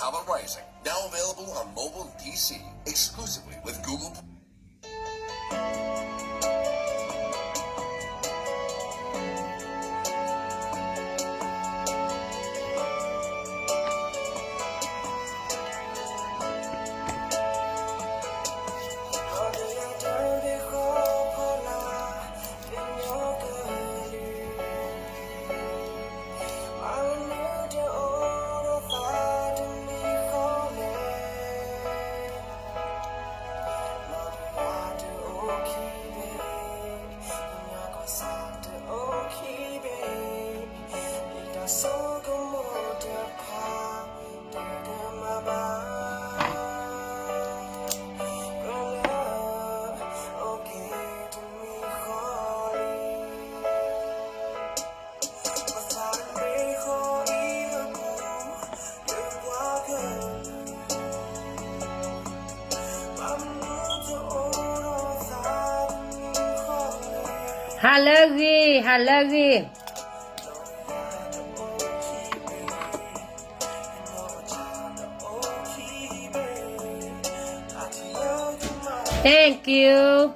Uprising, now available on mobile and P C, exclusively with Google Play. ဟါလၢအဂ့ၤ, ဟါလၢအဂ့ၤ. Thank you.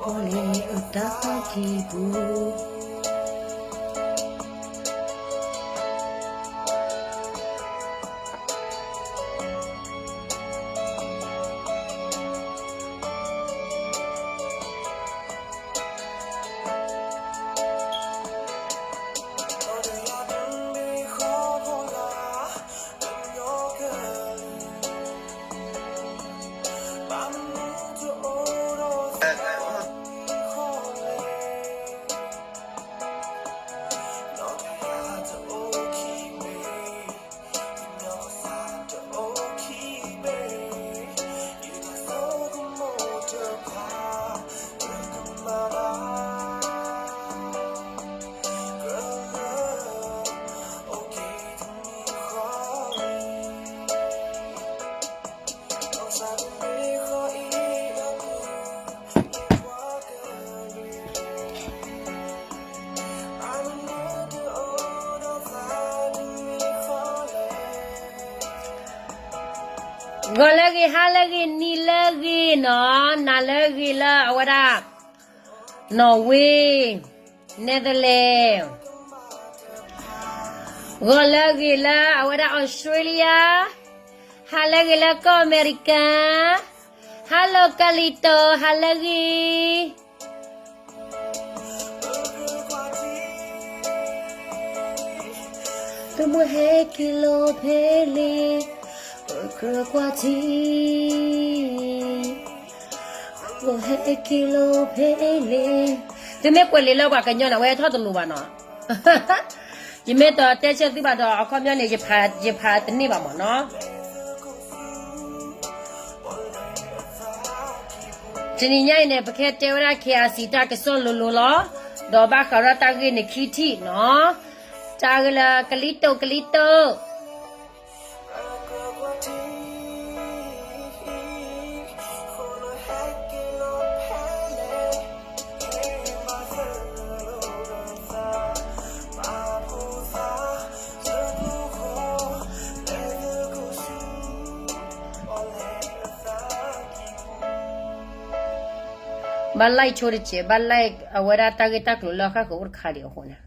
အီၣ်လဲၣ်အတၢ်သးကံၢ်ပူၤ ဂီၤလၢအဂ့ၤ, ဟါလၢအဂ့ၤ, နံၤလၢအဂ့ၤနီၤ, နၤလၢအဂ့ၤလၢအဝဲဒၣ် Norway, Netherlands, ဂီၤလၢအဂ့ၤလၢအဝဲဒၣ် Australia, ဟါလၢအဂ့ၤလၢကီၢ်အမဲရကၤ, Hello ကလံၤတိၤ, ဟါလၢအဂ့ၤ. သုမ့ၢ်ဟဲက့ၤလီၤဖဲလဲၣ်, ပကြၢးကွၢ်ထံ, သုမ့ၢ်ဟဲက့ၤလီၤဖဲလဲၣ်, သုမ့ၢ်ကွဲးလံာ်လၢပှၤကညီန့ၣ် အဝဲထီၣ်တလိၤဘၣ်နီၤ. ယမ့ၢ်တတဲဆၢသုဘၣ်ဒီး အခီပညီန့ၣ် ယဖးတန့ၢ်ဘၣ်မၢ်နီၤ. တနံၤညါအံၤန့ၣ် ပကဟဲတဲဝဲဒၣ် K I C တၢ်ကစီၣ်လိၤလိၤလီၤ. ဒီးဘၣ်ဃးဒီးတၢ်ဂ့ၢ်န့ၣ်ခံထံၣ်နီၤ. တၢ်ဂ့ၢ်လၢကလံၤတိၤ ကလံၤတိၤ ဘၣ် like ဆိတစဲး, ဘၣ် like အဝဲဒၣ်တၢ်ဂ့ၢ်တၢ်ကျိၤလၢအဃၣ်ဃၢၤအိၣ်တခါဒံးအဃိန့ၣ်.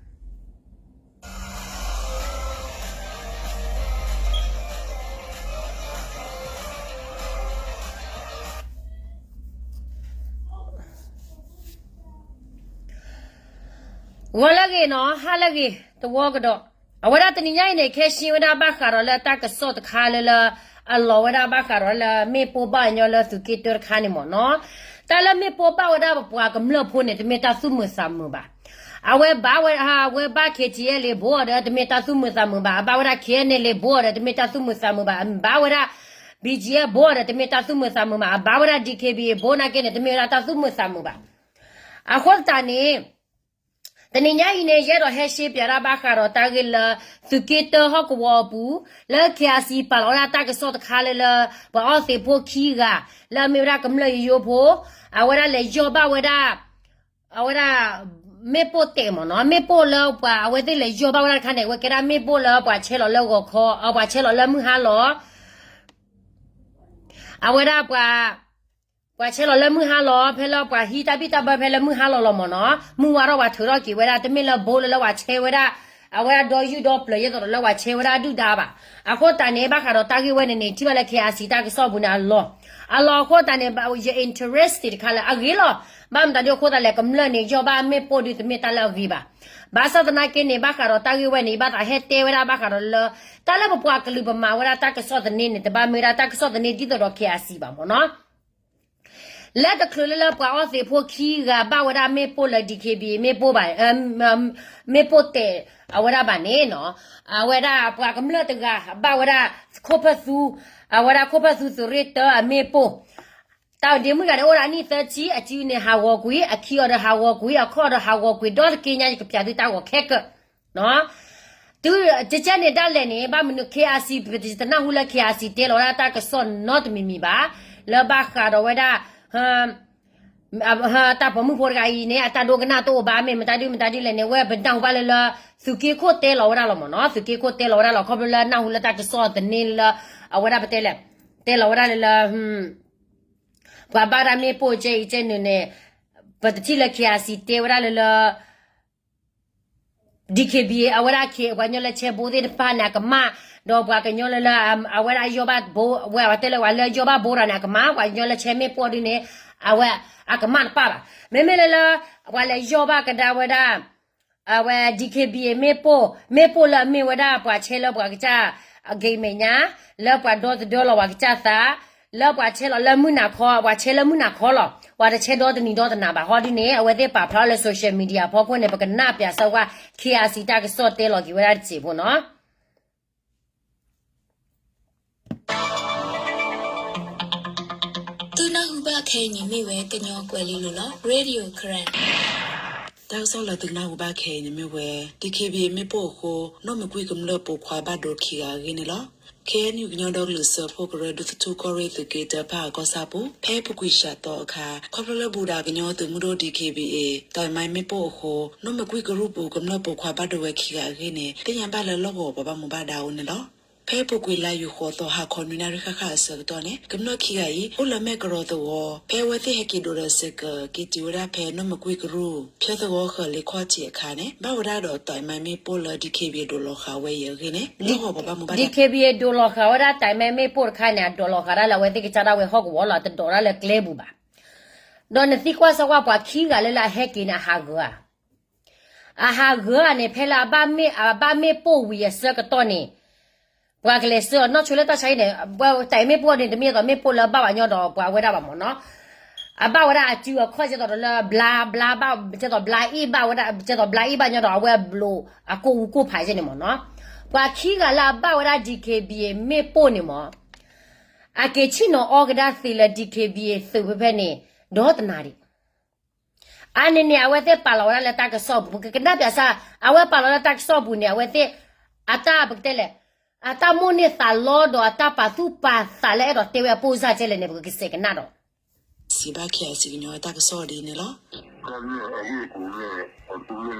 ဂီၤလၢအဂ့ၤနီၤ, ဟါလၢအဂ့ၤ, တဝီကဒီး. အဝဲဒၣ်တနံၤညါအံၤန့ၣ် ခဲဆ့ဝဲဒၣ်ဘၣ်ဃးဒီးလၢတၢ်ကစီၣ်တခါလၢလၢ အလီၤဝဲဒၣ်ဘၣ်ဃးဒီးလၢမ့ၢ်ပိၢ်ဘၣ်ညီလၢသုးက့တၢတခါန့ၣ်မၢ်နီၤ. တၢ်လၢမ့ၢ်ပိၢ်ဘၣ်ဝဲဒၣ်ပပှၤကမျၢၢ်ဖိန့ၣ် တမ့ၢ်တၢ်သူၣ်မုာ်သးမုာ်ဘၣ်. အဝဲဘၣ်ဝဲ အဝဲဘၣ် K T L ဘိဒီး တမ့ၢ်တၢ်သူၣ်မုာ်သးမုာ်ဘၣ်, အဘၣ်ဝဲဒၣ် K N L ဘိဒီး တမ့ၢ်တၢ်သူၣ်မုာ်သးမုာ်ဘၣ်, အဘၣ်ဝဲဒၣ် B G F ဘိဒီး တမ့ၢ်တၢ်သူၣ်မုာ်သးမုာ်ဘၣ်, အဘၣ်ဝဲဒၣ် D K B A ဘိနာ်က့န့ၣ် တမ့ၢ်ဝဲဒၣ်တၢ်သူၣ်မုာ်သးမုာ်ဘၣ်. အဃိသတးန့ၣ် တနံၤညါအံၤန့ၣ် ယအဲၣ်ဒိးဟဲရှဲပၠးဒၣ်ဘၣ်ဃးဒီးတၢ်ဂ့ၢ်လၢ သုးက့တၢဟီၣ်ကဝီၤအပူၤ လၢ K I C ပာ်လီၤဝဲဒၣ်တၢ်ကစီၣ်တခါလၢလၢ ပှၤအီၣ်သံးဖိခံဂၤ လၢအမ့ၢ်ဝဲဒၣ်ကမျၢၢ်ယိယိဖိ အဝဲဒၣ်လဲၤယီၢ်ဘၣ်ဝဲဒၣ် အဝဲဒၣ် မ့ၣ်ပိၢ်တဲာ်မ့ၢ်နီၤ, မ့ၣ်ပိၢ်လၢပှၤအဝဲသ့ၣ်လဲၤယီၢ်ဘၣ်ဝဲဒၣ်တခါန့ၣ် အဝဲကဲဒၣ်မ့ၣ်ပိၢ်လၢပှၤဆဲးလီၤလၢဂီၤခီ, အပှၤဆဲးလီၤလၢမုၢ်ဟါလီၤ အဝဲဒၣ်ပှၤ ပှၤဆဲးလီၤလၢမုၢ်ဟါလီၤ ဖဲလၢပှၤဟံးတၢ်ဘံၣ်တၢ်ဘၢဖဲလၢမုၢ်ဟါလီၤလီၤမ့ၢ်နီၤ, မုၢ်ဝါထီၣ်ပှၤထုးထီၣ်က့ၤဝဲဒၣ် တမ့ၢ်လၢဘိလၢလၢပှၤဆဲးဝဲဒၣ် အဝဲဒၣ်ဒီယုၢ်ဒီပျၢၤယဲသိးဒီးလၢပှၤဆဲးဝဲဒၣ်ဒုၣ်ဒါဘၣ်. အဃိသတးန့ၣ် ဘၣ်ဃးဒီးတၢ်ဂ့ၢ်ဝဲန့ၣ်န့ၣ် ထံၣ်ဘၣ်လၢ K I C တၢ်ကစီၣ်ပူၤန့ၣ်အလီၢ်, အလီၢ်အဃိသတးန့ၣ် ယ interest တခါလၢအဂ့ၤလီၤ. ဘၣ်မတၤဒ်အဃိသတးလဲၣ် ကမျၢၢ်န့ၣ်ယီၢ်ဘၣ်မ့ၣ်ပိၢ်ဒုးတမ့ၢ်တၢ်လၢအဂ့ၤဘၣ်. ဘၣ်ဆၣ်သနာ်က့န့ၣ် ဘၣ်ဃးဒီးတၢ်ဂ့ၢ်ဝဲန့ၣ် ယဘၣ်သးဟဲတဲဝဲဒၣ်ဘၣ်ဃးဒီးလၢ တၢ်လၢပပှၤကလုာ်ပမၤဝဲဒၣ်တၢ်ကစီၣ်သန့န့ၣ် တဘၣ်မ့ၢ်ဝဲဒၣ်တၢ်ကစီၣ်သန့ဒ်သိးဒီး K I C ဘၣ်မ့ၢ်နီၤ. လၢတချုးလၢလၢပှၤအီၣ်သံးဖိခံဂၤဘၣ်ဝဲဒၣ်မ့ၣ်ပိၢ်လၢ D K B A မ့ၣ်ပိၢ်ဘၣ်, မ့ၣ်ပိၢ်တဲာ်အဝဲဒၣ်ဘၣ်န့ၣ်နီၤ, အဝဲဒၣ်ပှၤကမျၢၢ်တဂၤဘၣ်ဝဲဒၣ်ခိၣ်ဖၢၣ်သူ, အဝဲဒၣ်ခိၣ်ဖၢၣ်သူသုးရ့ၣ်တၢအမ့ၣ်ပိၢ် တၢ်ဒ့မုၣ်ဂၤန့ၣ် အိၣ်ဒီးအနံၣ်သၢဆံ, အစုန့ၣ်ဟးဂီၤကွံာ်, အခံအီၤဒီးဟးဂီၤကွံာ်, အခီၣ်ဒီးဟးဂီၤကွံာ်, ဒီတက့ညါယကပျးသုတၢ်ဂီၤခဲကၢၣ်, တုၤကကဲန့ၣ်ဒၣ်လဲာ်န့ၣ် ဘၣ်မနုၤ K I C ပတနၢ်ဟူလၢ K I C တဲလီၤဝဲဒၣ်တၢ်ကစီၣ်နီတမံၤမံၤဘၣ်, လၢဘၣ်ဃးဒီးဝဲဒၣ် တၢ်ပိာ်မုၣ်ဖိတဂၤအံၤန့ၣ် အတၢ်ဒိကနၣ်တအိၣ်ဘၣ် မ့ၢ်မတၤဒုမတၤဒုလဲၣ်န့ၣ် ဝဲပနၢ်ဟူဘၣ်လၢလၢ သုးက့ခိၣ်တဲလီၤဝဲဒၣ်လီၤမ့ၢ်နီၤ, သုးက့ခိၣ်တဲလီၤဝဲဒၣ်လီၤ ခီဖျိလၢနၢ်ဟူလၢတၢ်ကစီၣ်သန့လၢ အဝဲဒၣ်ပတဲလဲၣ်, တဲလီၤဝဲဒၣ်လၢလၢ ပှၤဘၣ်ဒၣ်မ့ၣ်ပိၢ်ကဲအံၤကဲနုာ်န့ၣ်, ပတထံၣ်လၢ K I C တဲဝဲဒၣ်လၢလၢ D K B A အဝဲဒၣ် K ပှၤကညီလၢဆဲးဘိသ့ၣ်တဖၣ်န့ၣ် အကမၣ်, ဒီးပှၤကညီလၢလၢ အဝဲဒၣ်ယီၢ်ဘၣ်ဘိ ဝဲပတဲလၢပှၤလၢယီၢ်ဘၣ်ဘိဒီးန့ၣ် အကမၣ်, ပှၤကညီလၢဆဲးမ့ၣ်ပိၢ်ဒုန့ၣ် အဝဲအကမၣ်တပၣ်ဘၣ်. မ့မ့ၢ်လၢလၢ ပှၤလဲၤယီၢ်ဘၣ်ကဒါဝဲဒၣ် အဝဲ D K B A မ့ၣ်ပိၢ်, မ့ၣ်ပိၢ်လၢအမ့ၢ်ဝဲဒၣ်ပှၤဆဲးလၢပှၤကစၢ် အဂ့ၤမဲာ်ညါ, လၢပှၤဒီသဒၢလီၤပှၤကစၢ်သး, လၢပှၤဆဲးလီၤလၢမုၢ်နၤခီ, ပှၤဆဲးလၢမုၢ်နၤခီလီၤ, ပှၤတဆဲးဒီတနံၤဒီတနၤဘၣ်ဟီဒ်န့ၣ် အဝဲသ့ၣ်ပာ်ဖျါလၢ social media အဖီခိၣ်န့ၣ် ပကနၣ်ပၠးစၢၤဝဲ K I C တၢ်ကစီၣ်တဲလီၤက့ၤဝဲဒၣ်တစဲးဖိနီၤ. သုနၢ်ဟူဘၣ်ခဲအံၤန့ၣ်မ့ၢ်ဝဲကညီကွဲၤလ့လိၤလီၤ Radio Karen. တၢ်ကစီၣ်လၢသုကနၢ်ဟူဘၣ်ခဲအံၤန့ၣ်မ့ၢ်ဝဲ D K B A မ့ၣ်ပိၢ်အဃိ နီၢ်မုၢ်ကွံာ်ကမျၢၢ်ပိာ်ခွါဘၣ်ဒိခံဂၤအဂ့ၢ်န့ၣ်လီၤ. K N U ကညီဒီကလုာ်စၢဖှိၣ်ကရၢဒူသထူၣ်ကီၢ်ရ့ၣ်သုးက့တၢဖၣ်အကီၢ်ဆၣ်ပူၤ ဖဲအပူၤကွံာ်စှၤသီအခါ ခီဖျိလၢဘူၣ်ဒၣ်ကညီသုးမုၢ်ဒိၣ် D K B A တၢ်အံၤမါမ့ၣ်ပိၢ်အဃိ နီၢ်မုၢ်ကွံာ်ကရူၢ်ပူၤ ကမျၢၢ်ပိာ်ခွါဘၣ်ဒိဝဲခံဂၤအဂ့ၢ်န့ၣ် သ့ၣ်ညါဘၣ်လၢလီၢ်ကဝီၤပှၤဘၣ်မူဘၣ်ဒါအအိၣ်န့ၣ်လီၤ. ဖဲအပူၤကွံာ်လါယူၤဃိးသီ ဟါခီနွံနၣ်ရံၣ်ဃၣ်ဃၣ်အဆၢကတီၢ်န့ၣ် ကမျၢၢ်ခံဂၤအံၤ အိၣ်လၢမဲၢ်ကရီသဝီ ဖဲအဝဲသ့ၣ်ဟဲက့ၤဒိးဒီးစဲးကၢး က့ၤတုၤဝဲဒၣ်ဖဲနီၢ်မုၢ်ကွံာ်ကရူၢ် ဖၠၢသဝီဃၢၤလ့ခီၣ်ထံးအခါန့ၣ် ဘၣ်ဝဲဒၣ်ဒီးတၢ်အံၤမါမ့ၣ်ပိၢ်လၢ D K B A ဒိးလီၤဃာ်ဝဲအံၤအဂ့ၢ်န့ၣ် လီၢ်ကဝီၤပှၤဘၣ်မူဘၣ်ဒါ D K B A ဒိးလီၤဃာ်ဝဲဒၣ်တၢ်အံၤမါမ့ၣ်ပိၢ်တခါန့ၣ် အဒိးလီၤဃာ်ဒၣ်လၢအဝဲသ့ၣ်ကစၢ်ဒၣ်ဝဲဟီၣ်ကဝီၤလီၤ အတဒိးဒၣ်လၢကျဲပူၤဘၣ်. ဒီးနသံကွၢ်စၢၤကွၢ်ပှၤခံဂၤလၢလၢအဟဲက့ၤန့ၣ် အဟးဂၢၤဧါ အဟးဂၢၤဧါန့ၣ် ဖဲလၢအဘၣ်မ့ၣ် အဘၣ်မ့ၣ်ပိၢ်ဝံၤအဆၢကတီၢ်န့ၣ် ပှၤကလဲၤဆှၢအီၤ နီၢ်ဆိလၢတၢ်ဆါဟံၣ်န့ၣ် တၢ်အံၤမ့ၣ်ပိၢ်န့ၣ် တမ့ၢ်သိးမ့ၣ်ပိၢ်လၢအဘၣ်ဝဲညီဒီးပှၤဝဲဒၣ်ဘၣ်မ့ၢ်နီၤ. အဘၣ်ဝဲဒၣ်အစုအခီၣ်ကဲသိးဒီးလၢဘျါ ဘျါဘၣ် ကဲသိးဘျါအ့ၣ်ဘၣ်ဝဲဒၣ် ကဲသိးဘျါအ့ၣ်ဘၣ်ညီဒီးအဝဲဘျိးအကိၣ်အူကိၣ်ဖးကဲန့ၣ်မ့ၢ်နီၤ. ပှၤခံဂၤလၢအဘၣ်ဝဲဒၣ် D K B A မ့ၣ်ပိၢ်န့ၣ်မ့ၢ် အက့ၤဆ့ၣ်နီၤအီကဒါသ့လၢ D K B A သုးဖဲဖဲန့ၣ် ဒီတနၤဒံး အန့ၣ်န့ၣ် အဝဲသ့ၣ်ပာ်လီၤဝဲဒၣ်လၢတၢ်ကစီၣ်ပူၤ ပကကနၣ်ပၠးစၢ် အဝဲပာ်လီၤလၢတၢ်ကစီၣ်ပူၤန့ၣ် အဝဲသ့ၣ် အတၢ်ပကတဲလဲၣ် အတၢ်မိၣ်န့ၢ်သးလီဒီးအတၢ်ပာ်သူၣ်ပာ်သးလၢအဲၣ်ဒိးတဲဝဲအပိၢ်စၢ်ကဲလဲၣ်န့ၣ် ပကကစဲးကနၣ်ဒီး စံးဘၣ် K I C ကညီတၢ်ကစီၣ်ဒ်န့ၣ်လီၤ.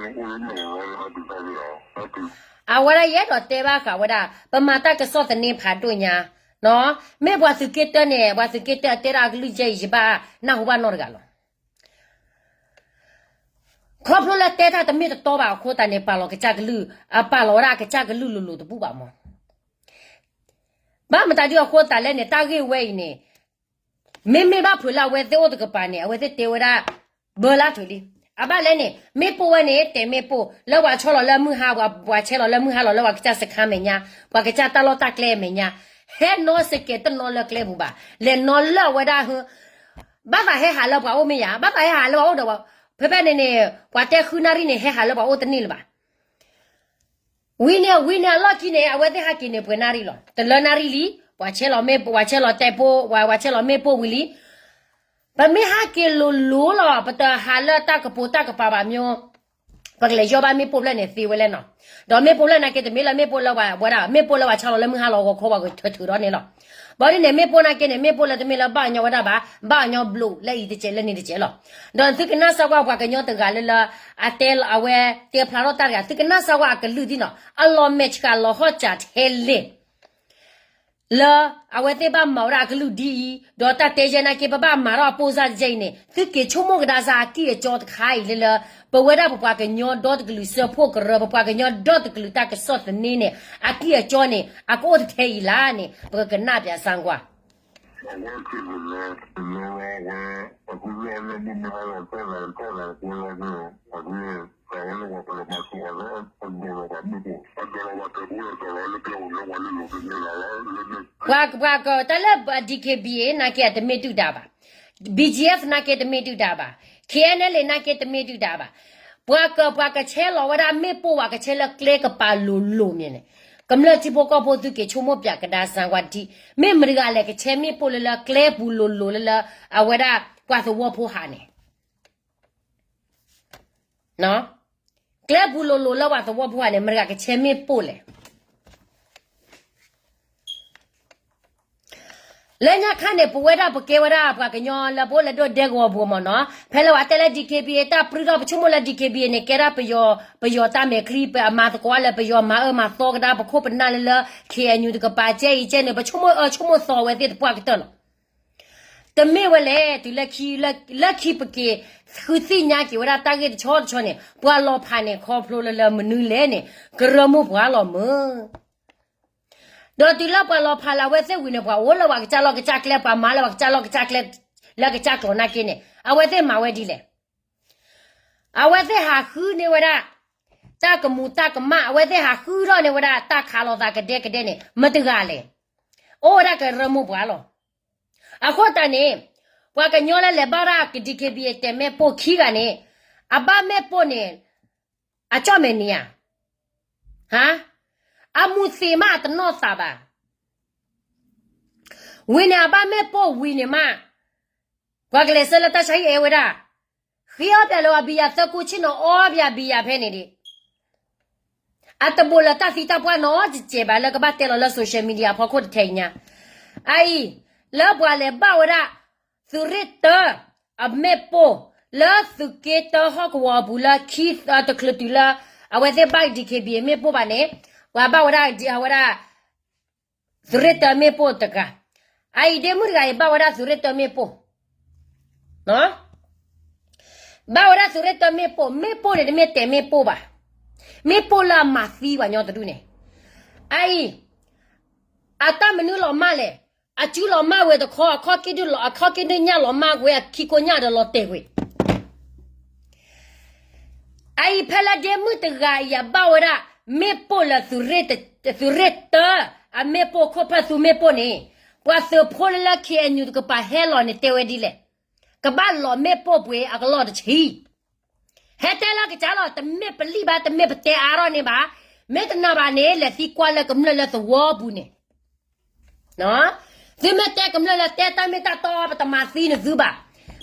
အဝဲဒၣ်ယအဲၣ်ဒိးတဲဘၣ်ဃးဝဲဒၣ် ပမၤတၢ်ကစီၣ်သန့ဖးဒိၣ်ညါ မ့ၢ်ပှၤသုးက့တၢန့ၣ် ပှၤသုးက့တၢအတဲဒၣ်အကလုၢ်ကဲအံၤ ယဘၣ်နၢ်ဟူဘၣ်နီတဂၤလီၤ. ခီဖျိလၢတဲတၢ်တမ့ၢ်တတီဘၣ်အဃိသတးန့ၣ် ပာ်လီၤကစၢ်ကလုၢ် အပာ်လီၤဝဲဒၣ်ကစၢ်ကလုၢ်လိၤလိၤတဘူၣ်ဘၣ်မး. ဘၣ်မတၤဒုအဃိသတးလဲၣ်န့ၣ် တၢ်ဂ့ၢ်ဝဲအံၤန့ၣ် မ့မ့ၢ်ဘၣ်ဖုးလၢအဝဲသ့ၣ်အိၣ်တကပၤန့ၣ် အဝဲသ့ၣ်တဲဝဲဒၣ် ဘၢလၢထုးလံ. အဘၣ်လဲၣ်န့ၣ် မ့ၣ်ပိၢ်ဝဲန့ၣ် တဲာ်မ့ၣ်ပိၢ် လၢပှၤဆီလီၤလၢမုၢ်ဟါ ပှၤဆဲးလီၤလၢမုၢ်ဟါလီၤ လၢပှၤကစၢ်စခါမဲာ်ညါ ပှၤကစၢ်တၢ်လီၢ်တၢ်ကျဲမဲာ်ညါ ဟဲနီၣ်စကဲးတနီၤလၢကျဲပူၤဘၣ် လဲၤနီၣ်လၢအဝဲဒၣ် ဘၣ်သးဟဲဟးလၢပှၤအိၣ်မ့ၢ်ယၤ ဘၣ်သးဟဲဟးလၢပှၤအိၣ်ဒီး ဖဲဖဲန့ၣ်န့ၣ် ပှၤတဲဃုနၣ်ရံၣ်န့ၣ် ဟဲဟးလၢပှၤအိၣ်တန့ၢ်လၢၤဘၣ်. ဝံၤန့ၣ် ဝံၤန့ၣ်အလီၢ်ခံန့ၣ် အဝဲသ့ၣ်ဟးက့ၤန့ၣ်ပှဲၤနၣ်ရံၣ်လီၤ. တလၢနၣ်ရံၣ်လံ, ပှၤဆဲးလီၤမ့ၣ်ပိၢ်, ပှၤဆဲးလီၤတဲပိၢ်, ပှၤဆဲးလီၤမ့ၣ်ပိၢ်ဝံၤလံ. ပမ့ၢ်ဟးက့ၤလိၤလိၤလီၤ, ပတဟးလၢတၢ်ကပိာ်တၢ်ကပၤဘၣ်မၠိ ပကလဲၤယီၢ်ဘၣ်မ့ၣ်ပိၢ်ဖျၢၣ်န့ၣ်သ့ဝဲလဲၣ်နီၤ. ဒီးမ့ၣ်ပိၢ်လၢနာ်က့တမ့ၢ်လၢမ့ၣ်ပိၢ်လၢပှၤဝဲဒၣ်, မ့ၣ်ပိၢ်လၢပှၤဆါလီၤလၢမုၢ်ဟါလီၤဂီၤခီပှၤကထုးထုးဒီးန့ၣ်လီၤ. ဘၣ်ဒ်န့ၣ် မ့ၣ်ပိၢ်နာ်က့န့ၣ် မ့ၣ်ပိၢ်လၢတမ့ၢ်လၢဘၣ်ညီဝဲဒၣ်ဘၣ်, ဘၣ်ညီဘျိးလၢအံၤတစဲးလၢန့ၣ်တစဲးလီၤ. ဒီးသုကနၣ်စၢ်ကွၢ်ပှၤကညီတဂၤလၢလၢ အတဲအဝဲတဲဖျါထီၣ်တၢ်တဂၤ, သုကနၣ်စၢ်ကွၢ်အကလုၢ်ဒ်နီၤ, အလီၤမဲာ်ဆှးလီၤဟီၣ်စးထဲလဲၣ် လၢအဝဲသ့ၣ်ဘၣ်မၤဝဲဒၣ်အကလုၢ်ဒ်အံၤ, ဒီးတၢ်တဲယဲၢ်နာ်က့ ပဘၣ်မၤထီၣ်အပိၢ်စၢ်တကဲအံၤန့ၣ် သုက့ၤဆိကမိၣ်ကဒါစၢ်အကံၢ်အကၠီတခါအံၤလၢလၢ ပဝဲဒၣ်ပပှၤကညီဒီတကလုာ်စၢဖှိၣ်ကရၢ, ပပှၤကညီဒီတကလုာ်တၢ်ကစီၣ်သန့န့ၣ် အကံၢ်အကၠီန့ၣ် အကအိၣ်တထဲအံၤလၢ်န့ၣ် ပကကနၣ်ပၠးစၢ်ကွၢ် ပှၤ ပှၤကတၢၢ်လီၤဝဲတၢ်ပူၤလီၤတၢ်လီၤလၢကျဲအိၣ်လၢပှၤလၢလိၤတန့ၢ်လၢ်လၢ ပှၤကပှၤကတၢၢ်လၢ DKBA နာ်က့အတမ့ၢ်ဒုၣ်ဒါဘၣ်, BGF နာ်က့တမ့ၢ်ဒုၣ်ဒါဘၣ်, KNLA နာ်က့တမ့ၢ်ဒုၣ်ဒါဘၣ်, ပှၤကပှၤကဆဲးလီၤဝဲဒၣ်မ့ၣ်ပိၢ် ပှၤကဆဲးလၢကျဲကပၤလိၤလိၤမ့ၢ်န့ၣ်, ကမျၢၢ်ထံဖိကီၢ်ဖိသုက့ၤဆိကမိၣ်ပၠးကဒါစၢ်ကွၢ်ဒ်, မ့ၢ်မတၤတဂၤလဲၣ်ကဆဲးမ့ၣ်ပိၢ်လၢလၢကျဲပူၤလိၤလိၤလၢလၢ အဝဲဒၣ်ပှၤသဝီဖိဟးန့ၣ် ကျဲပူၤလိၤလိၤလၢပှၤသဝီဖိဟးန့ၣ် မတၤတဂၤကဆဲးမ့ၣ်ပိၢ်လဲၣ်. လၢညါခါန့ၣ် ပဝဲဒၣ်ပကဲဝဲဒၣ်ပှၤကညီလၢပအိၣ်လၢဒိၣ်ဒဲကဝီၤပူၤမ့ၢ်နီၤ, ဖဲလၢပှၤတဲလၢ DKBA တၢ်ပြူထီၣ် ပဆိကမိၣ်လၢ DKBA န့ၣ် ကဲဒၣ်ပယီၤ, ပယီၤတၢ်မဲာ်ချံ ပအမၤသကိးလၢပယီၤမၤအၢမၤသီကဒါပခိၣ်ပနၢ်လၢလၢ KNU တကပၤကဲအံၤကဲန့ၣ် ပဆိကမိၣ်အၢဆိကမိၣ်သီဝဲသ့ၣ်တပှၢ်ကတၢၢ်လီၤ. တမ့ၢ်ဝဲလဲၣ်, တုၤလၢခံ, လၢခံပက့ၤဃုသ့ၣ်ညါက့ၤဝဲဒၣ်တၢ်ဂ့ၢ်တဆီတဆီန့ၣ် ပှၤလီၤဖးန့ၣ်ခီဖျိလၢလၢမနုၤလဲၣ်န့ၣ် ကရၢမိၢ်ပှၢ်လီၤမၢ်. ဒီးတုၤလၢပှၤလီၤဖးလၢအဝဲသ့ၣ်ဝံၤန့ၣ် ပှၤအိၣ်လၢပှၤကစၢ်လီၢ်ကစၢ်ကျဲ ပှၤမၤလၢပှၤကစၢ်လီၢ်ကစၢ်ကျဲ လၢကစၢ်ကျိၤနာ်က့န့ၣ် အဝဲသ့ၣ်မၤဝဲဒ်လဲၣ်. အဝဲသ့ၣ်ဟးဃုန့ၢ်ဝဲဒၣ် တၢ်ကမူၤတၢ်ကမၣ်, အဝဲသ့ၣ်ဟးဃုထီၣ်န့ၢ်ဝဲဒၣ်တၢ်ခးလိာ်သးကဒဲကဒဲန့ၣ် မတၤတဂၤလဲၣ်. အိၣ်ဝဲဒၣ်ကရၢမိၢ်ပှၢ်လီၤ. အဃိသတးန့ၣ် ပှၤကညီလၢလဲၤဘၣ်ဒၣ်က DKBA တဲာ်မ့ၣ်ပိၢ်ခံဂၤန့ၣ် အဘၣ်မ့ၣ်ပိၢ်န့ၣ် အကၠီၣ်မဲာ်နံၤဧါ, ဟါ, အမူသ့မးအတနီၢ်သးဘၣ်. ဝံၤန့ၣ် အဘၣ်မ့ၣ်ပိၢ်ဝံၤန့ၣ်မး ပှၤကလဲၤဆှၢလၢတၢ်ဆါဟံၣ်အဲၣ်ဝဲဒၣ်, ဃ့အီၣ်ပၠးလၢအဘံယၤသၢကိးဆ့ၣ်နီၤ အီပၠးဘံယၤဖဲန့ၣ်ဒံး အတဘိးလၢတၢ်သံတၢ်ပှၢ်နီတစဲးဘၣ် လၢကဘၣ်တဲလီၤလၢ social media အဖီခိၣ်တထဲအံၤညါ. အအံၤ လၢပှၤလဲၤဘၣ်ဝဲဒၣ် သုးရ့ၣ်တၢ အမ့ၣ်ပိၢ် လၢသုးက့တၢဟီၣ်ကဝီၤအပူၤလၢခံ တချုးတုၤလၢ အဝဲသ့ၣ်ဘၣ် DKBA မ့ၣ်ပိၢ်ဘၣ်န့ၣ် ပှၤဘၣ်ဝဲဒၣ် အဝဲဒၣ် သုးရ့ၣ်တၢမ့ၣ်ပိၢ်တဂၤ, အအံၤဒ့မုၣ်တဂၤအံၤ ဘၣ်ဝဲဒၣ်သုးရ့ၣ်တၢမ့ၣ်ပိၢ်, ဘၣ်ဝဲဒၣ်သုးရ့ၣ်တၢမ့ၣ်ပိၢ်, မ့ၣ်ပိၢ်န့ၣ် တမ့ၢ်တဲာ်မ့ၣ်ပိၢ်ဘၣ်, မ့ၣ်ပိၢ်လၢအမၤသံပှၤညီတဒူၣ်န့ၣ်, အအံၤ အတၢ်မနုၤလီၤမၢ်လဲၣ်, အစုလီၤမၢ်ဝဲတခီ အခီၣ်က့ၣ်ဒုၣ်လီၤ အခီၣ်က့ၣ်ဒုၣ်ညၣ်လီၤမၢ်ကွံာ် အခံကိညၣ်ဒီးလီၤတဲာ်ကွံာ် အအံၤဖဲလၢဒ့မုၣ်တဂၤအံၤ အဘၣ်ဝဲဒၣ် မ့ၣ်ပိၢ်လၢ သုးရ့ၣ်တၢ အမ့ၣ်ပိၢ်ခိၣ်ဖၢၣ်သူမ့ၣ်ပိၢ်န့ၣ်, ပှၤသုးဖိလၢလၢ KNU တကပၤဟဲလီၤန့ၣ်တဲဝဲဒ်လဲၣ်, ကဘၣ်လီၤမ့ၣ်ပိၢ်ပှ့ၤအကလီၢ်တဆံ ဟဲတဲလၢကစၢ်လီၤ တမ့ၢ်ပလံၣ်ဘၣ် တမ့ၢ်ပတဲအါထီၣ်န့ၣ်ဘၣ်, မ့ၢ်တနာ်ဘၣ်န့ၣ် လဲၤသံကွၢ်လၢကမျၢၢ်လၢသဝီပူၤန့ၣ် သုမ့ၢ်တဲကမျၢၢ်လၢတဲတၢ်မ့ၢ်တၢ်တီ ပတမၤသံနသုဘၣ်,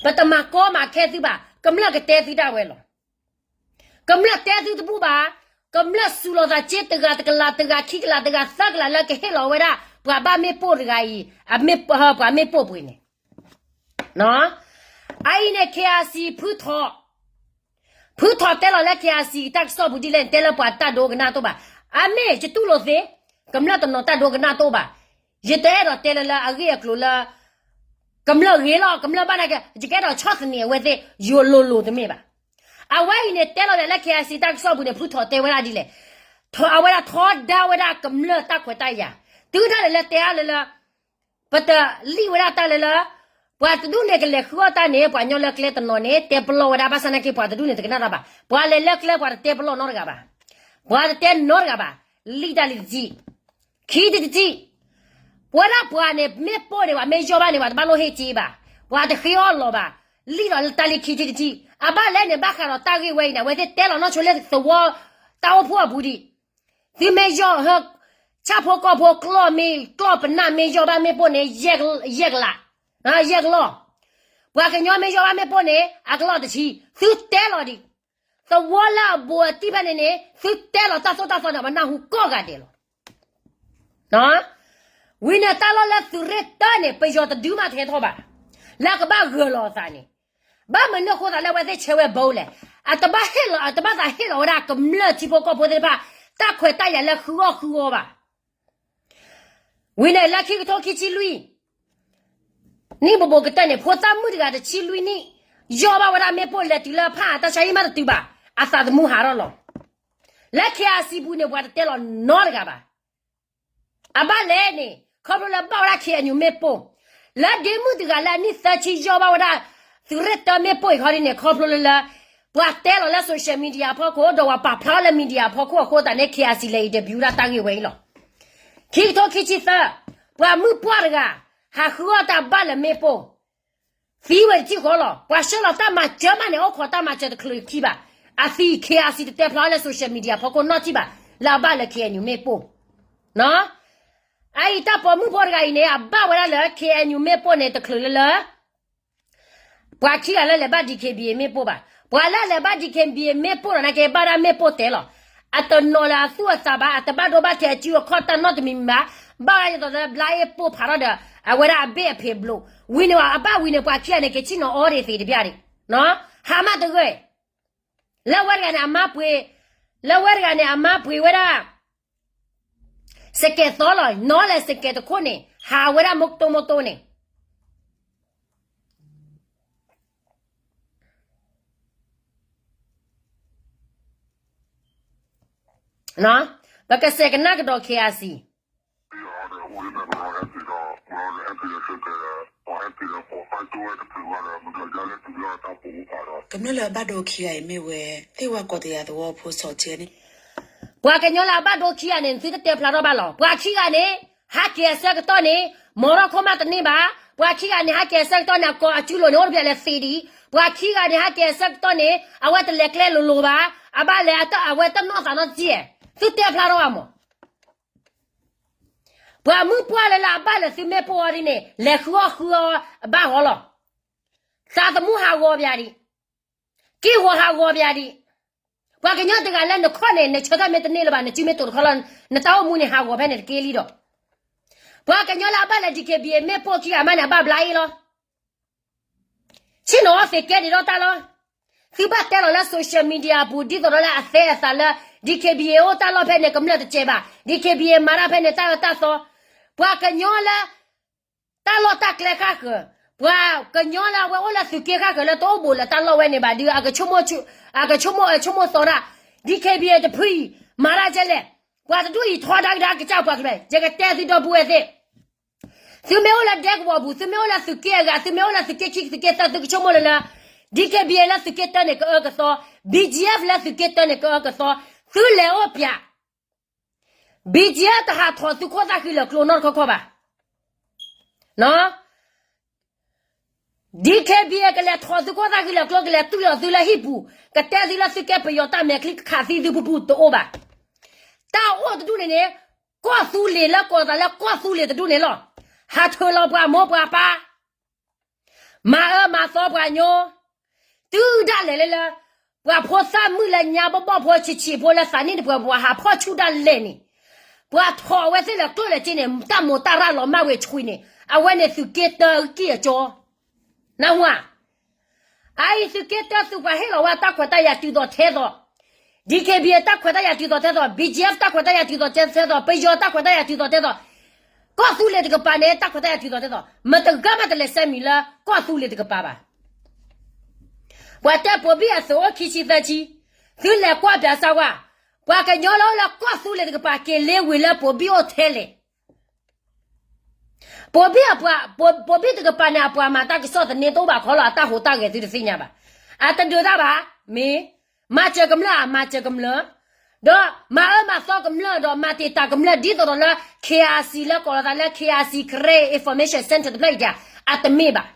ပတမၤကီမၤခဲသုဘၣ်, ကမျၢၢ်ကတဲသုဒၣ်ဝဲလီၤ. ကမျၢၢ်တဲသုတဘူၣ်ဘၣ်, ကမျၢၢ်စူၤလီၤသးစ့တဂၤတကလးတဂၤခံကလးတဂၤသၢကလးလၢကဟ့ၣ်လီၤဝဲဒၣ် ပှၤဘၣ်မ့ၣ်ပိၢ်တဂၤအံၤ, ပှၤမ့ၣ်ပိၢ်ပှ့ၤန့ၣ် အအံၤန့ၣ် KIC ဖုထီၣ် ဖုထီၣ်တဲလီၤလၢ KIC တၢ်ကစီၣ်ပူၤဒ်လဲၣ်န့ၣ် တဲလၢပှၤတၢ်ဒိကနၣ်တအိၣ်ဘၣ်. အမ့ၢ်ယတူၢ်လိာ်သ့, ကမျၢၢ်တနီၤတၢ်ဒိကနၣ်တအိၣ်ဘၣ်. ယတအဲၣ်ဒိးတဲလၢလၢအဂ့ၢ်အကျိၤလၢ ကမျၢၢ်ဂ့ၤလီၤ, ကမျၢၢ်ဘၣ်နာ်က့ ယကအဲၣ်ဒိးဆီၣ်သနံးအဝဲသ့ၣ် ယိၤလိၤလိၤတမ့ၢ်ဘၣ်. အဝဲအံၤန့ၣ် တဲလီၤဒၣ်လၢ KIC တၢ်ကစီၣ်ပူၤန့ၣ် ဖုထီၣ်တဲဝဲဒၣ်ဒ်လဲၣ်, ထီၣ်အဝဲဒၣ်ထီဒါဝဲဒၣ်ကမျၢၢ်တၢ်ခွဲးတၢ်ယာ်, တုၤဒၣ်လဲာ်လၢတဲအါလၢလၢ ပတလံၣ်ဝဲဒၣ်တၢ်လၢလၢ ပှၤတဒူၣ်န့ၣ်ကလဲၤဃုအီၣ်တၢ်န့ၣ် ပှၤညီလၢကျဲတနီၤန့ၣ် တဲပလီၢ်ဝဲဒၣ် ဘၣ်ဆၣ်နာ်က့ ပှၤတဒူၣ်န့ၣ်တကနၣ်တၢ်ဘၣ်. ပှၤလဲၤလၢကျဲ ပှၤတတဲပလီၢ်နီတဂၤဘၣ်. ပှၤတတဲနီတဂၤဘၣ်. လံၣ်တၢ်လံတထံၣ်, ခံထံၣ်တထံၣ်, ပဝဲဒၣ်ပှၤန့ၣ် မ့ၢ်ပိၢ်န့ၣ် ပှၤမ့ၢ်ယီၢ်ဘၣ်န့ၣ် ပှၤတဘၣ်လိၣ်ဟ့ၣ်စ့ဘၣ်. ပှၤတဃ့အီၣ်လီၤဘၣ်. လံၣ်ဒီးတၢ်လံခံထံၣ်တထံၣ်, အဘၣ်လဲၣ်န့ၣ် ဘၣ်ဃးဒီးတၢ်ဂ့ၢ်ဝဲအံၤန့ၣ် အဝဲသ့ၣ်တဲလီၤနီၢ်ဆိလၢသဝီတၢ်အိၣ်ဖှိၣ်အပူၤဒံး, သုမ့ၢ်ယီၢ်ဟၢ ဆၣ်ဖိကီၢ်ဖိကျီၢ်မ့ၢ် ကျီၢ်ပနၢ်မ့ၢ်ယီၢ်ဘၣ်မ့ၣ်ပိၢ်န့ၣ် ယဲၢ်ကလီၢ်, ယဲၢ်ကလီၢ်, ပှၤကညီမ့ၢ်ယီၢ်ဘၣ်မ့ၣ်ပိၢ်န့ၣ် အကလီၢ်တဆံ, သုတဲလီၤဒံး, သဝီလၢအဘူးအတံၢ်ဖဲန့ၣ်န့ၣ် သုတဲလီၤတၢ်သိၣ်တၢ်သီန့ၣ် ပနၢ်ဟူကိးဂၤဒဲးလီၤ. ဝံၤန့ၣ်တၢ်လီၢ်လၢသုးရ့ၣ်တၢန့ၣ် ပယီၤတဒုမးတဟဲထီၣ်ဘၣ်, လၢကဘၣ်ဂၢၢ်လီၤအသးန့ၣ်, ဘၣ်မနုၤအဃိသးလၢအဝဲသ့ၣ်ဆဲးဝဲဘိလဲၣ်, အတဘၣ်ဟ့ၣ်လီၤ အတဘၣ်သးဟ့ၣ်လီၤဝဲဒၣ်ကမျၢၢ်ထံဖိကီၢ်ဖိသ့ၣ်တဖၣ် တၢ်ခွဲးတၢ်ယာ်လၢဃုအီၣ်ဃုအီဘၣ်. ဝံၤန့ၣ်လၢခံကထိခံဆံလွံၢ် နံၣ်ဘိးဘိးကတၢၢ်န့ၣ် ဖိသၣ်မုၣ်တဂၤတဆံလွံၢ်နံၣ် ယီၢ်ဘၣ်ဝဲဒၣ်မ့ၣ်ပိၢ်လဲၤတုၤလၢဖၣ်အတၢ်ဆါဟံၣ်မးတတုၤဘၣ်, အသးသမူဟးထီၣ်လီၤ. လၢ KIC ပူၤန့ၣ် ပှၤတတဲလီၤနီတဂၤဘၣ်. အဘၣ်လဲၣ်န့ၣ် ခီဖျိလၢဘၣ်ဝဲဒၣ် KNU မ့ၣ်ပိၢ်, လၢဒ့မုၣ်တဂၤလၢအနံၣ်သၢဆံယီၢ်ဘၣ်ဝဲဒၣ် သုးရ့ၣ်တၢမ့ၣ်ပိၢ်အံၤခီဒ်န့ၣ် ခီဖျိလၢလၢ ပှၤတဲလီၤလၢ social media အဖီခိၣ် ဒီးပှၤပာ်ဖျါလၢ media အဖီခိၣ်အဃိသတးန့ၣ် KIC လဲၤ interview ဒၣ်တၢ်ဂ့ၢ်ဝဲအံၤလီၤ. ခံကထိခံဆံသၢ ပှၤမုၣ်ပှၢ်တဂၤ ဟးဃုအီၣ်တၢ်ဘၣ်လၢမ့ၣ်ပိၢ် သံဝဲတထံၣ်ဃီလီၤ. ပှၤဆှၢလီၤတၢ်မၤစၢၤမးန့ၣ် အိၣ်ခိးတၢ်မၤစၢၤတချုးခံဘၣ်. အသံ KIC တတဲဖျါအီၤလၢ social media အဖီခိၣ်နီတထံၣ်ဘၣ် လၢအဘၣ်လၢ KNU မ့ၣ်ပိၢ်. အအံၤတၢ်ပိာ်မုၣ်ဖိတဂၤအံၤန့ၣ် အဘၣ်ဝဲဒၣ်လၢ KNU မ့ၣ်ပိၢ်န့ၣ် တချုးလၢလၢ ပှၤခံဂၤလၢလဲၤဘၣ် DKBA မ့ၣ်ပိၢ်ဘၣ်. ပှၤလၢအလဲၤဘၣ် DKBA မ့ၣ်ပိၢ်ဒီး နာ်က့ဘၣ်ဒၣ်မ့ၣ်ပိၢ်တဲလီၤ. အတနီၤလၢအသူၣ်အသးဘၣ်, အတဘၣ်ဒိဘၣ်ထံးအစုအခီၣ်တၢ်နီတမံၤမံၤဘၣ်. ဘၣ်ဝဲဒၣ်ဒ်သိးလၢ ဘျါအ့ၣ်ပိၢ်ဖးထီၣ်ဒီး အဝဲဒၣ်အဘ့ၣ်အဖံးဘျိး. ဝံၤန့ၣ် အဘၣ်ဝံၤန့ၣ် ပှၤခံဂၤန့ၣ် က့ၤဆ့ၣ်နီၤအီၤဒံးသ့တဘျီဒံး. ဟါမၢ်တဂၢၢ် လၢဝဲတဂၤန့ၣ် အမါပှ့ၤ, လၢဝဲတဂၤန့ၣ် အမါပှ့ၤဝဲဒၣ် စကဲးသီလီၤ. နီၤလဲၤစကဲးတခိၣ်န့ၣ် ဟးဝဲဒၣ်မိၢ်ကတိၢ်မိၢ်ကတိၢ်န့ၣ် ပကစဲးကနၣ်ကဒီး KIC ကမျၢၢ်လၢအဘၣ်ဒိခံဂၤအံၤမ့ၢ်ဝဲ သ့ၣ်ဝါကီၢ်တယၤသဝီဖိစီၤကဲန့ၣ် ပှၤကညီလၢအဘၣ်ဒိခံဂၤန့ၣ် သုတတဲဖျါထီၣ်ဘၣ်လီၤ. ပှၤခံဂၤန့ၣ် ဟးက့ၤအဆၢကတီၢ်န့ၣ် မီၤထီၣ်ခိၣ်မးတန့ၢ်ဘၣ်. ပှၤခံဂၤန့ၣ် ဟးက့ၤအဆၢကတီၢ်န့ၣ် အကိးအစုလိၤန့ၣ် အိၣ်တပျးလဲၤသ့ဒံး. ပှၤခံဂၤန့ၣ် ဟးက့ၤအဆၢကတီၢ်န့ၣ် အဝဲတလဲၤကျဲလိၤလိၤဘၣ်. အဘၣ်လဲၤအဝဲတနီၣ်သးနီတစဲး, သုတဲဖျါထီၣ်ဘၣ်မး ပှၤမုၣ်ပှၢ်လၢလၢအဘၣ်လၢသုမ့ၣ်ပိၢ်အီၤဒ်န့ၣ် လဲၤဃုအီၣ်ဃုအီဘၣ်ဃီလီၤ. သးသမူဟးဂီၤပျးဒံး, က့ၢ်ဂီၤဟးဂီၤပျးဒံး. ပှၤကညီတဂၤလၢနခီၣ်န့ၣ် နဆၢထၢၣ်မ့ၢ်တန့ၢ်လၢၤဘၣ်, နစုမ့ၢ်တိၤတခီလီၤ, နတၢ်အိၣ်မူန့ၣ်ဟးဂီၤဖဲန့ၣ်တက့ၢ်လံဒီး ပှၤကညီလၢအဘၣ်လၢ DKBA မ့ၣ်ပိၢ်ခံဂၤမးန့ၣ် အဘၣ်ဘျါအ့ၣ်လီၤ. ဆ့ၣ်နီၤအီၤသ့ကဲဒံးဒီးတၢ်လီၤ. သုဘၣ်တဲလီၤလၢ social media အပူၤ ဒ်သိးဒီးလၢအသဲအသးလၢ DKBA အိၣ်တၢ်လီၢ်ဖဲန့ၣ် ကမျၢၢ်တစဲးဘၣ်, DKBA မၤတၢ်ဖဲန့ၣ် တၢ်အၢတၢ်သီ, ပှၤကညီလၢ တၢ်လီၢ်တၢ်ကျဲဃၣ်ဃၢၤ, ပှၤကညီလၢအဝဲအိၣ်လၢသုးက့ဃၣ်ဃၢၤလၢတအိၣ်ဘူးလၢတၢ်လီၢ်ဝဲန့ၣ်ဘၣ်ဒီး အကဆိကမိၣ်အၢဆိကမိၣ်သီတၢ်, DKBA တဖုအံၤ မၤတၢ်ကဲလဲၣ်, ပှၤတဒူၣ်အံၤထီဒါကဒါကစၢ်ပှၤကလဲၣ်, ယကတဲသုဒီပုၢ်ဝဲၢ်သ့ၣ် သုမ့ၢ်အိၣ်လၢဒဲကဝီၤပူၤ, သုမ့ၢ်အိၣ်လၢသုးက့အဂၤ, သုမ့ၢ်အိၣ်လၢသုးက့ခံ သုးက့သၢ, သုကဆိကမိၣ်လၢလၢ DKBA လၢသုးက့တၢန့ၣ် ကအၢကသီ, BGF လၢသုးက့တၢန့ၣ် ကအၢကသီ, သုလဲၤအိၣ်ပျး, BGF တဟးထီၣ်သုခိၣ်သၣ်ဃံလၢာ်ကျိနီတခီခီဘၣ်. နီၤ DKBA ကလဲၤထီၣ်သုခိၣ်သၣ်ဃံလၢာ်ကျိ, ကလဲၤတုၤလီၤသုလၢဟံၣ်ပူၤ, ကတဲသုလၢသုကဲပယီၤတၢ်မဲာ်ချံ ကခးသံသုပူၤပူၤတအိၣ်ဘၣ်. တၢ်အိၣ်တဒူၣ်န့ၣ်န့ၣ် ကီၢ်သူလ့ၤလၢကိးသးလၢကီၢ်သူလ့ၤတဒူၣ်န့ၣ်လီၤ. ဟးထၢလီၤပှၤမိၢ်ပှၤပၢ်, မၤအၢမၤသီပှၤကညီ, တုၤဒၣ်လဲာ်လၢလၢ ပှၤဖိသၣ်မုၣ်လၢညါဘီၣ်ဘီၣ်ဖိဆံးဆံးဖိလၢသးနံၣ်တပှဲၤပှဲၤ ဟးဖီၣ်ဆူၣ်ဒၣ်လဲာ်န့ၣ်, ပှၤထီၣ်အဝဲသ့ၣ်လၢကျိၣ်လၢစ့န့ၣ် တၢ်မိၢ်တၢ်ရၣ်လီၤမၢ်ဝဲဆှံန့ၣ်, အဝဲန့ၣ်သုးက့တၢအကံၢ်အကီ, နၢ်ဟူဧါ. အအံၤသုးက့တၢသုးပှၤဟ့ၣ်လီၤဝဲတၢ်ခွဲးတၢ်ယာ်တုၤသိးထဲသိး, DKBA တၢ်ခွဲးတၢ်ယာ်တုၤသိးထဲသိး, BGF တၢ်ခွဲးတၢ်ယာ်တုၤသိးထဲသိး, ပယီၤတၢ်ခွဲးတၢ်ယာ်တုၤသိးထဲသိး, ကီၢ်သူလ့ၤတကပၤန့ၣ် တၢ်ခွဲးတၢ်ယာ်တုၤသိးထဲသိး, မတဂၤမးတလဲၤဆဲးမံၤလၢကီၢ်သူလ့ၤတကပၤဘၣ်. ပှၤတဲပိာ်ဘံၣ်အသုးအိၣ်ခံဆံသၢဆံ, သုလဲၤကွၢ်ပၠးစၢ်ဝါ, ပှၤကညီလၢအိၣ်လၢကီၢ်သူလ့ၤတကပၤ က့ၤလ့ဝ့ၤလၢပိာ်ဘံၣ်အိၣ်ထဲလဲၣ်. ပိာ်ဘံၣ်အပှၤ, ပိာ်ဘံၣ်တကပၤန့ၣ် အပှၤမၤတၢ်ကစီၣ်သန့တအိၣ်ဘၣ်ခီလီၤ, အတၢ်ဟူးတၢ်ဂဲၤသုတသ့ၣ်ညါဘၣ်. အတဒုးတၢ်ဘၣ်, မ့ၢ် မၤစၢၤကမျၢၢ် အမၤစၢၤကမျၢၢ်, ဒီးမၤအၢမၤသီကမျၢၢ် ဒီးမၤတံာ်တာ်ကမျၢၢ် ဒ်သိးဒီးလၢ KIC လၢကိးလီၤသးလၢ KIC Karen Information Center တဖျၢၣ်အံၤ အတမ့ၢ်ဘၣ်.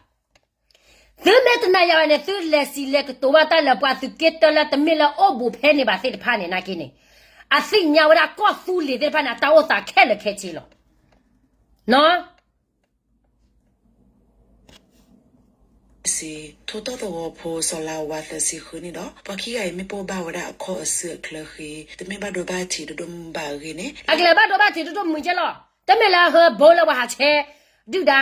သုမ့ၢ်တနာ်ယၤဘၣ်န့ၣ် သုလဲၤစံးလဲၤကတိၤဘၣ်တၢ်လၢပှၤသုးက့တၢလၢတမ့ၢ်လၢအိၣ်ဘူးဖဲန့ၣ်ဘၣ်သ့ၣ်တဖၣ်န့ၣ် နာ်က့န့ၣ်, အသ့ၣ်ညါဝဲဒၣ်ကီၢ်သူလ့ၤသ့ၣ်တဖၣ်န့ၣ် အတၢ်အိၣ်သးခဲလၢာ်ခဲဆ့လီၤ. နီၢ် စံး, ထိၣ်တီၣ်သဝီဖိစီၤလါဝါသၢဆံဃုန့ၣ်ဒီး ပှၤခံဂၤအံၤ မ့ၢ်ပိၢ်ဘၣ်ဝဲဒၣ်အခီၣ်အစုအချၢဃ့ တမ့ၢ်ဘၣ်ဒိဘၣ်ထံးဒိၣ်ဒိၣ်မုၢ်မုၢ်ဘၣ်အဂ့ၢ်န့ၣ် အကလဲၤဘၣ်ဒိဘၣ်ထံးဒိၣ်ဒိၣ်မုၢ်ကဲလီၤ. တမ့ၢ်လၢဟၢဘိလၢပှၤဟးဆဲဒုၣ်ဒါ,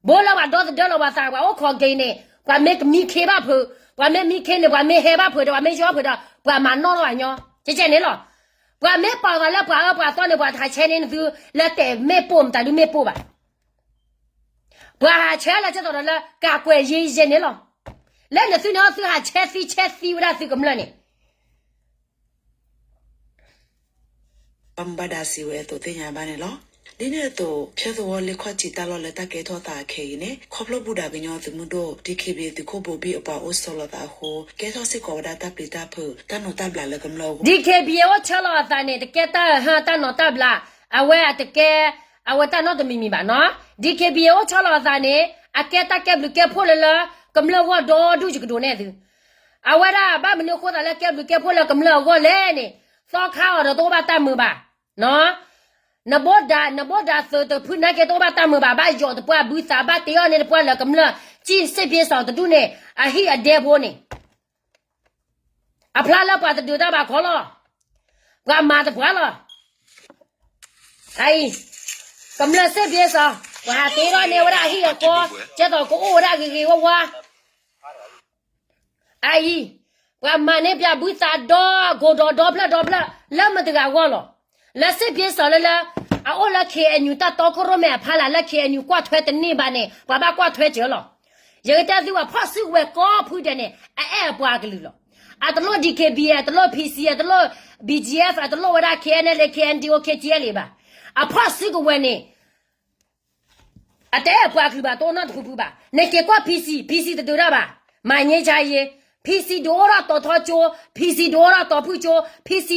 ဘိလၢပှၤဒီသဒၢလီၤပှၤသး ပှၤအိၣ်ခိးက့ၤန့ၣ် ပှၤမ့ၢ်ကမံခ့ဘၣ်ဖုး, ပှှၤမ့ၢ်မံခ့န့ၣ် ပှၤမ့ၢ်ဟဲဘၣ်ဖုးဒီး ပှၤမ့ၢ်ယီၢ်ဖုးဒီး ပှၤမၤနီၣ်ထီၣ်အညီ ကဲကဲန့ၣ်လီၤ. ပှၤမ့ၢ်ပာ်သးလၢပှၤအၢပှၤသီန့ၣ် ပှၤတဟးဆဲန့ၣ် နသုလၢတဲာ်မ့ၢ်ပိၢ်မတၤဒုမ့ၢ်ပိၢ်ဘၣ်. ပှၤဟးဆဲလၢကဲသိးဒီးလၢ ကးကွဲးယ့ယဲန့ၣ်လီၤ. လၢနသုန့ၣ် သုဟးဆဲသံဆဲသံဝဲဒၣ်သုကမျၢၢ်န့ၣ် ဘၣ်မူဘၣ်ဒါစံးဝဲအသိးသ့ၣ်ညါဘၣ်န့ၣ်လီၤ. ဒ်န့ၣ်အသိး ဖၠၢသဝီလ့ခီၣ်ထံးတၢ်လီၢ်လၢတၢ်ကဲထီၣ်သးအခဲအံၤန့ၣ် ခီဖျိဘူဒၤကညီသုးမုၢ်ဒိၣ် DKBA သုးခိၣ်ဘိဘံၣ်အပှၤအိၣ်ဆီလီၤသးအဃိ ကဲထီၣ်စ့ၢ်ကီးဝဲဒၣ်တၢ်ပျံၤတၢ်ဖုး တၢ်နိးတၢ်ဘျးလၢကမျၢၢ်အဂီၢ် DKBA အိၣ်ဆီလီၤအသးန့ၣ် တကဲတၢ်ဟၢတၢ်နိးတၢ်ဘျး, အဝဲအတကဲ အဝဲတၢ်နီတမံၤမံၤဘၣ်နီၤ. DKBA အိၣ်ဆီလီၤအသးန့ၣ် အကဲတၢ်ကဲဘျုးကဲဖှိၣ်လၢလၢ ကမျၢၢ်ဂီၢ်ဒီဒူၣ်ယကဒိးနဲၣ်သု အဝဲဒၣ်ဘၣ်မနုၤအဃိသးလၢကဲဘျုးကဲဖှိၣ်လၢကမျၢၢ်အဂီၢ်လဲၣ်န့ၣ်, သီခါအီၤဒီးတအိၣ်ဘၣ်တၢ်မုာ်ဘၣ်, နဘိဒၣ် နဘိဒၣ်သုးတဖုနာ်က့တအိၣ်ဘၣ်တၢ်မုာ်ဘၣ်, ဘၣ်ယိးတပှၢ်ဘုသး ဘၣ်တ့အီၤန့ၢ်တပှၢ်လၢကမျၢၢ် ကံၣ်စ့ၣ်ပ့ၤစီၤတဒူၣ်န့ၣ် အဟံၣ်အဒဲဖိန့ၣ် အဖျါလၢပှၤတဒုးတၢ်ဘၣ်ခီလီၤ. ပှၤမၤတပှၢ်လီၤ. အအံၤ ကမျၢၢ်စ့ၣ်ပ့ၤစီၤ ပှၤဟးတ့ထီၣ်န့ၢ်ဝဲဒၣ်အဟံၣ်အဃီ ကဲသိးကအိၣ်ဝဲဒၣ်ဂ့ၤဂ့ၤဝါဝါ အအံၤ ပှၤမၤန့ၢ်ပၠးဘုသးဒီဂိၤဒီးဒီဖျၢၣ်ဒီဖျၢၣ် လၢမတဂၤအဂီၢ်လီၤ. လၢစ့ၣ်ပ့ၤစီၤလၢလၢ အအိၣ်လၢ KNU တၢ်တီခိၣ်ရိၣ်မဲအဖီလာ်လၢ KNU ကွၢ်ထွဲတန့ၢ်ဘၣ်န့ၣ် ပှၤဘၣ်ကွၢ်ထွဲစၢၤလီၤ. ယကတဲသုပှၤဖီၣ်စုကဝဲၤကိးဖုဒဲးန့ၣ် အအဲၣ်အပှၤအကလုာ်လီၤ. အတလိၣ် DKBA အတလိၣ် PC အတလိၣ် BGF အတလိၣ်ဝဲဒၣ် KNLA KNDO KTLA ဘၣ်. အဖီၣ်စုကဝဲၤန့ၣ် အတအဲၣ်ပှၤကလုာ်ဘၣ် တအိၣ်နီတဖုဖုဘၣ်. နက့ၤကွၢ် PC, PC တဒုးတၢ်ဘၣ်. မၤန့ၢ်ဆါယ့, PC ဒုးအိၣ်ထီၣ်တီၤထီကၠိ, PC ဒုးအိၣ်ထီၣ်တီၤဖုၣ်ကၠိ, PC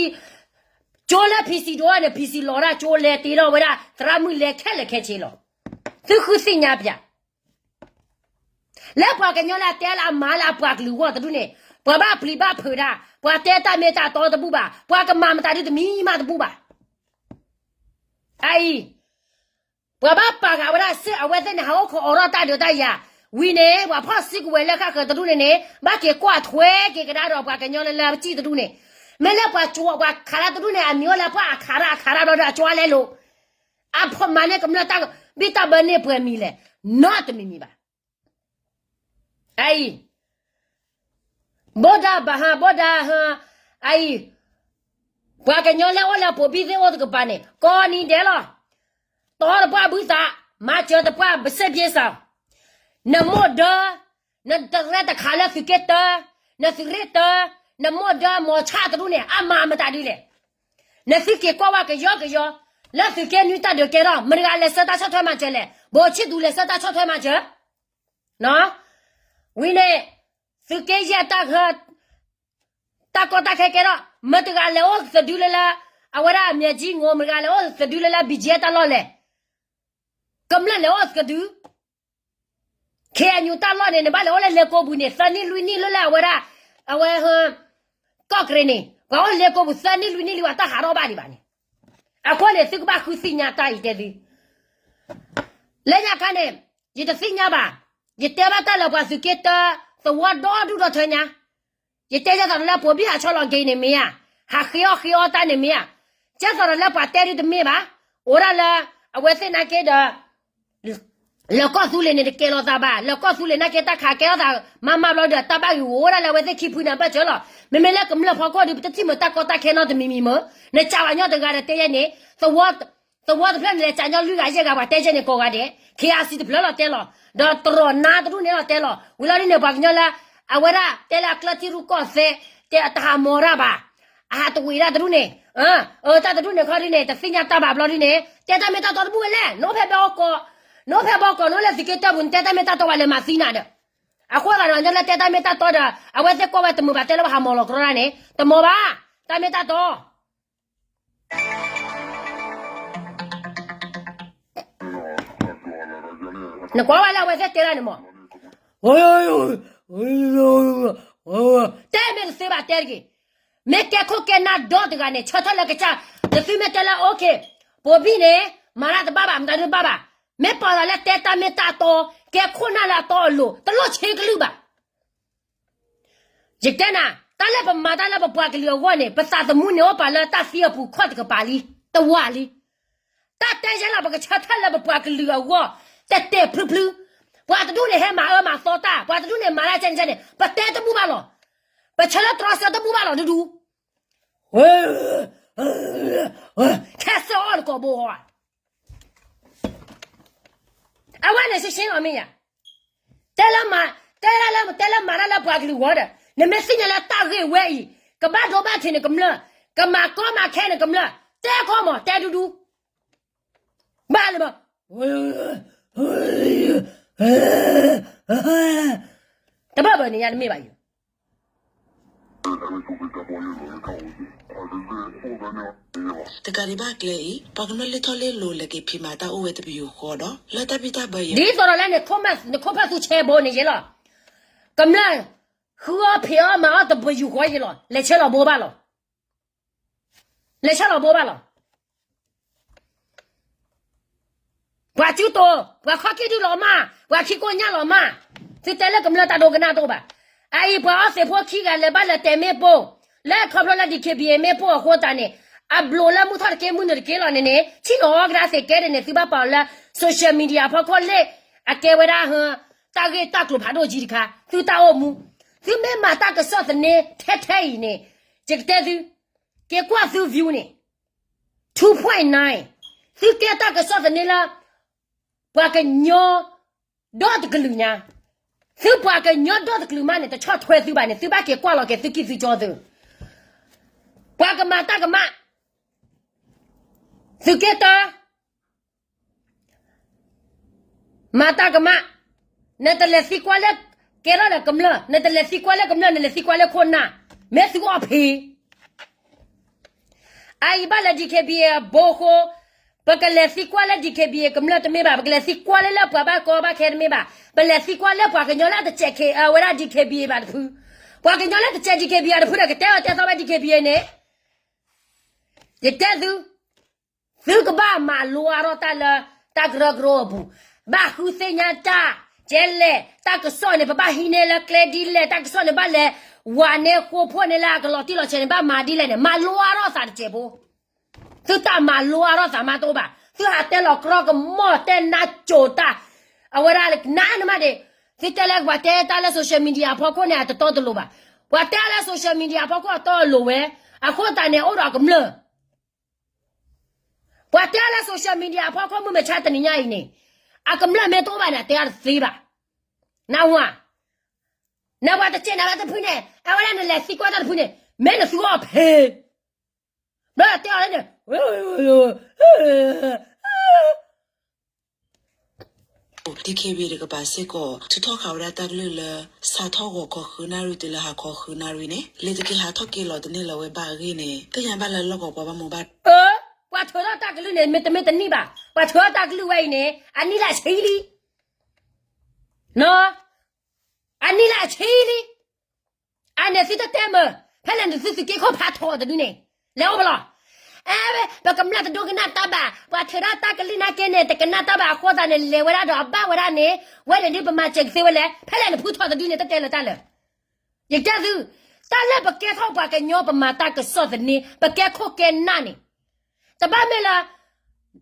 ကၠိလၢ PC ဒုးအိၣ်န့ၣ် PC လီၤဒၣ်ကၠိလဲၤတ့ထီၣ်ဝဲဒၣ် သရၣ်မုၣ်လဲၤခဲလၢာ်ခဲဆ့လီၤ. သုဃုသ့ၣ်ညါပၠး လၢပှၤကညီလၢအတဲလၢအမၤလၢအပှၤကလုာ်အဂီၢ်တဒူၣ်န့ၣ် ပှၤဘၣ်ပျံၤဘၣ်ဖုးဒၣ်, ပှၤတဲတၢ်မ့ၢ်တၢ်တီတဘူၣ်ဘၣ်, ပှၤကမၤမတၤဒုတမံၤမးတဘူၣ်ဘၣ်. အအံၤ ပှၤဘၣ်ပာ်ဃာ်ဝဲဒၣ်စ့ၢ်အဝဲသ့ၣ်န့ၣ် ဟးအိၣ်ခိးအိးထီၣ်တၢ်ဒုးတၢ်ယၤ, ဝံၤန့ၣ် ပှၤဖီၣ်စုကဝဲၤလၢဃၣ်ဃၢၤတဒူၣ်န့ၣ်န့ၣ် ဘၣ်က့ၤကွၢ်ထွဲက့ၤကဒါဒီးပှၤကညီလၢလၢပစံၣ်တဒူၣ်န့ၣ်, မ့ၢ်လၢပှၤကၠိပှၤခးတၢ်တဒူၣ်န့ၣ် အမံၤအိၣ်လၢပှၤအခးတၢ်အခးတၢ်ဘျီဒီးအကၠိလဲလိာ်, အဖီၣ်မၤန့ၢ်ကမျၢၢ်တၢ်ဘံၣ်တၢ်ဘၢန့ၢ်ပှဲၤမံၤလဲၣ်, နီတမံၤမံၤဘၣ်. အအံၤ ဘိဒၣ်ဘၣ်ဟါ ဘိဒၣ်ဟါ, အအံၤ ပှၤကညီလၢအိၣ်လၢပိာ်ဘံၣ်သ့ၣ်အိၣ်တကပၤန့ၣ် ကိးနံၤဒဲးလီၤ. တီတပှၢ်ဘုသး, မၤစၢၤတပှၢ်စ့ၣ်ပ့ၤစီၤ, နမိၢ်ဒၢ, နတရဲတခးလၢသုးက့တၢ, နသုးရ့ၣ်တၢ, နမိၢ်ဒၢမီၤဆၣ်တဒူၣ်န့ၣ် အမၤမတၤဒ်လဲၣ်. နသုက့ၤကွၢ်ဝဲကယီကယီ, လၢသုးက့နွံတၢ်ဒုးကဲထီၣ် မတၤတဂၤလဲၤဆှၢတၢ်ဆီၣ်ထွဲမၤစၢၤလဲၣ်, ဘိးဆံၣ်သူလဲၤဆှၢတၢ်ဆီၣ်ထွဲမၤစၢၤ ဝံၤန့ၣ် သုးက့ယဲၢ်တၢ်ဃၢ, တၢ်ကီတၢ်ခဲကဲထီၣ် မတၤတဂၤလဲၤအိၣ်သဒုလၢလၢ အဝဲဒၣ်အမဲာ်ကံငိၣ်, မတၤတဂၤလဲၤအိၣ်သဒုလၢလၢ BGF တၢ်လီၢ်လဲၣ်, ကမျၢၢ်လဲၤအိၣ်သဒု, KNU တၢ်လီၢ်န့ၣ် နဘၣ်လဲၤအိၣ်လၢလ့ကိပူၤန့ၣ် သၢနံၣ်လွံၢ်နံၣ်လၢလၢအဝဲဒၣ်, အဝဲ ကီၢ်ကရ့ၣ်န့ၣ် ပှၤအိၣ်လ့ကိပူၤသၢနံၣ်လွံၢ်နံၣ်လံ ပှၤတၢ်ဟးထီၣ်ဘၣ်ဒံးဘၣ်န့ၣ်, အဃိန့ၣ် သုကဘၣ်ဃုသ့ၣ်ညါတၢ်အံၤတဲသု လၢညါခါန့ၣ် ယတသ့ၣ်ညါဘၣ်, ယတဲဘၣ်တၢ်လၢပှၤသုးက့တၢ သဝီဒီဒူၣ်ဒီထၢညါ, ယတဲယဲသိးလၢပိာ်ဘံၣ်ဟးဆီလီၤက့ၤန့ၣ်မ့ၢ်ဧါ, ဟးဃ့အီၣ်ဃ့အီတၢ်န့ၣ်မ့ၢ်ဧါ, ယဲသိးလၢပှၤတဲဒုတမ့ၢ်ဘၣ်, အိၣ်ဒၣ်လၢ အဝဲသ့ၣ်နာ်က့ဒီး လၢကီၢ်သူလ့ၤန့ၣ်တကဲလီၤသးဘၣ်, လၢကီၢ်သူလ့ၤနာ်က့တၢ်ခးကဲထီၣ်သး မၤမၤဘျီဒီးတၢ်ဘၣ်ဂ့ၤအိၣ်ဒၣ်လၢအဝဲသ့ၣ်ခံဖုန့ၣ်အဘၢၣ်စၢၤလီၤ, မ့မ့ၢ်လၢကမျၢၢ်ဖီခိၣ်ဒီး ပတထံၣ်မ့ၢ်တၢ်ကီတၢ်ခဲနီတမံၤမံၤမ့ၢ်, နစံးဘၣ်ညီတဂၤဒီးတဲယဲန့ၣ်, သဝီတဖျၢၣ်န့ၣ်လဲၤစံးညီလွံၢ်ဂၤယဲၢ်ဂၤပှၤတဲယဲန့ၣ်ကိးဂၤဒဲး, KRC တဖျၢၣ်လီၤတဲလီၤ, ဒီးတရီၤနါတဒူၣ်န့ၣ်လီၤတဲလီၤ, ဝံၤလီၤဒ်န့ၣ် ပှၤကညီလၢ အဝဲဒၣ်တဲလၢအကျၢၢ်ထံရူၢ်ကီၢ်သဲး, တဲအတဟးမီၤတၢ်ဘၣ်, အဟးတဝံၤဒၣ်တဒူၣ်န့ၣ်, အတၢ်တဒူၣ်န့ၣ်ခီဒ်န့ၣ် တသ့ၣ်ညါတၢ်ဘၣ်ဘျီဒ်န့ၣ် တဲတၢ်မ့ၢ်တၢ်တီတဘူၣ်ဝဲလဲၣ်, နအိၣ်ဖဲဘဲအီကီး, နအိၣ်ဖဲဘဲအီကီး နအိၣ်လၢသုးက့တၢပူၤ နတဲတၢ်မ့ၢ်တၢ်တီဝဲလဲၣ်မၤသံနၤဒီး, အဃိသတးဒီး လၢတဲတၢ်မ့ၢ်တၢ်တီဒီး အဝဲသ့ၣ်ကွၢ်ဝဲတမုာ်ဘၣ်တဲလၢပှၤဟးမီၤလီၤကရီဒၣ်န့ၣ် တမီၤဘၣ်, တၢ်မ့ၢ်တၢ်တီ နကွၢ်ဝဲလၢအဝဲသ့ၣ်တဲဒၣ်န့ၣ်မး, တဲမ့ၢ်တသ့ဘၣ်တဲတဂ့ၤ. မ့ၢ်ကဲခိၣ်ကဲနၢ်ဒီတဂၤန့ၣ် ဆၢထၢၣ်လၢကစၢ်, နသုမ့ၢ်တဲလၢ okay, ပိာ်ဘံၣ်န့ၣ် မၤတၢ်တဘၣ်ဘၣ် မတၤဒုတဘၣ်ဘၣ်, မ့ၢ်ပာ်လီၤလၢတဲတၢ်မ့ၢ်တၢ်တီ, ကဲခိၣ်နၢ်လၢအတီအလိၤ တလိၣ်ဆ့ကလုၢ်ဘၣ်. ယတဲနၤ, တၢ်လၢပမၤတၢ်လၢပပှၤကလုာ်အဂီၢ်န့ၣ် ပသးသမူန့ၣ်အိၣ်ပာ်လၢတၢ်သံအပူၤခီၣ်တကပၤလံ, တဝာ်လံ. တၢ်တဲယဲလီၤ ပကဆၢထၢၣ်လၢပပှၤကလုာ်အဂီၢ်, တဲတဲာ်ဖျုဖျု, ပှၤတဒူၣ်န့ၣ်ဟဲမၤအၢမၤသီတၢ်, ပှၤတဒူၣ်န့ၣ်မၤတၢ်ကဲန့ၣ်ကဲန့ၣ် ပတဲတဘူၣ်ဘၣ်လီၤ. ပဆၢလၢတြီဆၢတဘူၣ်ဘၣ်လီၤဒူဒူ ခဲစၢၢ်အီၣ်တကိးဘိဧါ. အဝဲန့ၣ်ရှင်းရှင်းလီၤမ့ၢ်ယါ, တဲလၢမၤ, တဲလၢ, တဲလၢမၤတၢ်လၢပှၤကလုာ်ဂီၢ်ဒီး နမ့ၢ်သ့ၣ်ညါလၢတၢ်ဂ့ၢ်ဝဲအံၤ ကဘၣ်ဒိဘၣ်ထံးန့ၣ်ကမျၢၢ်, ကမၤကီမၤခဲန့ၣ်ကမျၢၢ်, တဲခီမး တဲဒူဒူ ဘၣ်လၢမး တဘၣ်ဘၣ်န့ၣ်ညါတမ့ၢ်ဘၣ်ယိၤ တကးဒံးဘၣ်ကျဲအံၤ ပှၤကမျၢၢ်လၢထီၣ်လၢလိၤလဲၤက့ၤဖံးမၤတၢ်အိၣ်ဝဲတပယူာ်ဃီဒီး လၢတၢ်ဘံၣ်တၢ်ဘၢယဲ ဒ်သိးဒီးလၢန့ၣ် နခိၣ်ဖၢၣ်သူဆဲဘိန့ၣ်ယဲလီၤ. ကမျၢၢ် ဃုအီၣ်ဖံးအီၣ်မၤအီၣ်တပယူာ်ဃီယဲလီၤ. လဲၤဆဲလီၤဘိဘၣ်လီၤ. လဲၤဆဲလီၤဘိဘၣ်လီၤ. ပှၤစုတိၤ, ပှၤခီၣ်ကံၢ်ဒုလီၤမၢ်, ပှၤခံကိညၢ်လီၤမၢ်, သုတဲလၢကမျၢၢ်တၢ်ဒိကနၣ်တအိၣ်ဘၣ်. အအံၤပှၤအီသံးဖိခံဂၤလဲၤဘၣ်လဲၤတဲာ်မ့ၣ်ပိၢ်, လၢခီဖျိလၢ DKBA မ့ၣ်ပိၢ်အဃိသတးန့ၣ်, အဘျိးလၢမုၢ်ထီၣ်တက့ၢ်မုၢ်နုာ်တက့ၢ်လီၤန့ၣ်န့ၣ် ဆ့ၣ်နီၤအီကဒါသ့ၣ်ကဲဒ်န့ၣ် သုဘၣ်ပာ်အီၤလၢ social media အဖီခိၣ်လၢ အကဲဝဲဒၣ် တၢ်ဂ့ၢ်တၢ်ကျိၤဖးဒိၣ်ကံတခါ, သုတၢ်အိၣ်မူ, သုမ့ၢ်မၤတၢ်ကစီၣ်သန့ထဲထဲအံၤန့ၣ်, ယကတဲသု, က့ၤကွၢ်သု view န့ၣ် two point nine, သုကဲတၢ်ကစီၣ်သန့လၢ ပှၤကညီ ဒီတကလုာ်ညါ, သုပှၤကညီဒီတကလုာ်မးန့ၣ် တဆီၣ်ထွဲသုဘၣ်န့ၣ် သုဘၣ်က့ၤကွၢ်လီၤက့ၤသုကံၢ်သုကၠီသု, ပှၤကမၤတၢ်ကမၣ်, သုက့တၢ မၤတၢ်ကမၣ်, နတလဲၤသံကွၢ်လၢ ကဲထီၣ်ဒီးကမျၢၢ်, နတလဲၤသံကွၢ်လၢကမျၢၢ် နလဲၤသံကွၢ်လၢခိၣ်နၢ်, မ့ၢ်သုအီၣ်ဖံး အအံၤဘၣ်လၢ DKBA အဘိဃိ, ပကလဲၤသံကွၢ်လၢ DKBA ကမျၢၢ်တမ့ၢ်ဘၣ်, ပကလဲၤသံကွၢ်လၢလၢပှၤဘၣ်ကီဘၣ်ခဲတမ့ၢ်ဘၣ်, ပလဲၤသံကွၢ်လၢပှၤကညီလၢတစဲးခဲအဝဲဒၣ် DKBA ဘၣ်တဖု, ပှၤကညီလၢတစဲး DKBA ဘၣ်တဖုဒီး ကတဲအီၤတဲသီဝဲ DKBA န့ၣ်, ယတဲသု, သုကဘၣ်မၤလိအါထီၣ်တၢ်လၢ တၢ်ကရၢကရိအပူၤ, ဘၣ်ဃုသ့ၣ်ညါတၢ်, ကဲလဲၣ်, တၢ်ကစီၣ်န့ၣ် ပဘၣ်ဟံးန့ၢ်လၢကျဲဒ်လဲၣ်, တၢ်ကစီၣ်န့ၣ် ဘၣ်လဲၤဝးန့ၢ်ဃိဖိန့ၣ်လၢ အကလီၤတံၢ်လီၤဆဲးန့ၣ် ဘၣ်မၤဒ်လဲၣ်န့ၣ် မၤလိအါထီၣ်သးတစဲးဖိ, သုတၢ်မၤလိအါထီၣ်သးမးတအိၣ်ဘၣ်, သုဟးတဲလီၤကြီကမီၢ်တဲနါစိၤတၢ်, အဝဲဒၣ်နါနမးဒ့ၣ်, သုတဲလၢပှၤတဲတၢ်လၢ social media အဖီခိၣ်န့ၣ် အတတီတလိၤဘၣ်, ပှၤတဲလၢ social media အဖီခိၣ်အတီအလိၤဝဲ, အဃိသတးန့ၣ် အိၣ်ဒီးကမျၢၢ် ပှၤတဲလၢ social media အဖီခိၣ်မုၢ်မဆါတနံၤညါအံၤန့ၣ်, အကမျၢၢ်မ့ၢ်တအိၣ်ဘၣ်န့ၣ် အတဲအါတသ့ဘၣ်, နၢ်ဟူဧါ, နပှၤတစဲးနၤဝဲတဖုန့ၣ် အဝဲဒၣ်နလဲၤသံကွၢ်တၢ်တဖုန့ၣ်, မ့ၢ်နသုအီၣ်ဖံး, ဘျီတဲအီၤလၢန့ၣ် DKBA တကပၤစ့ၢ်ကီး ထုးထီၣ်ဃာ်ဝဲဒၣ်တၢ်ကလုၢ်လၢ စးထီၣ်ဂီၤခီဃုနၣ်ရံၣ်တုၤလၢဟါခီဃုနၣ်ရံၣ်န့ၣ် လ့ၤတက့ၤဟးထီၣ်က့ၤလီၤတန့ၢ်လၢၤဝဲဘၣ်အဂ့ၢ်န့ၣ် သ့ၣ်ညါဘၣ်လၢလီၢ်ကဝီၤပှၤဘၣ်မူဘၣ် ပှၤထုးထီၣ်တၢ်ကလုၢ်န့ၣ် မ့တမ့ၢ်တနံၣ်ဘၣ်, ပှၤထုးထီၣ်တၢ်ကလုၢ်ဝဲအံၤန့ၣ် အနံၣ်လၢအဆံလံ, အနံၣ်လၢအဆံလံ, အန့ၣ်သုတတဲမၢ်, ဖဲလဲၣ်နသုသုးက့ခိၣ်ဖးထီတဒုန့ၣ်, လဲၤအိၣ်ဖဲလဲၣ်, အဲ ပကမျၢၢ်တဒိကနၣ်တၢ်ဘၣ်, ပှၤထုးထီၣ်တၢ်ကလုၢ်နာ်က့န့ၣ် တကနၣ်တၢ်ဘၣ်အဃိသတးန့ၣ် လဲၤဝဲဒၣ်ဒီးအဘၣ်ဝဲဒၣ်န့ၣ်, ဝဲန့ၣ်ဒုးပမၤစၢၤကသ့ဝဲလဲၣ်, ဖဲလဲၣ်နဖုထီတဒုန့ၣ် တတဲလၢၤတၢ်လၢၤ ယတဲသု, တၢ်လၢပကဲထီၣ်ပှၤကညီပမၤတၢ်ကစီၣ်သန့, ပကဲခိၣ်ကဲနၢ်န့ၣ်, တဘၣ်မ့ၢ်လၢ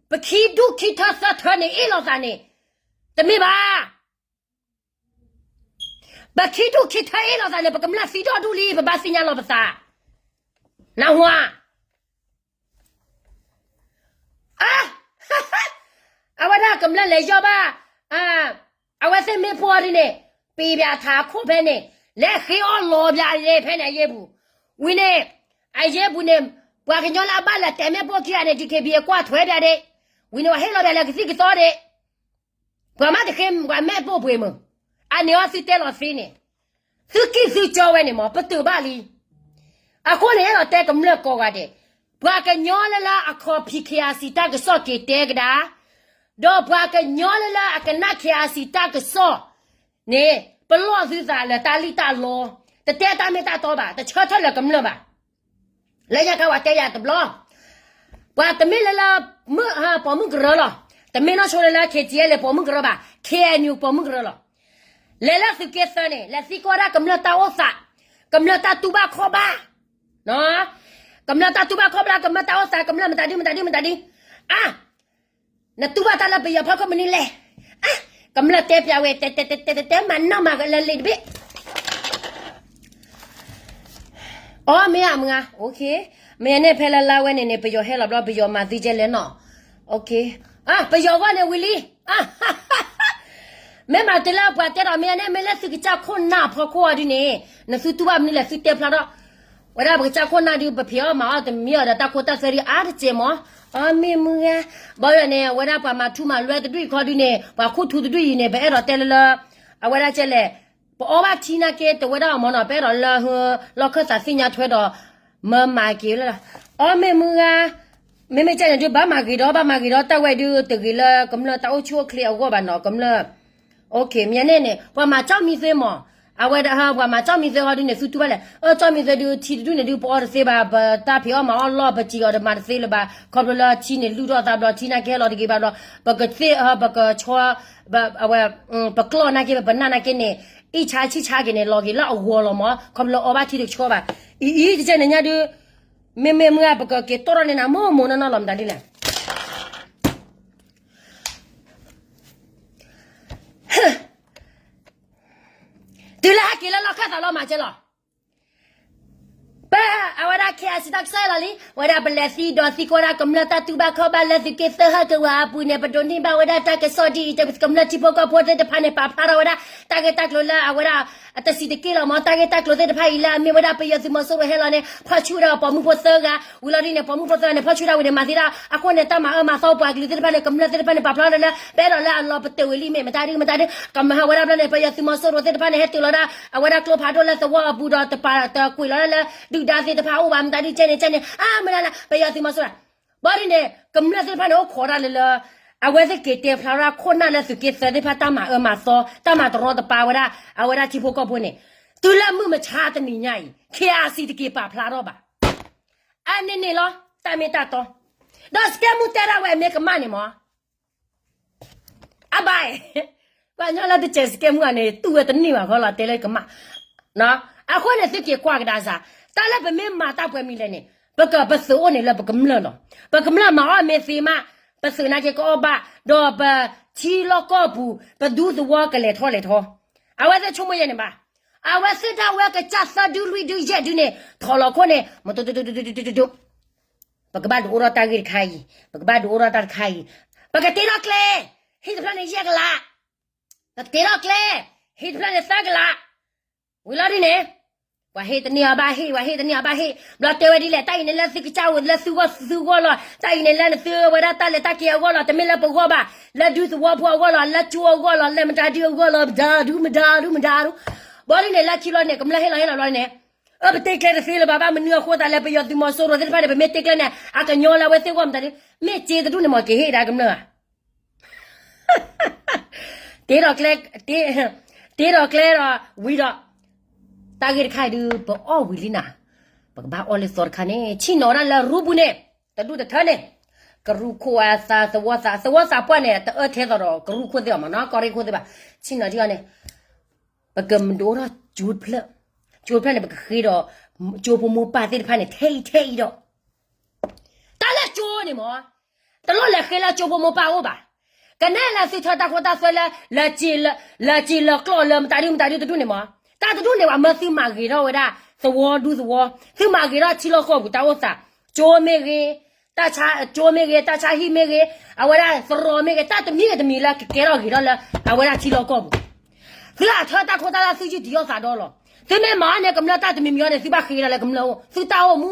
ပခံဒူၣ်ခံထၢသၢထၢန့ၣ် အ့ၣ်လိာ်သးန့ၣ်, တမ့ၢ်ဘၣ်. ပခံဒူၣ်ခံထၢအ့ၣ်လိာ်သးန့ၣ် ပကမျၢၢ်သံဒီဒူၣ်လံ ပဘၣ်သ့ၣ်ညါလီၤပသး, နၢ်ဟူဧါ အဝဲဒၣ်ကမျၢၢ်လဲၤယီၢ်ဘၣ်, အဝဲသ့ၣ်မ့ၢ်ပှီၢ်ဒ်န့ၣ်, ပံၤဘၣ်ထးခိၣ်ဖဲန့ၣ်, လဲၤဃ့အီၣ်လီၤဘၣ်ဒ့ဖဲန့ၣ်အယ့ၢ်ပူၤ, ဝံၤန့ၣ်, အယ့ၢ်ပူၤန့ၣ်, ပှၤကညီလၢအဘၣ်လဲၤတဲာ်မ့ၣ်ပိၢ်ခံဂၤန့ၣ် DKBA ကွၢ်ထွဲဘၣ်ဒ့, ဝံၤန့ၣ်ပှၤဟ့ၣ်လီၤဘၣ်လၢကသံၣ်ကသီဒ့ ပှၤမ့ၢ်တဃ့ပှၤမ့ၣ်ပိၢ်ပှ့ၤမး, အန့ၣ်အီၤသုတဲလီၤသ့န့ၣ်, သုကံၢ်သုကၠီဝဲန့ၣ်မး ပတုာ်ဘၣ်လံ. အဃိန့ၣ် အဲၣ်ဒိးတဲကမျၢၢ်ကိးဂၤဒဲး, ပှၤကညီလၢလၢအခီၣ်ဖံး KIC တၢ်ကစီၣ်က့ၤတဲကဒါ, ဒီးပှၤကညီလၢလၢအကနၣ် KIC တၢ်ကစီၣ်န့ၣ် ပလီၢ်သုသးလၢတၢ်လံၣ်တၢ်လီ, တတဲတၢ်မ့ၢ်တၢ်တီဘၣ်, တဆၢထၢၣ်လၢကမျၢၢ်ဘၣ်. လၢညါခါပှၤတဲယၤတဘျီ, ပှၤတမ့ၢ်လၢလၢ ပိာ်မုၣ်ကရၢလီၤ. တမ့ၢ်နီၢ်ဆိလၢလၢ K T L ပိာ်မုၣ်ကရၢဘၣ်, K N U ပိာ်မုၣ်ကရၢလီၤ. လဲၤလၢသုးက့သၢန့ၣ် လဲၤသံကွၢ်ဒၣ်ကမျၢၢ်တၢ်အိၣ်သး, ကမျၢၢ်တၢ်တူၢ်ဘၣ်ခီၣ်ဘၣ်, ကမျၢၢ်တၢ်တူၢ်ဘၣ်ခီၣ်ဘၣ်, ကမျၢၢ်တၢ်အိၣ်သး, ကမျၢၢ်မတၤဒုမတၤဒုမတၤဒု, အါ နတူၢ်ဘၣ်တၢ်လၢပယီၤဖီခိၣ်မနုၤလဲၣ်. ကမျၢၢ်တဲပျးဝဲ တဲတဲတဲတဲတဲတဲ မၤနီၣ်မၤကလၢလံတဘ့ၣ်. အီ မ့ၢ်အမုၢ်ဂၤ, မ့ၢ်န့ၣ်ဖဲလၢလါဝဲန့ၣ်န့ၣ် ပယီၤဟဲလီၤဘျီ ပယီၤမၤသံကဲလဲၣ်နီၤ. ပယီၤဂီၢ်န့ၣ်ဝံၤလံ. မ့ၢ်မၤတလၢပှၤတဲဒီး မ့ၢ်န့ၣ် မ့ၢ်လၢသုကစၢ်ခိၣ်နၢ်ဖီခိၣ်အီၤဒုန့ၣ် နသုတူၢ်ဘၣ်မနုၤလဲၣ် သုတဲဖျါထီၣ်. ဝဲဒၣ်ပကစၢ်ခိၣ်နၢ်ဒု ပဖံးအီၣ်မၤအီၣ်တမံၤအီၤဒီးတၢ်ခိတၢ်သွဲဒုအါတစဲးမး. အီ မ့ၢ်မုၢ်ဂၤ, ဘီယီၤန့ၣ် အဝဲဒၣ်ပှၤမၤထူမၤလွဲတဒူၣ်အံၤခီဒုန့ၣ် ပှၤခူၣ်ထူတဒူၣ်အံၤန့ၣ် ပအဲၣ်ဒိးတဲလၢလၢ အဝဲဒၣ်ကဲလဲၣ်, ပအီၣ်ဘၣ်ထံနာ်က့တဝဲဒၣ်အီၤမးနီၤ ပအဲၣ်ဒိးလၢ လီၢ်ခၢၣ်သးသ့ၣ်ညါထွဲဒီး မၢမၤက့ၤလၢ အီ မ့ၢ်မုၢ်ဂၤ, မ့မ့ၢ်ကဲန့ၣ်ဒု ဘၣ်မၤဂ့ၤဒီး ဘၣ်မၤဂ့ၤဒီးတၢ်ဝဲဒု တဂ့ၤလၢကမျၢၢ်တၢ်အိၣ်ဆူၣ်အိၣ်ချ့အဂီၢ်ဘၣ်နီၤ ကမျၢၢ်. မ့ၢ်န့ၣ်န့ၣ် ပှၤမၤကၠီၣ်မံၤသ့မး, အဝဲဒၣ် ပှၤမၤကၠီၣ်မံၤသ့ဟီဒုန့ၣ် သုတူၢ်ဘၣ်လဲၣ်. အၢ ကၠီၣ်မံၤသ့ဒု ထံတဒူၣ်န့ၣ်ဒု ပအီၣ်တသ့ဘၣ်, ပတၢ်ဖံးအီၣ်မၤအီၣ်လီၢ် ပစံၣ်အီၤတမၤတသ့လၢၤဘၣ်, ခီဖျိလၢထံန့ၣ် လုၢ်ထီၣ်သးဘျီ ထံနာ်က့ဟဲလီၤတဂ့ၤဘၣ်ဘျီ, ပကသ့ၣ် ပကဆီ အဝဲ ပကျီၢ်နာ်က့ ပနၢ်နာ်က့န့ၣ် အ့ၣ်ဆါဆံၣ်ဆါက့ၤန့ၣ် လီၤက့ၤလၢအဂီၤလီၤမး, ခီဖျိလၢအီၣ်ဘၣ်ထံတကဆီဘၣ်. အံၤအံၤ တကဲန့ၣ်ညါဒု မ့မ့ၢ်မုၢ်ဂၤ ပကက့ၤတီၢ်ထီၣ်န့ၢ်နၤ မိၢ်မိၢ်နီၢ်နီၢ်လီၤ မတၤဒ်လဲၣ်. တုၤလၢဟဲက့ၤလၢလီၢ်ခၢၣ်သးလီၤမးကဲလီၤ. ပ အဝဲဒၣ် K I C တၢ်ကစီၣ်လီၤလံ, ဝဲဒၣ်ပလဲၤသံဒီးသံကွၢ်ဒၣ်ကမျၢၢ်တၢ်တူၢ်ဘၣ်ခီၣ်ဘၣ်လၢသုးက့သၢဟၢၣ်ကဝၤအပူၤန့ၣ် ပဒိးန့ၢ်ဘၣ်ဝဲဒၣ်တၢ်ကစီၣ်ဒ်အံၤ, ကမျၢၢ်ထံဖိကီၢ်ဖိသ့ၣ်တဖၣ်န့ၣ် ပာ်ဖျါထီၣ်ဝဲဒၣ် တၢ်ဂ့ၢ်တၢ်ကျိၤလၢအဝဲဒၣ် အတဆံးတက့ၢ်လီၤမး, တၢ်ဂ့ၢ်တၢ်ကျိၤသ့ၣ်တဖၣ်အံၤလၢအမ့ၢ်ဝဲဒၣ်ပယီၤသုးမီၤစိရိၤဟဲလီၤန့ၣ် ဖီၣ်ဆူၣ်ဒီးပိာ်မုၣ်ဖိသၢဂၤ, ဝံၤလီၤဒ်န့ၣ် ပိာ်မုၣ်ဖိသၢဂၤန့ၣ် ဖီၣ်ဆူၣ်ဒၣ်ဝံၤန့ၣ် မၤသံဒၣ် အဃိန့ၣ် တၢ်မၤအၢမၤသီပှၤကလုာ်သ့ၣ်တဖၣ်န့ၣ် ကမျၢၢ်သ့ၣ်တဖၣ်န့ၣ် ပာ်ဖျါထီၣ်လၢ ပအဲၣ်ဒိးလၢအလီၤပတုာ်ဝံၤလံမ့ၢ် မတၤဒုမတၤဒု, ကမၤဟးဝဲဒၣ်ဘျီန့ၣ် ပယီၤသုးမီၤစိရိၤသ့ၣ်တဖၣ်န့ၣ် ဟဲတုၤလီၤဒၣ် အဝဲဒၣ်ကျိဖးဒိၣ်လၢသဝီအပူၤဒီး တပာ်တကွံာ်လီၤဒၣ်လၢ ဒုၣ်ဒါသ့ၣ်တဖၣ်အိၣ်ဘၣ် မတၤဒုကဲန့ၣ်ကဲန့ၣ် အါမနုၤလဲၣ် ပယီၤသုးမီၤစိရိၤ ဘၣ်ဒ်န့ၣ် ကမျၢၢ်သ့ၣ်တဖၣ်န့ၣ် အိၣ်ခိးဒၣ်လၢလၢ အဝဲသ့ၣ်က့ၤတဲဖျါဝဲဒၣ်ခိၣ်နၢ်လၢသုးက့သၢသ့ၣ်တဖၣ် တၢ်မၤအၢမၤသီ တၢ်မၤတရီတပါဝဲဒၣ် အဝဲဒၣ်ထံဖိကီၢ်ဖိန့ၣ် တုၤလၢမုၢ်မဆါတနံၤညါအံၤ K I C တက့ၤပာ်ဖျါထီၣ်ဘၣ်. အါန့ၢ်န့ၣ်လီၤ တၢ်မ့ၢ်တၢ်တီ, ဒီးစကဲမူတဲဒၣ်ဝဲအမ့ၢ်ကမၣ်န့ၣ်မး အဘၣ်, ပှၤကညီလၢတစဲးစကဲမူဧါန့ၣ် တူၢ်ဝဲတန့ၢ်ဘၣ်ဃီလီၤ တဲလၢကမၣ်. အဃိန့ၣ် သုက့ၤကွၢ်ကဒါစၢ် တၢ်လၢပမ့ၢ်မၤတၢ်ပှဲၤမံၤလဲၣ်န့ၣ် ပကပသုးအိၣ်န့ၣ်လၢပကမျၢၢ်လီၤ. ပကမျၢၢ်မၤအီၣ်မ့ၢ်သ့မး ပသုးနာ်က့ကအီၣ်ဘၣ် ဒီးပထံလီၢ်ကီၢ်ပူၤ ပဒူသဝီကလဲၤထီၣ်လဲၤထီ အဝဲသ့ၣ်ဆိကမိၣ်ယဲၢ်န့ၣ်ဘၣ်. အဝဲသ့ၣ်ဒၣ်ဝဲကစၢ်သၢဒုလွံၢ်ဒုယဲၢ်ဒုန့ၣ် ထီၣ်လီၤခိၣ်န့ၣ် မ့ၢ် ပကဘၣ်ဒုးအိၣ်ထီၣ်တၢ်ဂ့ၢ်တခါအံၤ, ပကဘၣ်ဒုးအိၣ်ထီၣ်တၢ်တခါအံၤ, ပကတ့ထီၣ်ကျဲ, ဟံၣ်တဖျၢၣ်န့ၣ်ယဲၢ်ကလး, ပကတ့ထီၣ်ကျဲ, ဟံၣ်တဖျၢၣ်န့ၣ်သၢကလး, ဝံၤလီၤဒ်န့ၣ်, ပှၤဟ့ၣ်တန့ၢ်အီၤဘၣ်ဟ့ၣ်, ပှၤဟ့ၣ်တန့ၢ်အီၤဘၣ်ဟ့ၣ်, ဘျီတဲဝဲဒ်လဲၣ်, တၢ်အံၤန့ၣ်လၢသုကစၢ်ဝဲလၢသုဂီၢ်သုဂီၢ်လီၤ, တၢ်အံၤန့ၣ်လၢနသုဝဲဒၣ်တၢ်လဲၤတၢ်က့ၤအဂီၢ်လီၤ, တမ့ၢ်လၢပဂီၢ်ဘၣ်, လၢဒူသဝီဖိအဂီၢ်လီၤ, လၢကၠိအဂီၢ်လီၤ, လၢမတၤဒုအဂီၢ်လီၤ, မတၤဒုမတၤဒုမတၤဒု, ဘျီဒ်န့ၣ် လၢခံဘျီန့ၣ် ကမျၢၢ်ဟ့ၣ်လီၤဟ့ၣ်လီၤဘျီန့ၣ် အၢ ပတ့ကျဲတသ့လၢၤဘၣ်, ဘၣ်မနုၤအဃိသတးလဲၣ်, ပယီၤသုးမီၤစိရိၤသ့ၣ်တဖၣ်န့ၣ် ပမ့ၢ်တ့ကျဲန့ၣ် အကညီလၢအဝဲသ့ၣ်ဂီၢ်မတၤဒု, မ့ၢ်စ့တဒူၣ်န့ၣ်မ့ၢ် ကဟ့ၣ်ဒၣ်ကမျၢၢ်ဧါ, တ့ဒီးကျဲ, တ့ဒီးကျဲဒီးဝံၤဒီး, တၢ်ဂ့ၢ်တခါအံၤဒုး ပအီၣ်ဝံၤလံနၤ, ပကဘၣ်အီၣ်လၢသီတခါန့ၣ် ဆ့ၣ်နီၤဒၣ်လၢရူပူၤန့ၣ်, တဒူၣ်တထၢန့ၣ်, ကရူၢ်ခိၣ်အသးသဝီသး, သဝီသးပှၢ်န့ၣ် တအၢထဲသိးဒီးကရူၢ်ခိၣ်သ့ၣ်ဘၣ်မးနီၤ, ကီၢ်ရ့ၣ်ခိၣ်သ့ၣ်ဘၣ်, ဆ့ၣ်နီၤထံအီၤန့ၣ် ပကမၤဒိၣ်ထီၣ်ကၠိတဖျၢၣ်, ကၠိတဖျၢၣ်န့ၣ် ပကဃ့ဒီး ကၠိဖိမိၢ်ပၢ်သ့ၣ်တဖၣ်န့ၣ် ထဲအံၤထဲအံၤဒီး, တၢ်လၢကၠိန့ၣ်မး, တလိၣ်လဲၤဃ့လၢကၠိဖိမိၢ်ပၢ်အအိၣ်ဘၣ်, ကနဲလၢသုထၢတၢ်ခိတၢ်သွဲလၢ လၢစ့လၢကျီၢ်လၢမတၤဒုမတၤဒုတဒူၣ်န့ၣ်မး, တၢ်တဒူၣ်န့ၣ် ပှၤမၢသုမၤဂ့ၤထီၣ်ဝဲဒၣ် သဝီဒူသဝီ, သုမၤဂ့ၤထီၣ်ထံလီၢ်ကီၢ်ပူၤတၢ်အိၣ်သး, ကၠိမ့ၢ်ဂ့ၤ တၢ်ဆါ, ကၠိမ့ၢ်ဂ့ၤ, တၢ်ဆါဟံၣ်မ့ၢ်ဂ့ၤ, အဝဲဒၣ်သရိာ်မ့ၢ်ဂ့ၤ, တၢ်တမံၤဂ့ၤတမံၤလၢကကဲထီၣ်ဂ့ၤထီၣ်လၢ အဝဲဒၣ်ထံလီၢ်ကီၢ်ပူၤ, သုအထၢတၢ်ခိတၢ်သွဲသုယုၢ်တံၢ်အီၣ်သးဒီလီၤ, သုမ့ၢ်မၤအီၤန့ၣ် ကမျၢၢ်တၢ်တမံၤမံၤအီၤန့ၣ် သုဘၣ်ဃ့ဒီးလၢကမျၢၢ်အိၣ်, သုတၢ်အိၣ်မူ,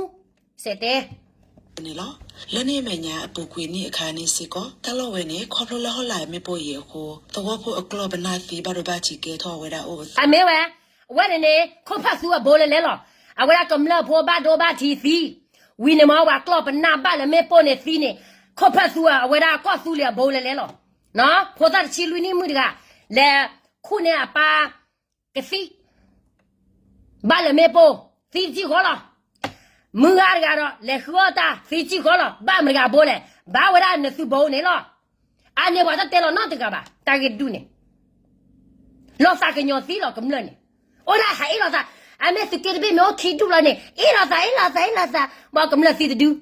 စဲးတဲ န့ၣ်လီၤ. လၢန့ၣ်အမဲာ်ညါအပူၤကွံာ်နံၣ်အခါန့ၣ်စ့ၢ်ကီး တၢ်လီၢ်ဝဲန့ၣ် ခီဖျိလၢဟီၣ်လာ်မ့ၣ်ပိၢ်အံၤအဃိ သဝီဖိအကျီၢ်ပနၢ်သံဘၣ်ဒိဘၣ်ထံးကဲထီၣ်ဝဲဒၣ်အိၣ်အသး, အမ့ၢ်ဝဲ, အဝဲန့ၣ်န့ၣ် ခိၣ်ဖၢၣ်သူအဘိလဲၤလဲၤလီၤ, အဝဲဒၣ်ကမျၢၢ်ဖိဘၣ်ဒိဘၣ်ထံးသံ, ဝံၤန့ၣ်မ့ၢ်ပှၤကျီၢ်ပနၢ်ဘၣ်လၢမ့ၣ်ပိၢ်န့ၣ်သံန့ၣ်, ခိၣ်ဖၢၣ်သူအဝဲဒၣ်ကီၢ်သူလ့ၤအဘိလဲၤလဲၤလီၤ, ဖိသၣ်တဆံလွံၢ်နံၣ်မုၣ်တဂၤ, လဲၤခူၣ်န့ၢ်အပၢ် ကသံ, ဘၣ်လၢမ့ၣ်ပိၢ်, သံတထံၣ်ဃီလီၤ. မုၢ်ဂၤတဂၤဒီး လဲၤဃုအီၣ်တၢ် သံတထံၣ်ဃီလီၤ. ဘၣ်မတၤတဂၤဘိလဲၣ်, ဘၣ်ဝဲဒၣ်နသုဘိန့ၣ်လီၤ. အန့ၣ်ပှၤတတဲလီၤနီတဂၤဘၣ်, တၢ်ဂ့ၢ်တဒူၣ်န့ၣ် လီၤသးကညီၤသံလီၤကမျၢၢ်န့ၣ်, အိၣ်ဒၣ်ဟးအ့ၣ်လိာ်သး, အမ့ၢ်သုးက့တဘ့ၣ်မ့ၢ်အိၣ်ခံဒူၣ်လီၤန့ၣ် အ့ၣ်လိာ်သး အ့ၣ်လိာ်သး အ့ၣ်လိာ်သး, ဘၣ်ကမျၢၢ်သံတဒူၣ်.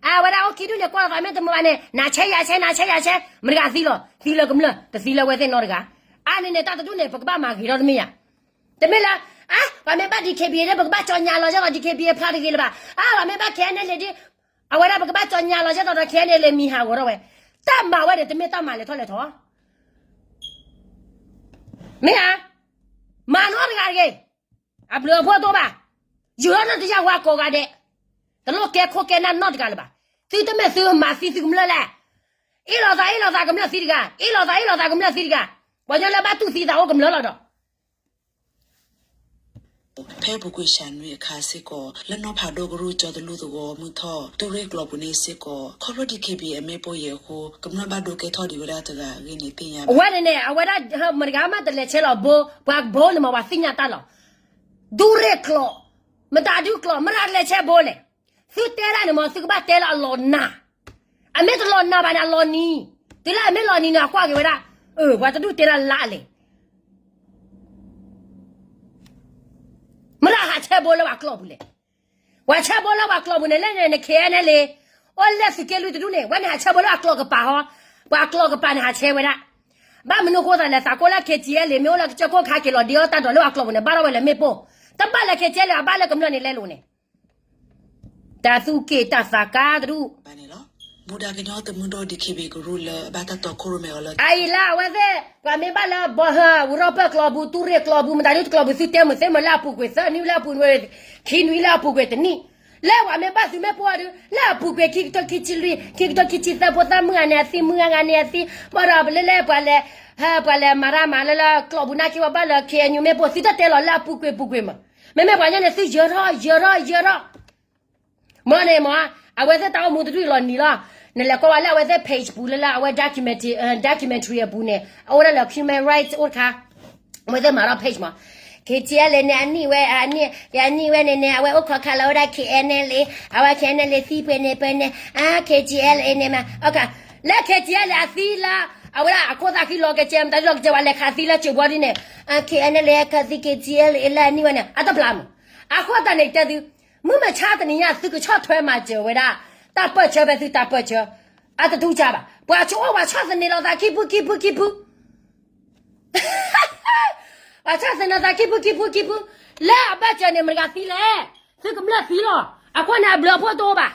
အဝဲဒၣ်အိၣ်ခံဒူၣ်န့ၣ် ကွၢ်လိာ်သးမ့ၢ်တမုာ်ဘၣ်န့ၣ် နၤဆဲးယၤဆဲး နၤဆဲးယၤဆဲး, မတၤတဂၤသံလီၤ, သံလၢကမျၢၢ် တသံလၢဝဲသ့ၣ်နီတဂၤ. အန့ၣ်န့ၣ် တၢ်တဒူၣ်န့ၣ် ပကဘၣ်မၤဂ့ၤထီၣ်တမ့ၢ်ယၤ. တမ့ၢ်လၢ အါ ပှၤမ့ၢ်ဘၣ် DKBA န့ၣ် ပကဘၣ်ကၠီညါလီၤ ယဲသိး DKBA ဖျါတဂ့ၤလၢၤဘၣ်. အါ ပှၤမ့ၢ်ဘၣ် KNLA ဒ်, အဝဲဒၣ်ပကဘၣ်ကၠီညါလီၤ ယဲသိးဒီး KNLA မံၤဟးဂီၤထီၣ်ဝဲ. တၢ်မၤဝဲန့ၣ် တမ့ၢ်တၢ်မၤလဲၤထီၣ်လဲၤထီ, မ့ၢ်ဧါ, မၤနီတဂၤတဂ့ၤ, အဘျုးအဖှိၣ်တအိၣ်ဘၣ်. ယိၤထီၣ်နီၢ်တယၢ်ဝါကိးဂၤဒဲး, တလိၣ်ကဲခိၣ်ကဲနၢ်နီတဂၤလၢၤဘၣ်. သုတမ့ၢ်သုမၤသံသုကမျၢၢ်လဲၣ်. အ့ၣ်လိာ်သး အ့ၣ်လိာ်သးကမျၢၢ်သံတဂၤ, အ့ၣ်လိာ်သး အ့ၣ်လိာ်သးကမျၢၢ်သံတဂၤ, ပှၤကညီလၢဘၣ်တူၢ်သံသးအိၣ်ကမျၢၢ်လီၤဒီး ဖဲပူၤကွံာ်ဆၣ်နွံအခါစ့ၢ်ကီး လၢနီၢ်ဖးဒိၣ်ကရူၢ်ကၠီတလူၢ်သဝီမုၢ်ထီၣ် တူၢ်ရ့ၣ်ကျိာ်ပူၤန့ၣ်စ့ၢ်ကီး ခီဖျိ DKBA အမ့ၣ်ပိၢ်ယဲၢ်အဃိ ကမျၢၢ်ဘၣ်ဒိကဲထီၣ်ဒံးဝဲဒၣ်တဂၤအဂ့ၢ်န့ၣ်သ့ၣ်ညါဘၣ်. အဝဲန့ၣ်န့ၣ် အဝဲဒၣ်မတၤတဂၤမးတလဲၤဆဲးလီၤဘိ, ပှၤဘိန့ၣ်မး ပှၤသ့ၣ်ညါတၢ်လီၤ. တူၢ်ရ့ၣ်ကျိာ်, မတၤဒုကျိာ်, မတၤတလဲၤဆဲးဘိလဲၣ်. သုတဲဒၣ်န့ၣ်မး သုကဘၣ်တဲလၢအလီၤနၤ, အမ့ၢ်တလီၤနၤဘၣ်န့ၣ် အလီၤနံၤ, တုၤလၢအမ့ၢ်လီၤနံၤန့ၣ် အကွၢ်က့ၤဝဲဒၣ်, အၢ ပှၤတဒူၣ်တဲဒၣ်လါလဲၣ်. မတၤဟးဆဲးဘိလၢပှၤကျိာ်ပူၤလဲၣ်. ပှၤဆဲးဘိလၢပှၤကျိာ်ပူၤန့ၣ် လၢန့ၣ် KNLA အိၣ်လၢသုးက့လွံၢ်တဒူၣ်န့ၣ် ဝဲန့ၣ်ဟးဆဲးဘိလၢပှၤကျိာ်ကပၤဟီ, ပှၤကျိာ်ကပၤန့ၣ်ဟးဆဲးဝဲဒၣ်. ဘၣ်မနုၤအဃိသးလဲၣ်, သးကိးလၢ KTLA မ့ၢ်အိၣ်လၢကစၢၢ်ခိၣ်ခါက့ၤလီၤဒ့အီၣ်တၢ်ဒီးလၢပှၤကျိာ်ပူၤန့ၣ် ဘၣ်ထီၣ်ဝဲလၢမ့ၣ်ပိၢ်, တဘၣ်လၢ KTLA အဘၣ်လၢကမျၢၢ်န့ၣ်လဲလိာ်န့ၣ် တၢ်သူၣ်က့ၣ်တၢ်သးကါတဒူၣ် ဘၣ်န့ၣ်လီၤ. ဘူၣ်ဒၣ်ကညီတမုၢ်ဒိၣ် DKBA ကရူၢ်လၢအဘၣ်တၢ်တီခိၣ်ရိၣ်မဲအီၤလၢ အအံၤလၢအဝဲသ့ၣ် ပှၤမ့ၢ်ဘၣ်လၢဘီဟၢ ဝူရီၣ်ပၢၢ်ကျိာ်ပူၤ တူၢ်ရ့ၣ်ကျိာ်ပူၤ မတၤဒုကျိာ်ပူၤ သုတဲမုာ်သ့မုာ်လၢအပူၤကွံာ်သၢနံၣ် လၢအပူၤကွံာ်ခံနွံ လၢအပူၤကွံာ်တနံၣ်, လၢပှၤမ့ၢ်ဘၣ်သုးမ့ၣ်ပိၢ်အီၤဒု လၢအပူၤကွံာ်ခံကထိခံဆံလွံၢ် ခံကထိခံဆံသၢ ဖိသၣ်မုၣ်ဂၤန့ၣ်အသံ မုၣ်ဂၤဂၤန့ၣ်အသံ ဘၣ်ဒီးပလဲၤလဲၤပှၤလဲၤ ဟဲပှၤလဲၤမၤတၢ်မၤလၢလၢကျိာ်ပူၤနာ်က့ ပှၤဘၣ်လၢ KNU မ့ၣ်ပိၢ် သုတတဲလီၤလၢအပူၤကွံာ်ပူၤကွံာ်မး, မ့မ့ၢ်ပှၤညီန့ၣ် သုယၢၤထီၣ်ယၢၤထီၣ်ယၢၤထီၣ် မ့ၢ်န့ၣ်မ့ၢ် အဝဲသ့ၣ်တၢ်အိၣ်မူတဒူၣ်လီၤနံၤလီၤ. နလဲၤကွၢ်ဝဲလၢအဝဲသ့ၣ် page ပူၤလၢလၢအဝဲ documentary အပူၤန့ၣ် အအိၣ်ဒၣ်လၢ human rights အိၣ်တခါ, အဝဲသ့ၣ်မၤထီၣ် page မး, KTLA န့ၣ် အနံၣ်ဝဲ အနံၣ်ဝဲန့ၣ်န့ၣ် အဝဲအိၣ်ခိးခးလီၤဝဲဒၣ် KNLA, အဝဲ KNLA သံပှဲၤန့ၣ်ပှဲၤန့ၣ် အ KTLA န့ၣ်မး လၢ KTLA အသံလၢ အဝဲဒၣ်အခိၣ်သးဃံလီၤကစဲး မတၤဒုလီၤကစဲး ပှၤလဲၤခးသံလၢစၢၤဘီဒ်န့ၣ် KNLA ခးသံ KTLA လၢအနံၣ်ဝဲန့ၣ် အတပျၢ်မး. အဃိသတးန့ၣ်တဲသု မုၢ်မဆါတနံၤညါ သုကဆီၣ်ထွဲမၤစၢၤဝဲဒၣ် တၢ်ပၢၢ်ဆၢဖဲသုတၢ်ပၢၢ်ဆၢ အတထူးခြားဘၣ်. ပှၤဆိၣ်အိၣ်ပှၤဆီၣ်သနံးလီၤသးခံဖုခံဖုခံဖု ပှၤဆီၣ်သနံးလီၤသးခံဖုခံဖုခံဖု လၢအဘၢၣ်စၢၤန့ၣ် မတၤတဂၤသံလဲၣ်. သုကမျၢၢ်သံလီၤ. အဃိန့ၣ် အဘျုးအဖှိၣ်တအိၣ်ဘၣ်.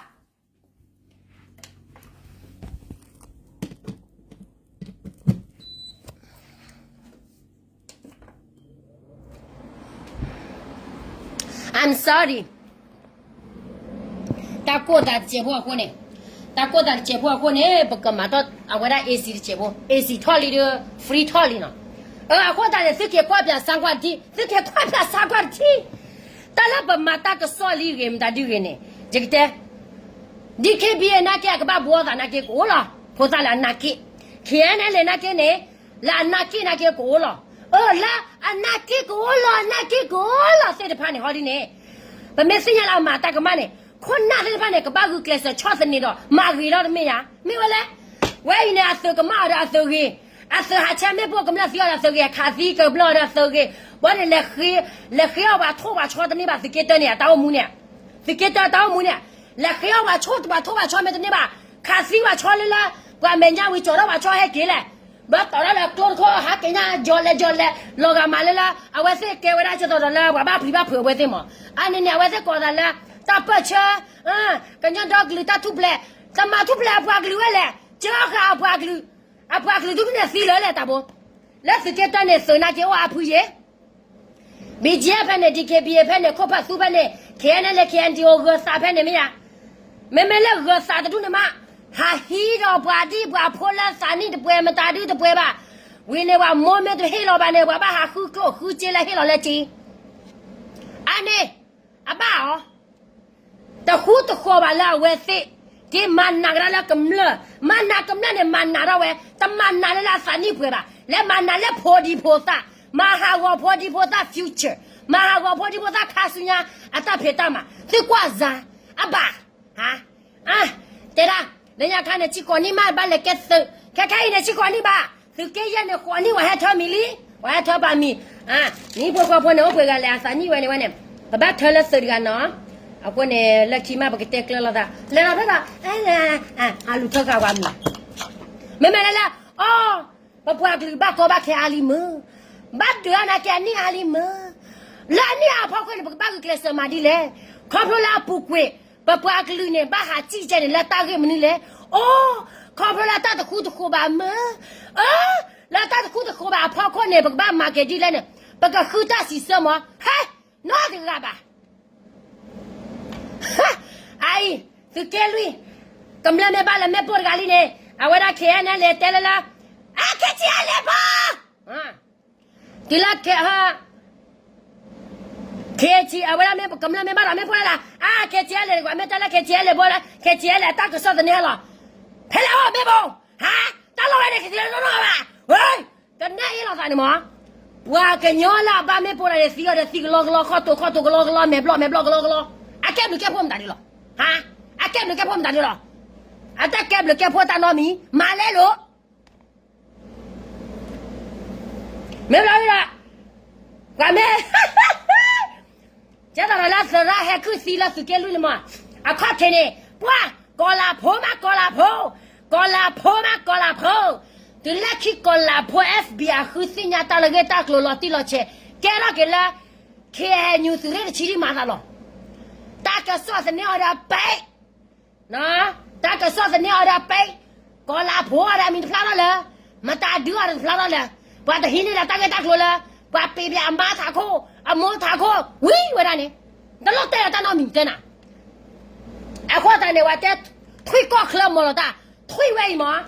I'm sorry. တၢ်ကိၢ်တၢ်တစဲးဖိအဃိန့ၣ်, တၢ်ကိၢ်တၢ်တစဲးဖိအဃိန့ၣ် ပကမၤထီၣ်အဝဲဒၣ် AC တစဲးဖိ, AC ထီၣ်လံဒီး free ထီၣ်လံနီၤ. အဃိသတးန့ၣ် သုက့ၤကွၢ်ပၠးဆါကွၢ်တထံၣ်, သုက့ၤကွၢ်ပၠးဆါကွၢ်တထံၣ်, တၢ်လၢပမၤတၢ်ကစီၣ်လံဂ့ၤ မတၤဒုဂ့ၤန့ၣ် ယကတဲ DKBA နာ်က့ အကဘၣ်ဘှီသးနာ်က့ ကအိၣ်လီၤ. ဖိသၣ်လၢအနာ်က့, KNLA နာ်က့န့ၣ် လၢအနာ်က့နာ်က့ ကအိၣ်လီၤ. အၢ လၢအနာ်က့ကအိၣ်လီၤ အနာ်က့ကအိၣ်လီၤသ့ၣ်တဖၣ်န့ၣ် ဟီဒ်န့ၣ်, ပမ့ၢ်သ့ၣ်ညါလၢအမၤတၢ်ကမၣ်န့ၣ် ခိၣ်နၢ်သ့ၣ်တဖၣ်န့ၣ် ကဘၣ်ဂုာ်ကျဲးစၢးဆီၣ်သနံးဒီး မၤဂ့ၤထီၣ်တမ့ၢ်ဧါ. မ့ၢ်ဝဲလဲၣ်, ဝဲအံၤန့ၣ် အသုးကမၣ်အီၤဒီးအသုးဂ့ၤ, အသုးဟးဆဲးမ့ၣ်ပိၢ်ကမျၢၢ်သံအီၤဒီးအသုးဂ့ၤ, ခးသံကမျၢၢ်အီၤဒီးအသုးဂ့ၤ, ဝဲန့ၣ် လဲၤဃ့အီၣ်ပှၤထိၣ်ပှၤဆီတန့ၢ်ဘၣ် သုးက့တၢန့ၣ် အတၢ်အိၣ်မူန့ၣ်, သုးက့တၢတၢ်အိၣ်မူန့ၣ် လဲၤဃ့အီၣ်ပှၤထိၣ်ပှၤဆီမ့ၢ်တန့ၢ်ဘၣ်, ခးသံပှၤဆီလၢလၢ ပှၤမဲာ်ညါဝံၤကၠီၤထီၣ်ပှၤဆီဟဲက့ၤလဲၣ်, ဘၣ်တီၤထီၣ်လၢကျိတခီ ဟးက့ၤညါ ယီၤလဲၤယီၤလဲၤ လီၤဂာ်မးလၢလၢ အဝဲသ့ၣ်ကဲဝဲဒၣ်ကၠီၤတီၤဒီးလၢ ပှၤဘၣ်ပျံၤဘၣ်ဖုးအဝဲသ့ၣ်မး, အါန့ၢ်န့ၣ် အဝဲသ့ၣ်ကိးသးလၢ တၢ်ပၢၢ်ဆၢ, ကညီဒီကလုာ်တၢ်ထူၣ်ဖျဲး, တမၤထူၣ်ဖျဲးအပှၤကလုာ်ဝဲလဲၣ်, ကၢဃာ်အပှၤကလုာ်, အပှၤကလုာ်ဒုးကန့ၣ်သံလၢလဲၣ်တၢ်ဘိ, လၢသုးက့တၢန့ၣ် သုးနာ်က့အိၣ်အါဖုယဲၢ် BGF ဖဲန့ၣ် DKBA ဖဲန့ၣ် ခိၣ်ဖၢၣ်သူဖဲန့ၣ် KNLA KNDO ဂၢၤသးဖဲန့ၣ်မ့ၢ်ဧါ, မ့မ့ၢ်လၢဂၢၤသးတဒူၣ်န့ၣ်မး, ဟးဟံးဒီးပှၤဒ်ပှၤဖိလၢသးနံၣ်တပှဲၤ မတၤဒုတပှဲၤဘၣ်, ဝံၤန့ၣ်ပှၤမိၢ်မ့ၢ်တဟ့ၣ်လီၤဘၣ်န့ၣ် ပှၤဘၣ်ဟးဃုကျိၣ်ဃုစ့လၢဟ့ၣ်လီၤလၢက့, အါန့ၣ်, အဘၣ်အီၤ တဃူတဃီၤဘၣ်လၢအဝဲသ့ၣ်, က့ၤမၤနးကဒါလၢကမျၢၢ်, မၤနးကမျၢၢ်န့ၣ် မၤနးထီၣ်ဝဲ, တမၤနးလၢလၢအသးနံၣ်ပှဲၤဘၣ်, လဲၤမၤနးလၢဖိဒံဖိသၣ်, မၤဟးဂီၤဖိဒံဖိသၣ် future, မၤဟးဂီၤဖိဒံဖိသၣ်ခါဆူညါ အတၢ်ဖံးတၢ်မၤ, သုကွၢ်စါ, အဘၣ်, တဲဒၣ်, လၢညါခါန့ၣ် ဆံဃိးနံၣ်မး ဘၣ်လဲၤကဲသုး, ခဲခဲအံၤန့ၣ် ဆံဃိးနံၣ်ဘၣ်, သုးက့ယဲၢ်န့ၣ် ဃိးနံၣ် ပှၤဟဲထၢမံၤလံ, ပှၤဟဲထၢဘၣ်မံၤ, နံၣ်ဖိဃီဖိန့ၣ် အိၣ်ပှဲၤဂၤလဲၣ် အသးနံၣ်ဝဲန့ၣ်ဝဲန့ၣ်, ပဘၣ်ထၢလၢသုးတဂၤနီၤ, အဃိန့ၣ် လၢခံမး ပကတဲကျၢၤလိာ်သး လဲၤဒီးဖဲဒီး, အလူၤထၢဃာ်ပှၤမံၤ, မ့မ့ၢ်လၢလၢ, အီ, ပပှၤကလုာ်ဘၣ်ကီဘၣ်ခဲအါလံမုၢ်, ဘၣ်ဒုးအါနာ်က့အနံၣ်အါလံမုၢ်, လၢအနံၣ်အါအဖီခိၣ်န့ၣ် ပကဘၣ်ဂုာ်ကျဲးစၢးမၤဒ်လဲၣ်, ခီဖျိလၢအပူၤကွံာ်, ပပှၤကလုာ်န့ၣ် ဘၣ်ဟးစံၣ်ကဲန့ၣ် လၢတၢ်ဂ့ၢ်မနုၤလဲၣ်, အိ, ခီဖျိလၢတၢ်တဃူတဃိးဘၣ်မုၢ်, အၢ, လၢတၢ်တဃူတဃိးဘၣ်အဖီခိၣ်န့ၣ် ပကဘၣ်မၤကဲဒ်လဲၣ်န့ၣ်, ပကဃုတၢ်စံးဆၢမး, ဟဲ, နီတဂၤဘၣ် အအံၤ, သုးက့လွံၢ်, ကမျၢၢ်မ့ၢ်ဘၣ်လၢမ့ၣ်ပိၢ်တဂၤလံန့ၣ်, အဝဲဒၣ် ခဲအံၤန့ၣ် လဲၤတဲလၢလၢ, အခဲဆံးအလဲၤဖိ, တုၤလၢ ခဲဆံး အဝဲဒၣ်မ့ၢ်ကမျၢၢ်မ့ၢ်ဘၣ်ဒီးမ့ၣ်ပိၢ်ဒၣ်, အခဲဆံးအလဲၤကွၢ် မ့ၢ်တဲလၢခဲဆံးအလဲၤဖိ, ခဲဆံးအလဲၤအတၢ်ကစီၣ်သန့ဟဲလီၤ, ဖဲလဲၣ်အိၣ်မ့ၣ်ပိၢ်, ဟါ, တၢ်လီၢ်ဝဲန့ၣ် ခဲဆံးအလဲၤနီၢ်နီၢ်ဘၣ်, ဝဲ, ကနဲအ့ၣ်လိာ်သးန့ၣ်မး, ပှၤကညီလၢအဘၣ်မ့ၣ်ပိၢ်ဒၣ်န့ၣ် သံအီၤဒီးသံကလီကလီ ခီၣ်တိာ်ခီၣ်တိာ်ကလီကလီ မဲာ်ဘျီၣ်မဲာ်ဘျီၣ်ကလီကလီ, အကဲဘျုးကဲဖှိၣ်မတၤဒ်လီၤ, ဟါ, အကဲဘျုးကဲဖှိၣ်မတၤဒ်လီၤ, အတၢ်ကဲဘျုးကဲဖှိၣ်တၢ်နီတမံၤ မၤလဲၣ်လိၤ မ့ၢ်ဘျီဒ်ဒီး, ပှၤမ့ၢ်, ကဲသးဒီးလၢသရၣ်ဟဲခုၣ်သံလၢသုးက့လွံၢ်န့ၣ်မး, အခီၣ်ထံးန့ၣ် ပှၤ, ကီၤလၤဖိမး ကီၤလၤဖိ, ကီၤလၤဖိမး ကီၤလၤဖိ, တုၤလၢခံကီၤလၤဖိ F B I ဃုသ့ၣ်ညါတၢ်လၢဂ့ၢ်တၢ်ကျိၤလီၤတံၢ်လီၤဆဲး, ကဲထီၣ်က့ၤလၢ K N U သုးရ့ၣ်တဆံဒံးမၤသးလီၤ, တၢ်ကစီၣ်သန့အီၤဒီးပဲ တၢ်ကစီၣ်သန့အီၤဒီးပဲ, ကီၤလၤဖိအီၤဒီးအမံၤတဖျါထီၣ်လၢ, မတၤဒုးအီၤဒီးတဖျါထီၣ်လၢ, ပှၤတဟံးန့ၢ်ဒီးတၢ်ဂ့ၢ်တၢ်ကျိၤလၢ, ပှၤပ့ၤဘၣ်အမါထးခိၣ်, အမိၢ်ထးခိၣ်, ဝံၤဝဲဒၣ်န့ၣ်, တလိၣ်တဲလီၤတၢ်နီတမံၤတဲနၤ, အဃိသတးန့ၣ် ပှၤတဲ, ထွံၣ်ကီၢ်ချၢမီၤလီၤတၢ်, ထွံၣ်ဝဲအံၤမး,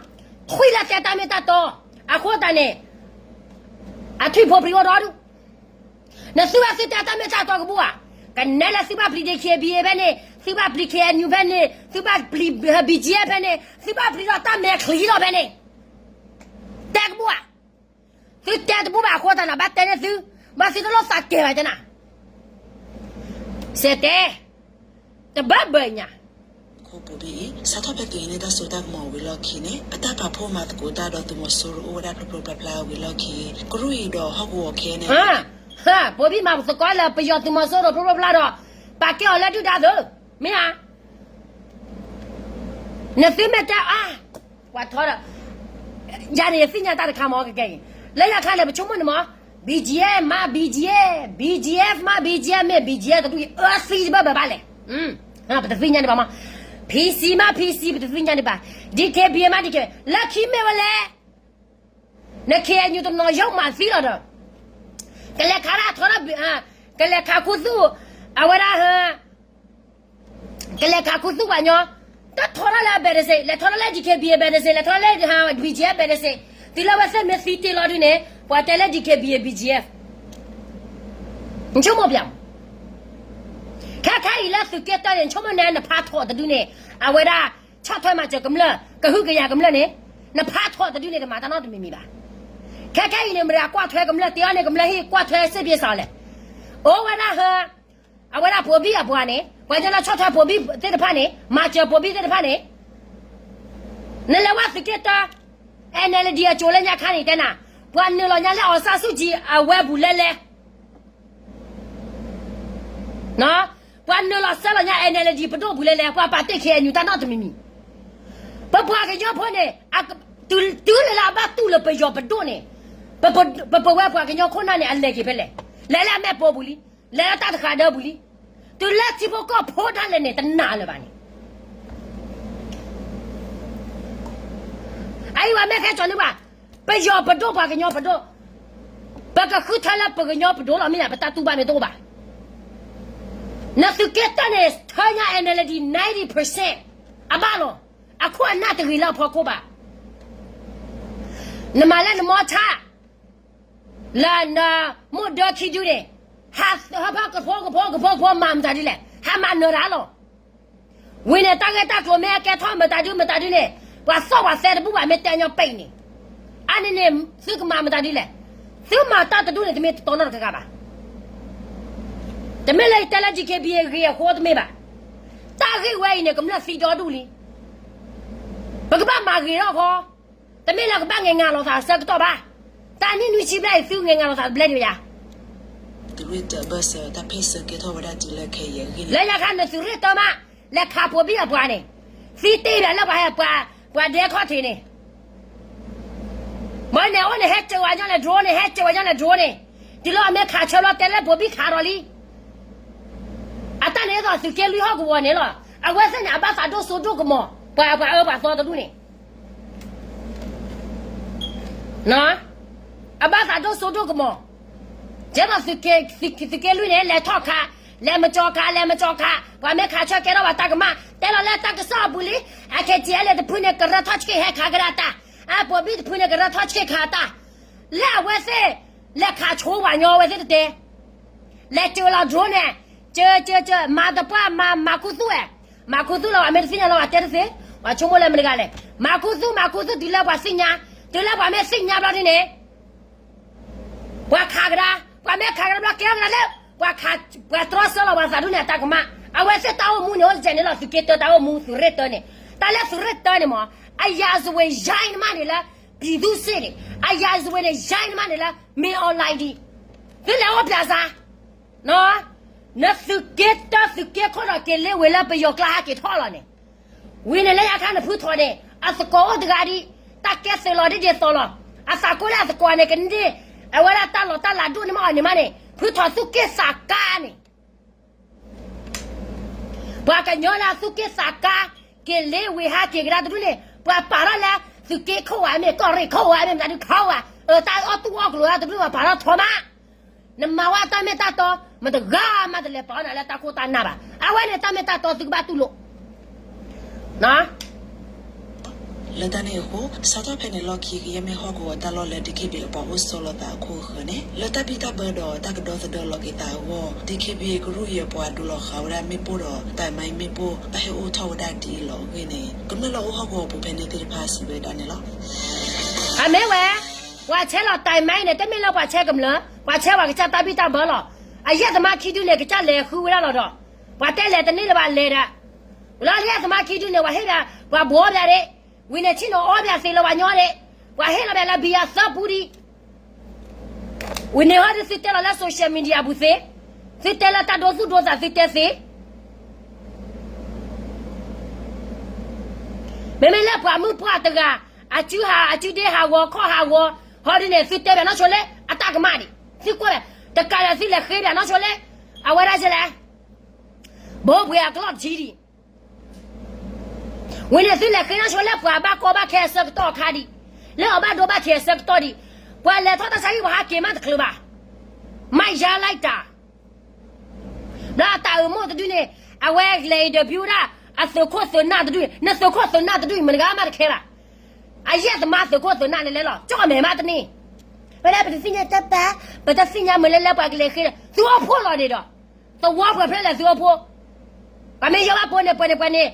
ထွံၣ်လၢတဲတၢ်မ့ၢ်တၢ်တီ, အဃိသတးန့ၣ်, အထွံၣ်ဖိပြံအိၣ်ဒီဒူၣ် နသုဘၣ်သုတဲတၢ်မ့ၢ်တၢ်တီကဘူၣ်ဧါ, ကနဲလၢသုဘၣ်ပျံၤ D K B A ဖဲန့ၣ်, သုဘၣ်ပျံၤ K N U ဖဲန့ၣ်, သုဘၣ်ပျံၤ B G F ဖဲန့ၣ်, သုဘၣ်ပျံၤဒီးတၢ်မဲာ်ချံလီၤဖဲန့ၣ်, တဲကဘူၣ်ဧါ, သုတဲတဘူၣ်ဘၣ်အဃိသတးန့ၣ် ဘၣ်တဲန့ၢ်သု, ဘၣ်သုတလိၣ်သးကဲဘၣ်တဲနၤ, စဲးတဲ, တဘၣ်ဘၣ်ညါ ခိၣ်ဘိဘံၣ်အံၤ စးထီၣ်ဖဲသုးဟံးန့ၢ်တၢ်စိတၢ်ကမီၤဝံၤလီၢ်ခံန့ၣ် အတၢ်ပာ်ဖှိၣ်မၤသကိးတၢ်ဒီးသုးမီၤစိရိၤအိၣ်ဝဲဒၣ်ဖျိဖျိဖျါဖျါဝံၤလီၢ်ခံ, ကရူၢ်အံၤဒီးဟီၣ်ကဝီၤခဲန့ၣ်, ဘိဘံၣ်မၤသကိးလၢပယီၤသုးမီၤစိရိၤဖျိဖျိဖျါဒီး, ပာ်ကဲအီၤလၢဒုၣ်ဒါသုး, မ့ၢ်ဧါ နသုမ့ၢ်တဲအါ, ပှၤထီဒီး, ယၤန့ၣ်ယသ့ၣ်ညါတၢ်တခါမ့ၢ်ကကဲအံၤ, လၢယခါန့ၣ် ပဆိကမိၣ်န့ၣ်မ့ၢ်, B G F မ့ၢ် B G F, B G F မ့ၢ် B G F မ့ၢ် B G F တဒူၣ်အံၤ အၢသံတဘၣ်ဘၣ်ဘၣ်လဲၣ်, ပတသ့ၣ်ညါန့ၣ်ဘၣ်မ့ၢ်, P C မ့ၢ် P C ပတသ့ၣ်ညါန့ၣ်ဘၣ်, D K B A မ့ၢ် D K, လၢခံမ့ၢ်ဝဲလဲၣ်, န K N U တနီၤယိၣ်မးသံလီၤဒီး, ကလဲၤခးဒၣ်ထီဒီး, ကလဲၤခးခူသူၣ်, အဝဲဒၣ် ကလဲၤခးခူသူၣ်ပှၤကညီ, တထီထီၣ်လၢအ benefit, လဲၤထီထီၣ်လၢ D K B A benefit, လဲၤထီထီၣ်လၢ B G F benefit, တုၤလၢဝဲသ့ၣ်မ့ၢ်သံတ့ၢ်လီၤဒုန့ၣ် ပှၤတဲလၢ D K B A B G F, နဆိကမိၣ်ပျၢ်, ခဲခဲအံၤလၢသုးက့တၢန့ၣ် နဆိကမိၣ်န့ၣ် နဖးထီၣ်တဒုန့ၣ်, အဝဲဒၣ် ဆီၣ်ထွဲမၤစၢၤကမျၢၢ် ကဟုကယာ်ကမျၢၢ်န့ၣ်, နဖးထီၣ်တဒုန့ၣ် တမၤတၢ်နီတမံၤမံၤဘၣ်. ခဲခဲအံၤန့ၣ် မတၤကွၢ်ထွဲကမျၢၢ် တ့အီၤန့ၣ် ကမျၢၢ်ဟံၣ်ကွၢ်ထွဲစ့ၢ်ဘျ့စးလဲၣ်, အိၣ်ဝဲဒၣ်ဟၢ အဝဲဒၣ်ပိာ်ဘံၣ်အပှၤန့ၣ် ပှၤကညီလၢဆီၣ်ထွဲပိာ်ဘံၣ်သ့ၣ်တဖၣ်န့ၣ် မၤစၢၤပိာ်ဘံၣ်သ့ၣ်တဖၣ်န့ၣ်, နလဲၤဝဲသုးက့တၢ NLD အစိၤလၢညါခါန့ၣ် တဲနၤ, ပှၤနုာ်လီၤညါလၢ အောင်ဆန်းစုကြည် အဝဲပူၤလဲၣ်လဲၣ်, ပှၤနုာ်လီၤဆဲးလီၤညါ NLD ပဒိၣ်ပူၤလဲၣ်လဲၣ်, ပှၤပာ်တ့ၢ် K N U တၢ်နီတမံၤမံၤ, ပပှၤကညီဖိန့ၣ်, တုၤလၢလၢအဘၣ်တူၢ်လၢပယီၤပဒိၣ်န့ၣ်, ပပဝဲပှၤကညီခိၣ်နၢ်န့ၣ် အလဲၤက့ၤဖဲလဲၣ်, လဲၤလၢအမဲာ်ပိာ်ပူၤလံ, လဲၤလၢတၢ်တဃာ်ဒၢပူၤလံ, တုၤလၢထံဖိကီၢ်ဖိဒၣ်လဲာ်န့ၣ် တနာ်လၢၤဘၣ်န့ၣ် အအံၤဝဲမ့ၢ်ခဲကၠီၤန့ၢ်ဘၣ်, ပယီၤပဒိၣ်ပှၤကညီပဒိၣ်, ပကဃုထၢလၢပကညီပဒိၣ်လီၤ မ့ၢ်ညါ ပတၢ်တူၢ်ဘၣ်မ့ၢ်တအိၣ်ဘၣ်. နသုးက့တၢန့ၣ် ထၢညါ NLD ninety percent အဘၣ်လီၤ. အခိၣ်အနၢ်တဂ့ၤလၢအဖီခိၣ်ဘၣ်. နမၤလၢနမီဆါ လၢနမိၢ်ဒၢခံဒုန့ၣ်, ဟးဟၢဖၢကဖိကဖိကဖိကဖိမၤမတၤဒ်လဲၣ်, ဟးမၤနၢၤတၢ်လီၤ. ဝံၤန့ၣ် တၢ်ဂ့ၢ်တၢ်ကျိၤမ့ၢ်အကဲထီၣ်မတၤဒုမတၤဒုန့ၣ်, ပှၤသီၣ်ပှၤသဲတဘူၣ်ဘၣ် မ့ၢ်တဲညီပဲာ်န့ၣ်, အါန့ၣ်န့ၣ် သုကမၤမတၤဒ်လဲၣ်. သုမၤတၢ်တဒူၣ်န့ၣ် တမ့ၢ်တတီနီတဂၤဘၣ်. တမ့ၢ်လၢယတဲလၢ DKBA ဂ့ၤအဃိတမ့ၢ်ဘၣ်. တၢ်ဂ့ၢ်ဝဲအံၤန့ၣ် ကမျၢၢ်သံဒီဒူၣ်လံ. ပကဘၣ်မၤဂ့ၤထီၣ်ဃီ, တမ့ၢ်လၢကဘၣ်ငဲၤငါလိာ်သးအဆၢကတီၢ်ဘၣ်. တၢ်နံၣ်နွံဆံဘျဲၣ်အံၤ သုငဲၤငါလိာ်သးတဘျဲၣ်ဒံးဘၣ်ယၤ. လၢညါခါန့ၣ်သုးရ့ၣ်တၢမး, လဲၤခးပိာ်ဘံၣ်အပှၤန့ၣ်, သံတ့ၢ်ဘၣ်လၢပှၤဟဲပှၤ, ပှၤဒဲခီၣ်ထံးန့ၣ် မ့ၢ်န့ၣ်အိၣ်န့ၣ် ဟဲစၢၤဝဲညီလဲၣ် drone န့ၣ်, ဟဲစၢၤဝဲညီလဲၣ် drone န့ၣ်, တုၤလၢအမ့ၢ်ခးဆၢဘျီတဲလၢပိာ်ဘံၣ်ခးဒီးလံ. အတၢ်န့ၣ်ဒ်သိးသုးက့လွံၢ်ဟီၣ်ကဝီၤန့ၣ်လီၤ. အဝဲသ့ၣ်န့ၣ် အဘၣ်သးဒိၣ်စိဒိၣ်ကမီၤ, ပှၤအၢပှၤသီတဒူၣ်န့ၣ် အဘၣ်သးဒိၣ်စိဒိၣ်ကမီၤ. ကဲသိးသုးက့လွံၢ်န့ၣ် လဲၤထီၣ်ခး, လဲၤမကၠီၤခး, လဲၤမကၠီၤခး, ပှၤမ့ၢ်ခးဆၢကဲထီၣ်ဘၣ်တၢ်ကမၣ်, တဲလီၤလၢတၢ်ကစီၣ်အပူၤလံ, အ KTLA တဖုန့ၣ် ကရၢထီၣ်ဆံးဟဲခးကဒါတၢ်, အပိာ်ဘံၣ်တဖုန့ၣ် ကရၢထီၣ်ဆံးခးတၢ်, လၢအဝဲသ့ၣ် လဲၤခးဆိပှၤညီအဝဲသ့ၣ်တတဲ လဲၤစၢၤလီၤ drone န့ၣ်, စၢၤစၢၤစၢၤ မၤသပှၢ်မၤ မၤခူသူၣ်ဝဲ, မၤခူသူၣ်လီၤ ပှၤမ့ၢ်တသ့ၣ်ညါလီၤ ပှၤတဲတသ့, ပှၤဆိကမိၣ်လၢမတဂၤလဲၣ်, မၤခူသူၣ် မၤခူသူၣ်တုၤလၢပှၤသ့ၣ်ညါ, တုၤလၢပှၤမ့ၢ်သ့ၣ်ညါဘျီဒ်န့ၣ် ပှၤခးကဒါ, ပှၤမ့ၢ်ခးကဒါဘျီ ကဲထီၣ်ကဒါလၢ ပှၤခး, ပှၤတြီဆၢလီၤပှၤသးဒူၣ်န့ၣ် အတၢ်ကမၣ်, အဝဲသ့ၣ်တၢ်အိၣ်မူန့ၣ် အိၣ်တကဲန့ၣ်လီၤ သုးက့တၢတၢ်အိၣ်မူ သုးရ့ၣ်တၢန့ၣ်, တၢ်လၢသုးရ့ၣ်တၢန့ၣ်မ့ၢ် အရာဇဝင်ရိုက်နမးန့ၣ်လၢ ပြည်သူ့စစ်န့ၣ်, အရာဇဝင်န့ၣ် ရိုက်နမးန့ၣ်လၢ မင်းအောင်လှိုင်ဒံး, သုလဲၤအိၣ်ပျးစါ နသုးက့တၢသုးက့ခိၣ်ဒီးက့ၤလ့ဝ့ၤလၢပယီၤကျါဟဲက့ၤထီၣ်လီၤန့ၣ်, ဝံၤန့ၣ်လၢညါခါန့ၣ်ဖုထီၣ်န့ၣ် အသကိးအိၣ်တဂၤဒံး, တၢ်ကဲသုးလီၤဒ်ဒ်သိးလီၤ, အသးကိၢ်လၢအသကိးန့ၣ် ကန့ၢ် အဝဲဒၣ်တၢ်လီၤတၢ်လၤဒိၣ်န့ၢ်မးအီၤန့ၣ်မးန့ၣ် ဖုထီၣ်သူၣ်က့ၣ်သးကါန့ၣ် ပှၤကညီလၢအသူၣ်က့ၣ်သးကါ, က့ၤလ့ဝ့ၤဟးက့ၤကဒါတဒူၣ်န့ၣ် ပှၤပာ်ထီၣ်လၢ သုးက့ခိၣ်ဝဲမ့ၢ် ကီၢ်ရ့ၣ်ခိၣ်ဝဲမ့ၢ် မတၤဒုးခီဝဲ, အတၢ်အီၣ်သူၣ်အီၣ်ကျိၤတဒူၣ်န့ၣ် ပှၤပာ်ထီၣ်ထီမး, နမၤဝဲတၢ်မ့ၢ်တၢ်တီ, မတဂၤမးတလဲၤပာ်နၤလၢတၢ်ခိၣ်တၢ်နၢ်ဘၣ်, အဝဲန့ၣ်တၢ်မ့ၢ်တၢ်တီသုကဘၣ်တူၢ်လိာ် လၢတၢ်န့ၣ်အဃိ စးထီၣ်ဖဲန့ၣ်လီၢ်ခံ ကယဲၢ်မ့ၢ်ဟီၣ်ကဝီၤတၢ်လီၢ်လၢ DKBA အပှၤအိၣ်ဆိးလိာ်သးအခိၣ်အဃၢၤန့ၣ် လၢတၢ်ဘံၣ်တၢ်ဘၢဒီးတၢ်ကဒီသဒၢလီၤက့ၤသးအဂီၢ် DKBA ကရူၢ်အံၤအပှၤဒိးလီၤဃာ်ဝဲဒၣ်မ့ၣ်ပိၢ်ဒီး တၢ်မံမ့ၣ်ပိၢ် တၢ်ဟဲအိၣ်ထီၣ်ဝဲဒၣ်ဒ်အံၤလီၤအဂ့ၢ်န့ၣ် ကမျၢၢ်လၢအိၣ်ဟီၣ်ကဝီၤပူၤဖဲန့ၣ်သ့ၣ်တဖၣ်စံးဝဲဒၣ်န့ၣ်လီၤ. အမ့ၢ်ဝဲ ပှၤဆဲးလီၤတၢ်မံန့ၣ် တမ့ၢ်လၢပှၤဆဲးကမျၢၢ် ပှၤဆဲးပှၤကစၢ်တၢ်ဘံၣ်တၢ်ဘၢလီၤ. အယဲၢ်သမါခံဒုန့ၣ် ကစၢ်လဲၤဃုဝဲဒၣ်လီၤဒီး ပှၤတဲလဲၤတန့ၢ်လၢၤဘၣ်လဲၤဒီး လၢအယဲၢ်သမါခံဒုန့ၣ် ပှၤဟ့ၣ်ဒီး ပှၤဘှီဘၣ်ဒၣ် ဝံၤန့ၣ်ထံၣ်န့ၣ်အီဘၣ်သ့လၢပှၤညီဒၣ် ပှၤဟ့ၣ်လီၤဘၣ်လၢဘံယၤသၢပူၤဒံး ဝံၤန့ၣ်ဟီဒုးသုတဲလီၤလၢ social media ပူၤသ့, သုတဲလၢတၢ်ဒိသူၣ်ဒိသးသုတဲသ့, မ့မ့ၢ်လၢပှၤမုၣ်ပှၢ်တဂၤ အစုဟး အစုဒ့ဟးဂီၤခီၣ်ဟးဂီၤ ဟီဒုးန့ၣ် သုတဲဘၣ်နီၢ်ဆိလၢအတၢ်ကမၣ်ဒံး သုကွၢ်ဘၣ် တကးဒီးသုလဲၤဃ့ဘၣ်နီၢ်ဆိလၢ အဝဲဒၣ်လဲၣ် ဘိပှ့ၤအကလီၢ်တဆံဒံး ဝံၤန့ၣ်သုလဲၤဃ့နီၢ်ဆိလၢပှၤဘၣ်ကီဘၣ်ခဲအဆၢကတီၢ်အခါဒံး, လၢအဘၣ်ဒိဘၣ်ထံးအဆၢကတီၢ်ဒံး, ပှၤလဲၤထီၣ်တၢ်ဆါဟံၣ်ပှၤဟးက့ၤမးတချုးဘၣ်, မၤယါလဲၣ်တၢ်, ဘျီအတၢ်အၢမိၢ်တဒုန့ၣ် အဝဲလဲၤအံၤဒီးဘုဒၣ် အသုးခိၣ်သုးနၢ်တဒု, နသုးခိၣ်သုးနၢ်တဒု မတဂၤမးတခဲဘၣ်, အယဲၢ်သမါသုးခိၣ်သုးနၢ်န့ၣ်လဲၣ်လီၤ ကၠီၣ်မဲာ်မးတန့ၢ်, ဝဲဒၣ်ပတသ့ၣ်ညါတၢ်ပာ်, ပတသ့ၣ်ညါမုာ်လၢလၢပှၤကလဲၤဃ့ဒီး သုအိၣ်ဖှိၣ်လီၤန့ၣ်ဒီး သဝီပှဲၤဖျဲၣ်လဲၣ်သုအိၣ်ဖှိၣ်, ပှၤမ့ၢ်ယီဘၣ်ပိန့ၣ်ပှဲၤန့ၣ်ပှဲၤန့ၣ်,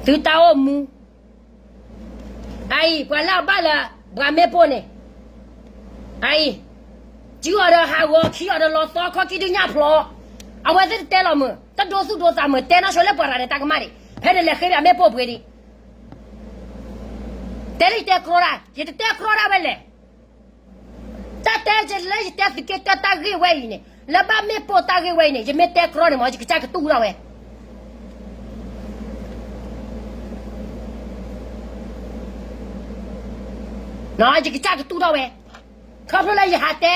သုတၢ်အိၣ်မူ, အအံၤ ပှၤလၢအဘၣ်လၢ ပှၤမ့ၢ်ပိၢ်န့ၣ်, အအံၤ, စုအီၤဒီးဟးဂီၤ ခံအီၤဒီးလီၤသီ ခီခံဒုညၣ်ဖျီ, အဝဲသ့ၣ်တတဲလီၤမုာ် တဒိသူၣ်ဒိသးမုာ် တဲနီၢ်ဆိလၢပှၤရၤန့ၣ်တၢ်ကမၣ်ဒံး ဖဲန့ၣ်လဲၤဃ့ဘၣ်မ့ၣ်ပိၢ်ပှ့ၤဒံး, တဲလၢယတဲကြီဒၣ် ယတတဲကြီဒၣ်ဝဲလဲၣ် တၢ်တဲလၢယတဲသုးက့တၢတၢ်ဂ့ၢ်ဝဲအံၤန့ၣ် လၢဘၣ်မ့ၣ်ပိၢ်တၢ်ဂ့ၢ်ဝဲအံၤန့ၣ် ယမ့ၢ်တဲကြီန့ၣ်မ့ၢ် ယကစၢ်ကတူၢ်ထီၣ်ဝဲ, ယကစၢ်ကတူၢ်ထီၣ်ဝဲ, ခီဖျိလၢယဟးတဲ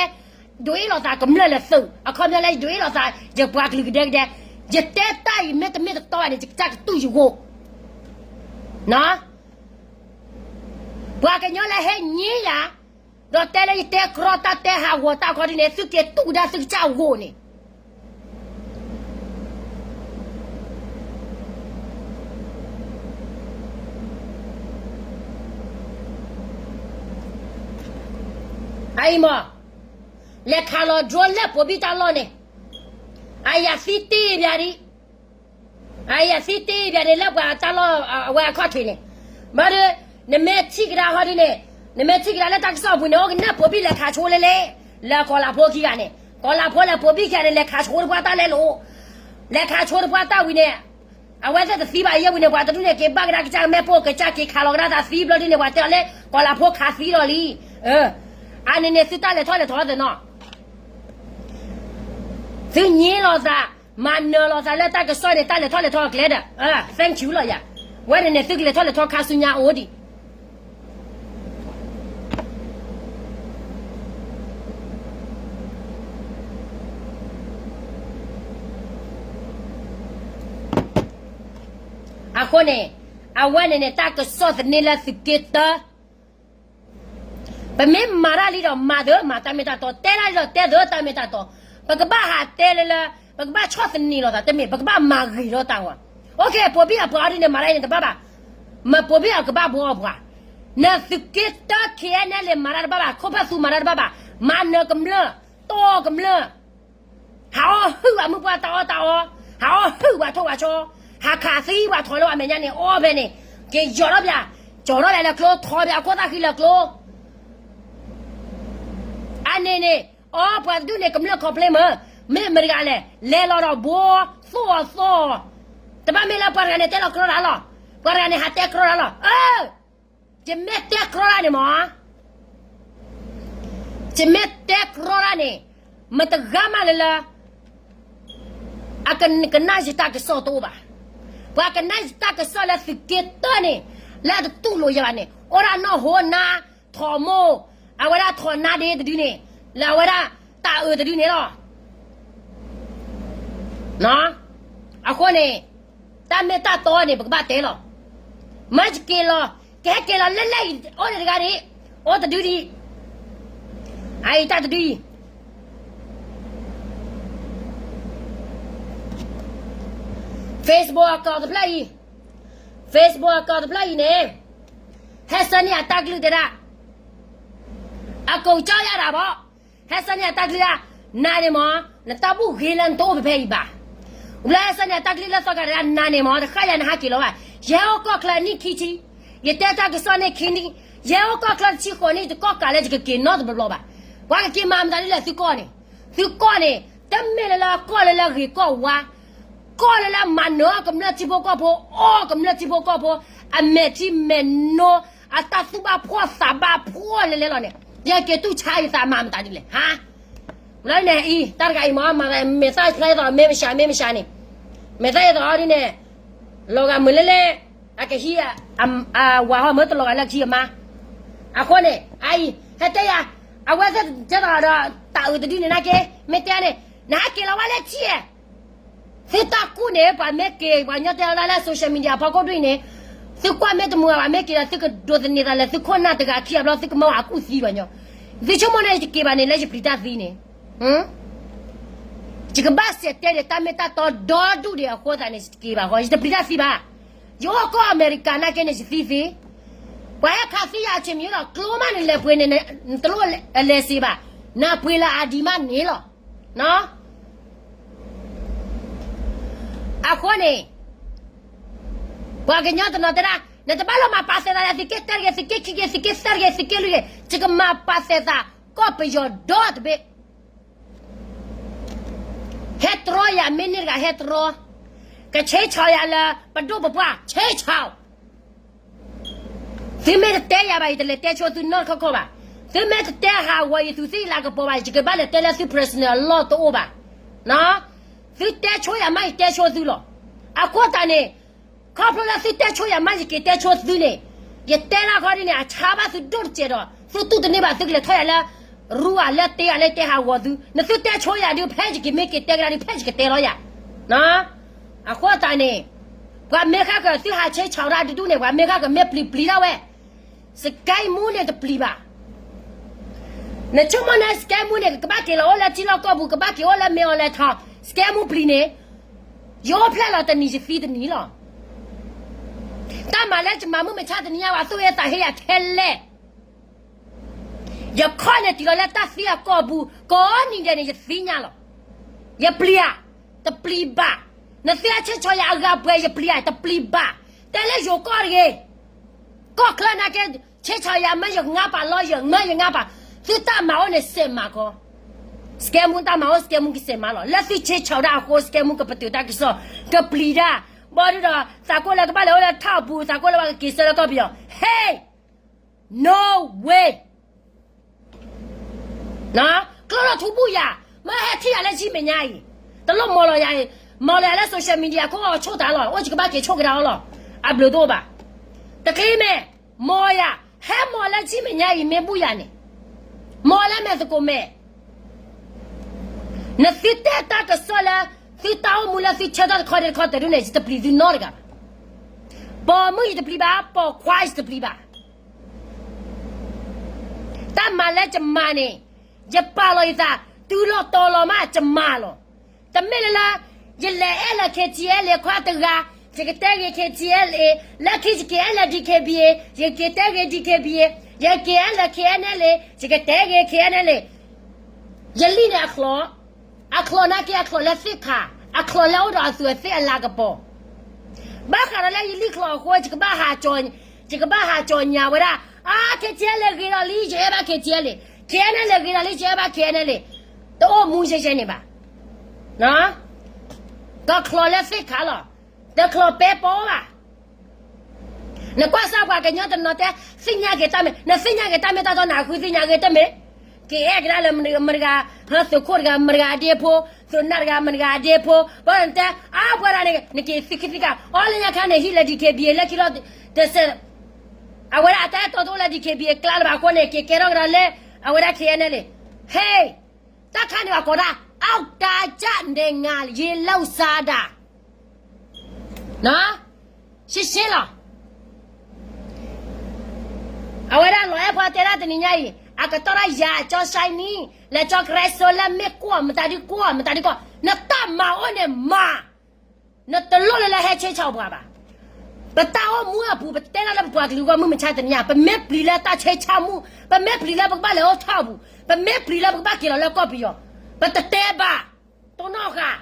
ဒုးအ့ၣ်လိာ်သးကမျၢၢ်လၢသုး အခီပညီလၢယဒုးအ့ၣ်လိာ်သး ယပှၤကလုာ်ကဒဲကဒဲ, ယတဲတၢ်အံၤမ့ၢ်တမ့ၢ်တတီဘၣ်န့ၣ် ယကစၢ်ကတူၢ်ယဂီၢ် ပှၤကညီလၢဟဲညံယၤ, ဒီးတဲလၢယတဲကြီတၢ်တဲဟးဂီၤတၢ်ခီဒ်န့ၣ် သုက့ၤတူၢ်ဒၣ်သုကစၢ်အဂီၢ်န့ၣ် အအံၤမ့ၢ် လဲၤခးလီၤ drone လၢပိာ်ဘံၣ်တၢ်လီၢ်န့ၣ်, အယၤသံတ့ၢ်ဘၣ်ဒံး, အယၤသံတ့ၢ်ဘၣ်ဒံးလၢပှၤတၢ်လီၢ်အဝဲအခီၣ်ထံးန့ၣ်, ဘၣ်ဒီး နမ့ၢ်ထံၣ်ကဒါဟီဒ်န့ၣ်, နမ့ၢ်ထံၣ်ကဒါလၢတၢ်ကစီၣ်ပူၤန့ၣ် အိၣ်ကနၢ်ပိာ်ဘံၣ်လဲၤခးဆိလ့လ့, လၢကီၤလၤဖိခံဂၤန့ၣ်, ကီၤလၤဖိလဲၤပိာ်ဘံၣ်ခံဂၤန့ၣ် လဲၤခးဆိတပှၢ်တၢ်လဲလိာ်, လဲၤခးဆိတပှၢ်တၢ်ဝံၤန့ၣ်, အဝဲသ့ၣ်တသံဘၣ်ယဲၢ်ဝံၤန့ၣ် ပှၤတဒူၣ်န့ၣ် က့ၤဘၣ်ကဒါကစၢ်မဲာ်ပိၢ်ကစၢ်က့ၤခးလီၤကဒါသးသံဘျီဒ်န့ၣ် ပှၤတဲအီၤလၢ ကီၤလၤဖိခးသံလီၤလံ. အန့ၣ်န့ၣ်သုတၢ်လဲၤထီၣ်လဲၤထီသနီၤ သုညံလိာ်သး, မၤနၢၤလိာ်သးလၢတၢ်ကစီၣ်န့ၣ် တၢ်လဲၤထီၣ်လဲၤထီအကျဲဒီး, thank you လီၤယၤ, ဝဲန့ၣ်န့ၣ် သုကလဲၤထီၣ်လဲၤထီခါဆူညါအိၣ်ဒံး. အဃိန့ၣ်, အဝဲန့ၣ်န့ၣ် တၢ်ကစီၣ်သန့လၢသုးက့တၢ ပမ့ၢ်မၤတၢ်လံဒီးမၤသ့မၤတၢ်မ့ၢ်တၢ်တီ, တဲတၢ်လံဒီးတဲသ့တၢ်မ့ၢ်တၢ်တီ, ပကဘၣ်ဟးတဲလၢလၢ, ပကဘၣ်ဆီၣ်သနံးလိာ်သးတမ့ၢ်, ပကဘၣ်မၤဂ့ၤထီၣ်တၢ်ဝဲ. အိၣ်ခ့ ပိာ်ဘံၣ်အပှၤအီၤဒ်န့ၣ် မၤတၢ်အံၤန့ၣ်တဘၣ်ဘၣ်, မ့ၢ်ပိာ်ဘံၣ်အကဘၣ်ဘှီအပှၤ, နသုးက့တၢ ခ့ၣ်အဲၣ်နဲၣ်လ့ၣ် မၤတၢ်တဘၣ်ဘၣ်, ခိၣ်ဖၢၣ်သူမၤတၢ်တဘၣ်ဘၣ်, မၤနၢၤကမျၢၢ်, တီၢ်ကမျၢၢ် ဟးအီၣ်ဟုၣ်ဝဲမုၢ်ပှၢ်တၢ်အီၣ်တၢ်အီ, ဟးအီၣ်ဟုၣ်ဝဲထိၣ်ဝဲဆီ, ဟးခးသံဝဲထီၣ်လၢအမဲာ်ညါန့ၣ် အီၣ်ဖဲန့ၣ်, က့ၤယီၤထီၣ်ပၠး, ကၠီၤထီၣ်ပၠးလၢကျိ, ထီပၠးအခိၣ်သၣ်ဃံလၢကျိ. အန့ၣ်န့ၣ်, အီပှၤတဒူၣ်န့ၣ် ကမျၢၢ်ခီဖျိမ့ၢ်, မ့ၢ်မတၤတဂၤလဲၣ်, လဲၤလီၤဒီးဘိ, သိၣ်အီၤသိၣ်အီၤ, တဘၣ်မ့ၢ်လၢပှၤတဂၤန့ၣ်တဲလီၤကြီတၢ်လီၤ, ပှၤတဂၤန့ၣ်ဟးတဲကြီတၢ်လီၤ. အၢ ယမ့ၢ်တဲကြီတၢ်န့ၣ်မ့ၢ်, ယမ့ၢ်တဲကြီတၢ်န့ၣ်, မတဂၤမးလၢလၢ အက, ကနၣ်ယတၢ်ကစီၣ်တအိၣ်ဘၣ်. ပှၤကနၣ်ယတၢ်ကစီၣ်လၢသုးက့တၢန့ၣ်, လၢအတတူၢ်လိာ်ယၤဘၣ်န့ၣ် အိၣ်ဒၣ်နီၢ်ဟိနါ, ထိးမိၢ်, အဝဲဒၣ်ထိးနါဒ့တဒုန့ၣ်, လၢအဝဲဒၣ်တၢ်အၢတဒုန့ၣ်လီၤ. အဃိန့ၣ်, တၢ်မ့ၢ်တၢ်တီန့ၣ် ပကဘၣ်တဲလီၤ. မ့ၢ်ယက့ၤလီၤ, ကဟဲက့ၤလီၤလၢလဲၣ်အံၤ အိၣ်ဒံးတဂၤဒံး, အိၣ်တဒုဒံး, အအံၤတၢ်တဒုအံၤ Facebook အကီၢ်တဖျၢၣ်အံၤ, Facebook အကီၢ်တဖျၢၣ်အံၤန့ၣ်, ဟဲဆှၢန့ၢ်အတၢ်ကလုၢ်တဲဒၣ်, အကိးကၠီယၤဒၣ်ဘီ, ဟဲဆှၢန့ၢ်အတၢ်ကလုၢ်ဒၣ်, နၤန့ၣ်မ့ၢ်, နတၢ်ဘူၣ်ဂ့ၤလၢနတအိၣ်ဖဲဖဲအံၤဘၣ်. ဘျီဟဲဆှၢန့ၢ်အတၢ်ကလုၢ်လၢသီခါတဒၣ် နၤန့ၣ်မ့ၢ် တဃၣ်ယၤနဟးက့ၤလီၤဘၣ်. ယဟဲအိၣ်ကီၢ်ချၢနံၣ်ခံဆံ, ယတဲတၢ်ကစီၣ်န့ၣ်ခံနံၣ်, ယဟဲအိၣ်ကီၢ်ချၢတဆံဃိးနံၣ် တကီၢ်ကးလၢယကက့ၤနီတဘျီဘျီဘၣ်. ပှၤကက့ၤမၤမတၤဒ်လဲၣ်သုကီၢ်န့ၣ်, သုကီၢ်န့ၣ်, တမ့ၢ်လၢလၢကီၢ်လၢလၢဂ့ၤကီၢ်ဝါ, ကီၢ်လၢလၢမၤနၢၤကမျၢၢ်ထံဖိကီၢ်ဖိ, အီၣ်ကမျၢၢ်ထံဖိကီၢ်ဖိ, အမဲာ်ထံမဲာ်နိ, အတၢ်သူၣ်ဘၣ်ဖှီၣ်သးဘၣ်ဖှီၣ်လဲၤလဲၤလီၤန့ၣ်, ယက့ၤတူၢ်ဆါယသးမၤမတၤဒ်လဲၣ်, ဟါ. လၢန့ၣ်အံၤ တၢ်တဂၤအံၤမ့ၢ်မၤသး မဲာ်သၣ်ဖျါယသးမ့ၢ်မဆါမ့ၢ်မဆါန့ၣ်, မဲာ်သၣ်ယသးအီၤဒ်န့ၣ်, လီၤဂာ်မုာ်လၢလဲၣ်, အကဟံး, အဝၤဟီၣ်မၢတလီၤဂာ်လၢကဟံးအမါ, အဃိန့ၣ် အအံၤ ဟဲတဲယၤ, အဝဲသ့ၣ်တဲသးဒီး တၢ်အုးတဒုန့ၣ်နာ်က့, မ့ၢ်တဲန့ၣ်, နဟဲက့ၤလီၤဝဲလၢထံဧါ သုတၢ်ကူၣ်န့ၣ် ပှၤမ့ၢ်က့ၤ ပှၤညီတဲလၢလၢ social media ဖီခိၣ်ဒ်အံၤန့ၣ်, သုကွၢ်မ့ၢ်တမုာ်ဘၣ် မ့ၢ်က့ၤဒီး သုကဒိးသန့ၤသးလၢသုခိၣ်နၢ်တဂၤခံဂၤဘျီ သုကမၢဝဲအကူၣ်သံဘၣ်ညီ, သုဆိကမိၣ်န့ၣ် ယက့ၤဘၣ်န့ၣ် လၢယပျံၤတၢ်သံန့ၣ်, ယကဘၣ်စံးတဲဒၣ်တၢ်မ့ၢ်တၢ်တီဒီဒူၣ်ဒံးအဃိသတးန့ၣ် ယတက့ၤဘၣ်ဃီ ယတပျံၤတၢ်သံဘၣ်, ယအိၣ်ကီၢ်အမဲရကၤနာ်က့န့ၣ် ယသံသ့, ပှၤဟဲခးသံယၤအဆ့ၣ်မံၤဒီး ကျိမးနလဲၤပှ့ၤန့ၣ် နတလိၣ်အလဲၤစ့ဘၣ်, နပှ့ၤလၢအဒံးမးန့ၣ်လီၤ. အဃိန့ၣ် ပှၤကညီတနီၤတဲဒၣ် နတဘၣ်လီၤမၤပာ်သဲးသးလၢသုးက့တၢတဂ့ၤ သုးက့ခံဂ့ၤ သုးက့သၢတဂ့ၤ သုးက့လွံၢ်ဂ့ၤ ယကမၤပာ်သဲးသး ကီၢ်ပယီၤဒီတဘ့ၣ် ဟဲတြီယၤ မ့ၢ်န့ၢ်တဂၤဟဲတြီ, ကဆဲးဆီၣ်ယၤလၢ ပဒိၣ်ပပှၢ် ဆဲးဆီၣ် သုမ့ၢ်တတဲယၤဘၣ် ယတလဲၤတဲဆိသုနီတခီခီဘၣ်. သုမ့ၢ်တတဲဟးဂီၤယသူးသ့ၣ်လၤကပီၤဘၣ် ယကဘၣ်လဲၤတဲလၢသု personal အလီၢ်တအိၣ်ဘၣ်. သုတဲဆိယၤမး ယတဲဆိသုလီၤ. အဃိသတးန့ၣ် ခီဖျိလၢသုတဲဆိယၤမး ယက့ၤတဲဆိသုန့ၣ်, ယတဲလၢခီဒ်န့ၣ် အဆါဘၣ်သုဒိၣ်တစဲးဒီး သုတူၢ်တန့ၢ်ဘၣ် သုကလဲၤထီၣ်ယၤလၢ ရူအၤလၢတ့အၤလၢတဲဟးဂီၤသု, နသုတဲဆိယၤဒုး ဖဲယက့ၤမ့ၢ်က့ၤတဲကဒါဒုး ဖဲယကတဲလီၤယၤ အဃိသတးန့ၣ် ပှၤမ့ၢ်ဃၣ်ကၢၤသုဟးဆဲးဆီၣ်ဒၣ်တဒူၣ်န့ၣ် ပှၤမ့ၢ်ဃၣ်ကၢၤမ့ၢ်ပျံၤပျံၤဒၣ်ဝဲ, စကဲမူန့ၣ်တပျံၤဘၣ်. နဆိကမိၣ်န့ၣ် စကဲမူန့ၣ် ကဘၣ်က့ၤလီၤအိၣ်လၢထံလီၢ်ကီၢ်ပူၤ ကဘၣ်က့ၤအိၣ်လၢမ့ၢ်အီၤလဲၤထီၣ် စကဲမူပျံၤန့ၣ်, ယအိၣ်ဖျဲၣ်လီၤတနံၤယသံတနံၤလီၤ. တၢ်မၤလၢယမၤမုၢ်မဆါတနံၤညါဝဲ သူၣ်ဟ့သးဟ့ယၤထဲလဲၣ် ယခီၣ်န့ၣ်တုၤလီၤလၢတၢ်သံအကီၢ်ပူၤ ကိးနံၤဒဲးန့ၣ် ယသံညါလီၤ. ယပျံၤဧါ, တပျံၤဘၣ်. နသုဟဲဆဲးဆီၣ်ယၤအဂၤပှဲၤ ယပျံၤဧါ, တပျံၤဘၣ်. တဲလၢယိၤကီၢ်တဂ့ၤ. ကီၢ်ချၢနာ်က့ ဆဲးဆၢယၤ မ့ၢ်ယငါပာ်လီၤယၤ မ့ၢ်ယငါပာ်, သုတၢ်မၤအိၣ်န့ၣ်စဲးမၤခီ, စကဲမူတၢ်မၤအိၣ် စကဲမူကစဲးမၤလီၤ. လၢသုဆဲးဆၢဒၣ်အဃိ စကဲမူကပတုာ်တၢ်ကစီၣ် ကပျံၤတၢ်, ဘၣ်ဒုဒီး သးကိၢ်လၢကဘၣ်လဲၤအိၣ်လၢထီၣ်အပူၤ သးကိၢ်လၢဝဲကက့ၤဆၢလၢကီၢ်ပယီၤ, hey, no way. ကျိလီၤထူဘူၣ်ယၤ, မ့ၢ်ဟဲထံၣ်ယၤလၢဆံမဲာ်ညါအံၤ, တလိၣ်မီၤလီၤယၤအံၤ, မီၤလီၤယၤလၢ social media ခိၣ်အီၤဆိၣ်တၢ်လီၤ, အိၣ်ယကဘၣ်က့ၤဆိၣ်ကဒါအီၤလီၤ, အဘျုးတအိၣ်ဘၣ်. တချ့မ့ၢ်, မီၤယၤ, ဟဲမီၤလၢဆံမဲာ်ညါအံၤ မ့ၢ်ဘူၣ်ယၤန့ၣ်, မီၤလၢမဲာ်သကိးမဲာ် နသုတဲတၢ်ကစီၣ်လၢ သုတၢ်အိၣ်မူလၢသုဆၢထၢၣ်တခီဒဲးတခီတဒူၣ်န့ၣ် ယတပျံၤသုနီတဂၤဘၣ်. ပိာ်မုၣ်ယတပျံၤဘၣ်, ပိာ်ခွါယတပျံၤဘၣ်. တၢ်မၤလၢယမၤန့ၣ်, ယပာ်လီၤယသး, တုၤလီၤတီၤလီၤမး ယမၤလီၤ. တမ့ၢ်လၢလၢ ယလဲၤအဲၣ်လၢ K T L A ခွါတဂၤ, ယကတဲဂ့ၤ K T L A, လၢခံယက့ၤအဲၣ်လၢ D K B A, ယက့ၤတဲဂ့ၤ D K B A, ယက့ၤအဲၣ်လၢ K N L A, ယကတဲဂ့ၤ K N L A. ယလံာ်န့ၣ်အချီး, အချီးနာ်က့ အချီးလၢသ့ၣ်ခါ, အချီးလၢအိၣ်ဒီးအသူးအသ့ၣ်အလၤကပီၤ. ဘၣ်ဃးဒီးလၢယလံာ်ချီးအဃိ ယကဘၣ်ဟးကၠီၤ, ယကဘၣ်ဟးကၠီၤညါဝဲဒၣ်, အါ K T L A ဂ့ၤဒီးလံ ယအဲၣ်ဘၣ် K T L A, K N L A ဂ့ၤဒီးလံ ယအဲၣ်ဘၣ် K N L A, တအိၣ်မူရှဲရှဲန့ၣ်ဘၣ်. ကချီးလၢသ့ၣ်ခါလီၤ, တချီးပဲပီဘၣ်. နကွၢ်စၢ်ပှၤကညီတနီၤတဲ သ့ၣ်ညါက့ၤတၢ်မ့ၢ်, နသ့ၣ်ညါက့ၤတၢ်မ့ၢ်တၢ်တီ နဃုသ့ၣ်ညါက့ၤတၢ်မ့ၢ်, က့ၤအဲၣ်ကဒါလၢမတၤတဂၤ, သုးခိၣ်တဂၤ မတၤတဂၤအဒ့ဖိ, သုးနၢ်တဂၤ မတၤတဂၤအဒ့ဖိ, ဘၣ်နတဲ, အါ ပှၤဒၣ်န့ၣ် နက့ၤသံခံသံကါ, အီလၢညါခါန့ၣ် ဟံၣ်လၢ D K B A လၢခံလီၤ, တစဲး, အဝဲဒၣ်အတၢ်အဲၣ်တီတအိၣ်လၢ D K B A ကျါလၢၤဘၣ်အဃိန့ၣ် က့ၤကဲထီၣ်ကဒီးလၢ အဝဲဒၣ် K N L A, ဟဲ, တၢ်ခါန့ၣ်အကိးဒၣ် အတၢ်ကၢ်နဲၣ်ငါ ယ့လီၤစါဒၣ် ရှင်းရှင်းလီၤ. အဝဲဒၣ်လီၤအဲၣ်ဖီတဲဒၣ်တနံၤညါအံၤ အကတီၢ်ဒၣ်ယၤကၠီဆှါနံၤ လၢကၠီကရၢစိလၢမ့ၢ်ကွီၢ် မတၤဒုကွီၢ် မတၤဒုကွီၢ် နတၢ်မၤအိၣ်န့ၣ်မၤ, နတလိၣ်လၢလၢဟဲဆဲးဆၢပှၤဘၣ်. ပတၢ်အိၣ်မူအပူၤ ပတဲဒၣ်လၢပပှၤကလုာ်ဂီၢ်မုၢ်မဆါတနံၤညါ ပမ့ၢ်ပျံၤလၢတၢ်ဆဲးဆၢမူ, ပမ့ၢ်ပျံၤလၢပကဘၣ်လဲၤအိၣ်ထီၣ်အပူၤ, ပမ့ၢ်ပျံၤလၢပကဘၣ်က့ၤလီၤလၢကီၢ်ပယီၤ, ပတတဲဘၣ်, တိၢ်နီၣ်ဃာ်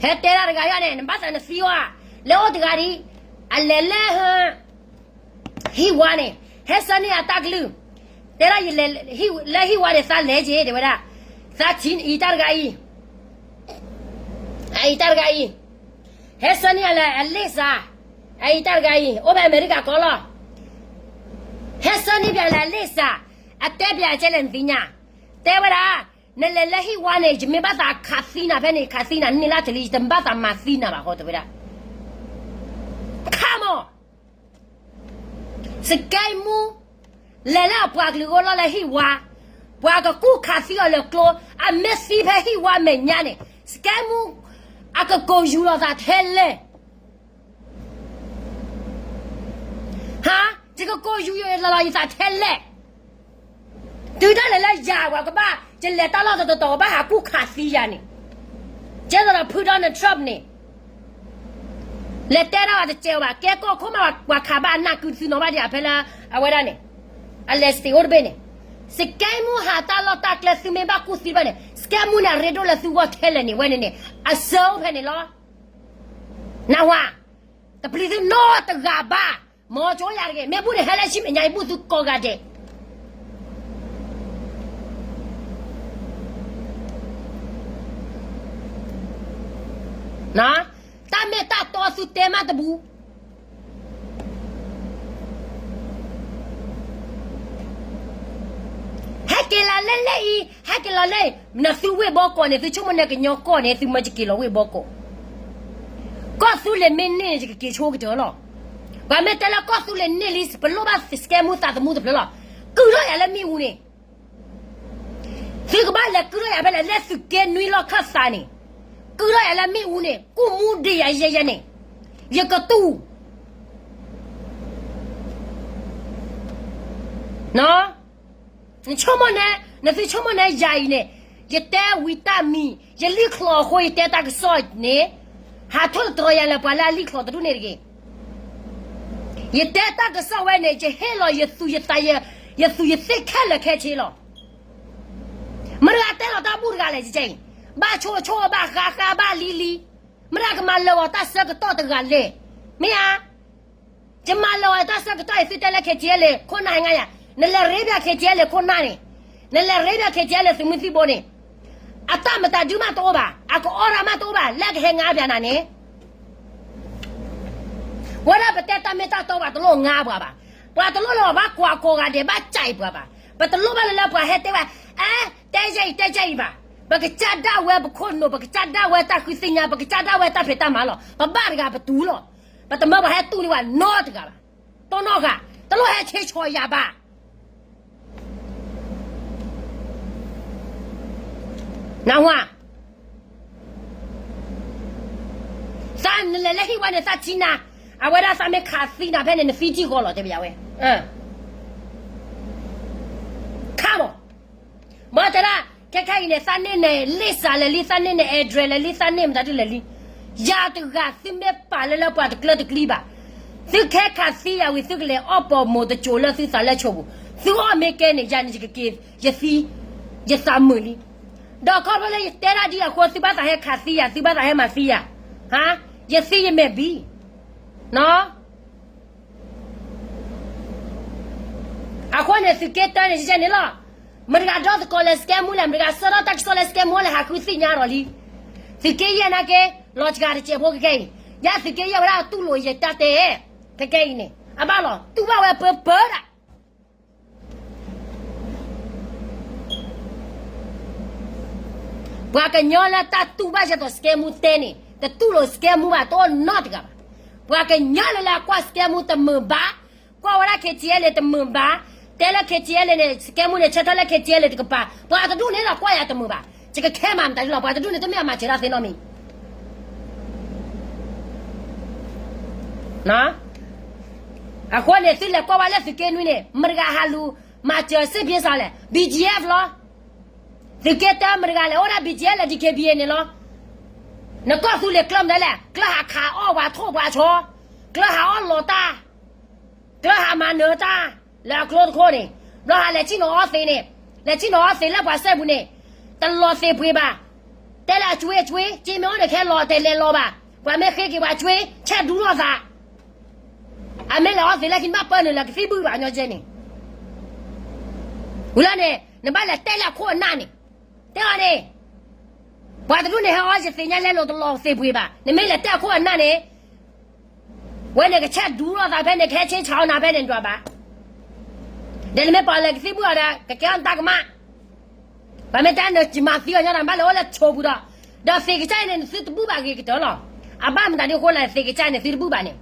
ဟဲတဲဒၣ်တဂၤယၤန့ၣ် နဘၣ်သးနသံဝဲ, လၢအိၣ်တဂၤဒံး, အလဲၤလၢ ဟံၣ်ဝါန့ၣ်, ဟဲဆၢန့ၢ်အတၢ်ကလုၢ်, တဲဒၣ်ယလဲၤ, လၢဟံၣ်ဝါန့ၣ် သးလဲၤက့ၤ တဲဝဲဒၣ်, သးထံၣ်အံၤတၢ်တဂၤအံၤ, အအံၤတၢ်တဂၤအံၤ, ဟဲဆၢန့ၢ်အလဲၤအလ့ၣ်စး, အအံၤတၢ်တဂၤအံၤ အိၣ်ဖဲအမဲရကၤကီၢ်လီၤ, ဟဲဆၢန့ၢ်ပၠးလဲၤအလ့ၣ်စး, အတဲပၠးကဲလဲၣ်နသ့ၣ်ညါ, တဲဝဲဒၣ်, နလဲၤလၢဟံၣ်ဝါန့ၣ် ယမ့ၢ်ဘၣ်သးခးသံနၤဖဲန့ၣ် ခးသံနၤန့ၢ်လၢတလံ ယတဘၣ်သးမၤသံနၤဘၣ်ဃီ တဲဝဲဒၣ်, ခါမီၤ စကဲမူ လဲၤလၢအပှၤကလုာ်အဂီၢ်လီၤလၢဟံၣ်ဝါ, ပှၤကကူၣ်ခးသံအီၤလၢကျိ, အမ့ၢ်သံဖဲဟံၣ်ဝါမဲာ်ညါန့ၣ် စကဲမူ အကကိးယူၤလီၤသးထဲလဲၣ်, ဟါ, ယကကိးယူၤလီၤယသးထဲလဲၣ်, တုၤဒၣ်လဲာ်လၢယၤပှၤကဘၣ် ယလဲၤတၢ်လီၢ်တတီၤတီၤ ကဘၣ်ဟးကူၣ်ခးသံယၤန့ၣ်, ကဲသိးဒီးဖုဒီးန Trump န့ၣ် လဲၤတဲဒၣ်ဝဲတကဲဘၣ်, ကဲကီၢ်ခိၣ်မး ပှၤခးဘၣ်အနၢ်ကုသုနီၤဘၣ်ဒံး အဖဲလၢ အဝဲဒၣ်န့ၣ်, အလဲၤစတ့းအိၣ်တဘ့ၣ်န့ၣ်, စကဲမူဟးတၢ်လီၢ်တၢ်ကျဲ သုမ့ၢ်ဘၣ်ကူၣ်သံဘၣ်န့ၣ် စကဲမူန့ၣ် အရ့ဒိၣ်လၢသုဂီၢ်ထဲလဲၣ်န့ၣ် ဝဲန့ၣ်န့ၣ် အစၢအိၣ်ဖဲန့ၣ်လီၤ, နၢ်ဟူဧါ, တပျံၤသုနီတဂၤဘၣ်, မ်ကၠိယၤတဂ့ၤ, မ့ၢ်ဘူၣ်န့ၣ် ဟဲလၢဆံမဲာ်ညါအံၤ ဘူၣ်သုကိးဂၤဒဲး တၢ်မ့ၢ်တၢ်တီသုတဲမးတဘူၣ်, ဟဲက့ၤလီၤလၢလၢအံၤ ဟဲက့ၤလီၤလၢအံၤ, နသုဝ့ၢ်ဘီကီးန့ၣ် သုဆိကမိၣ်န့ၢ်ကညီကီၢ်န့ၣ် သုမၢယက့ၤလီၤဝ့ၢ်ဘီကီး, ကီၢ်သူလ့ၤမ့ၢ်န့ၢ် ယကက့ၤဆိကတၢၢ်လီၤ, ပှၤမ့ၢ်တဲလၢကီၢ်သူလ့ၤန့ၢ်လံ ပလိၣ်ဘၣ်စကဲမူသးသမူတဖျၢၣ်လီၤ, ကုၢ်ထီၣ်ယၤလၢမ့ၣ်အူန့ၣ် သုကဘၣ်လဲၤကုၢ်ထီၣ်ယၤဖဲလဲၣ် လၢသုးက့နွံလီၢ်ခၢၣ်သးန့ၣ်, ကုၢ်ထီၣ်ယၤလၢမ့ၣ်အူန့ၣ် ကူၣ်မူဒံးယၤယဲယဲန့ၣ်, ယကတူၢ်, နဆိကမိၣ်န့ၣ်, နသုဆိကမိၣ်န့ၣ်ယၤအံၤန့ၣ်, ယတဲဝံၤတၢ်မံၤ ယလံၣ်ချီအဃိ ယတဲတၢ်ကစီၣ်န့ၣ်, ဟးထီၣ်တတြီယၤလၢပှၤလၢအလံၣ်ချီတဒူၣ်န့ၣ်တဂ့ၤ. ယတဲတၢ်ကစီၣ်ဝဲန့ၣ် ယဟ့ၣ်လီၤယသူၣ်ယသး ယသူၣ်ယသ့ၣ်ခဲလၢာ်ခဲဆ့လီၤ. မတၤတဂၤတဲလီၤတၢ်ဘူၣ်တဂၤလဲၣ် ယကဲအံၤ, ဘၣ်ဆိဆိဘၣ်ဃါဃါဘၣ်လံလံ, မတၤကမၤလၢာ်အီၤတၢ်ဆၢကတီၢ်တဂၤလဲၣ်, မ့ၢ်ဧါ. ယမၤလၢာ်အီၤတၢ်ဆၢကတီၢ်အံၤ သုတဲလၢ K T L ခိၣ်နၢ်ဟဲငါယၤ, နလဲၤရ့ဘၣ် K T L ခိၣ်နၢ်န့ၣ်, နလဲၤရ့ဘၣ် K T L သုးမုၢ်သံၣ်ဘိန့ၣ်, အတၢ်မတၤဒုမးတအိၣ်ဘၣ်, အကအီရၤမးတအိၣ်ဘၣ်, လၢကဟဲငါပၠးနၤန့ၣ် ဝဲဒၣ်ပတဲတၢ်မ့ၢ်တၢ်တီ ပှၤတလိၣ်ငါပှၤဘၣ်. ပှၤတလိၣ်လၢပှၤဘၣ်ကွၢ်ကိးဂၤဒဲး ဘၣ်ကၠဲးပှၤဘၣ်. ပတလိၣ်ဘၣ်လၢလၢပှၤဟဲတဲဝဲ, အဲ, တဲယဲအံၤ တဲယဲအံၤဘၣ်. ပကစၢ်ဒၣ်ဝဲပခိၣ်နူာ်, ပကစၢ်ဒၣ်ဝဲတၢ်ဃုသ့ၣ်ညါ, ပကစၢ်ဒၣ်ဝဲတၢ်ဖံးတၢ်မၤလီၤ. ပဘၣ်တဂၤပတူၢ်လီၤ. ပတမၢပှၤဟဲတူၢ်န့ၢ်ပှၤနီတဂၤဘၣ်. တီနီၢ်ဂၤ, တလိၣ်ဟဲဆ့ဆီယၤဘၣ်. နၢ်ဟူဧါ. သးနလဲၤလၢဟံၣ်ဝဲန့ၣ် သးထံၣ်နၤ, အဝဲဒၣ်သးမ့ၢ်ခးသံနၤဖဲန့ၣ် နသံထံၣ်ဃီလီၤ တဲပယၤဝဲ. ခါမး, မ့ၢ်တဲဒၣ်, ခဲခဲအံၤန့ၣ် သးန့ၢ်နလံာ်စးလဲၤလံ, သးန့ၢ်န address လဲၤလံ, သးန့ၢ်မတၤဒုလဲၤလံ. ယၤတဂၤသုမ့ၢ်ပာ်လၢလၢပှၤတကျၢတကျံဘၣ်, သုကဟဲခးသံယၤဝံၤ သုကလဲၤအီၣ်ပိာ်မိၢ်တစိၤလၢသုသးလၢဆိပူၤ, သုအီၣ်မ့ၢ်ကဲန့ၣ် ယၤန့ၣ်ယကက့ၤယသံ, ယသးမုာ်လံ. ဒီးခီဖျိလၢယတဲဒၣ်ဒ်အဃိ သုဘၣ်သးဟဲခးသံယၤ, သုဘၣ်သးဟဲမၤသံယၤ, ဟါ, ယသံယမဲာ်ဘံ, နီၢ်. အဃိန့ၣ် သုးက့တၢန့ၣ် ကဲန့ၣ်လီၤ. မတၤတဂၤဒီသကိးလၢစကဲမူလဲၣ်, မတၤတဂၤဆှၢထီၣ်တၢ်ကစီၣ်လၢစကဲမူလဲၣ် ဟးဃုသ့ၣ်ညါဒီးလံ. သုးက့ယဲၢ်နာ်က့, လီၤစှၤတစဲးဖိခဲကဲအံၤ, ယဲၢ်သုးက့ယဲၢ်ဝဲဒၣ်တူၢ်လိာ်ယတၢ်တဲ, ခဲကဲအံၤန့ၣ် အဘၣ်လီၤ, တူၢ်ဘၣ်ဝဲပၢပၢဒၣ် ပှၤကညီလၢတၢ်တူၢ်ဘၣ်ယဲသိးစကဲမူတဲန့ၣ် တတူၢ်လိာ်စကဲမူဘၣ် တအိၣ်နီတဂၤဘၣ်. ပှၤကညီလၢလၢကွၢ်စကဲမူတမုာ်ဘၣ်, ကွၢ်ဝဲဒၣ် K T L န့ၣ် တမုာ်ဘၣ်, တဲလၢ K T L န့ၣ် စကဲမူန့ၣ် ဆၢထၢၣ်လၢ K T L တကပၤ, ပှၤတဒူၣ်န့ၣ်လီၤကွၢ်ယၤတမုာ်ဘၣ်. ယကခဲမးမတၤဒ်လီၤ, ပှၤတဒူၣ်န့ၣ် တမ့ၢ်အမၤစၢၤတၢ်သ့နီတမံၤ အဃိန့ၣ် သုလဲၤကွၢ်ဝဲလၢသုးက့နွံန့ၣ် မတၤတဂၤဟးလူၤမၤစၢၤစ့ၢ်ဖ့စးလဲၣ်, B G F လီၤ. သုးက့တၢမတၤတဂၤလဲၣ်, အိၣ်ဒၣ် B G F လၢ D K B A န့ၣ်လီၤ. နကီၢ်သူလ့ၤကျၢၢ်မနုၤလဲၣ်, ကျၢၢ်ဟးခးအီၣ်ပှၤထိၣ်ပှၤဆီ, ကျၢၢ်ဟးအီၣ်လီၤတၢ်, ကျၢၢ်ဟးမၤနၢၤတၢ်, လၢအကျိတခိၣ်န့ၣ်, ဘျီဟးလဲၤဆ့ၣ်နီၤအီၣ်သ့းန့ၣ်, လဲၤဆ့ၣ်နီၤအီၣ်သ့းလၢပှၤစဲဘူးန့ၣ်, တလီၤသ့းပှ့ၤဘၣ်. တဲလၢအကွ့အကွ့, က့မ့ၢ်အိၣ်န့ၣ် ခဲလီၤတဲာ်လဲၤလီၤဘၣ်. ပှၤမ့ၢ်ဃ့က့ၤပှၤကွ့, ဆဲးဒူထီၣ်သး အမ့ၢ်လဲၤအီၣ်သ့းလၢခံ နဘၣ်ပၢနုာ်လၢကသံၣ်ဘူၣ်ဘၣ်ညီကဲန့ၣ်, ဝံၤလၢန့ၣ် နဘၣ်လဲၤတဲလၢအခိၣ်အနၢ်န့ၣ်, တဲအီၤန့ၣ်, ပှၤတဒူၣ်န့ၣ် ဟဲအီၣ်ယသ့ၣ်ညါလဲလိာ်တလီၤသ့းပှ့ၤဘၣ်. နမ့ၢ်လဲၤတဲအခိၣ်အနၢ်န့ၣ်, ဝဲန့ၣ်ကဆဲးဒူထီၣ်သးဖဲန့ၣ်, ကဟဲဆ့ၣ်ဆးအီၣ်နၤဖဲန့ၣ် ဒွးဘၣ်. ဒီးနမ့ၢ်ပာ်လၢကသံၣ်ဘူၣ်အီၤဒီး ကကဲအီၣ်နတၢ်ကမၣ် ပှၤမ့ၢ်တဲနမၤသံအီၤညီဒီး နဘၣ်လဲၤအိၣ်လၢဆိပူၤဒီး, ဒီးသ့ၣ်ကစၢ်အံၤန့ၣ် နသုတဘူၣ်ဘၣ်ဂ့ၤကတၢၢ်လီၤ. အဘၣ်မတၤဒ်အဃိလဲၣ်, သ့ၣ်ကစၢ်အံၤန့ၣ် သုတဘူၣ်ဘၣ်န့ၣ်,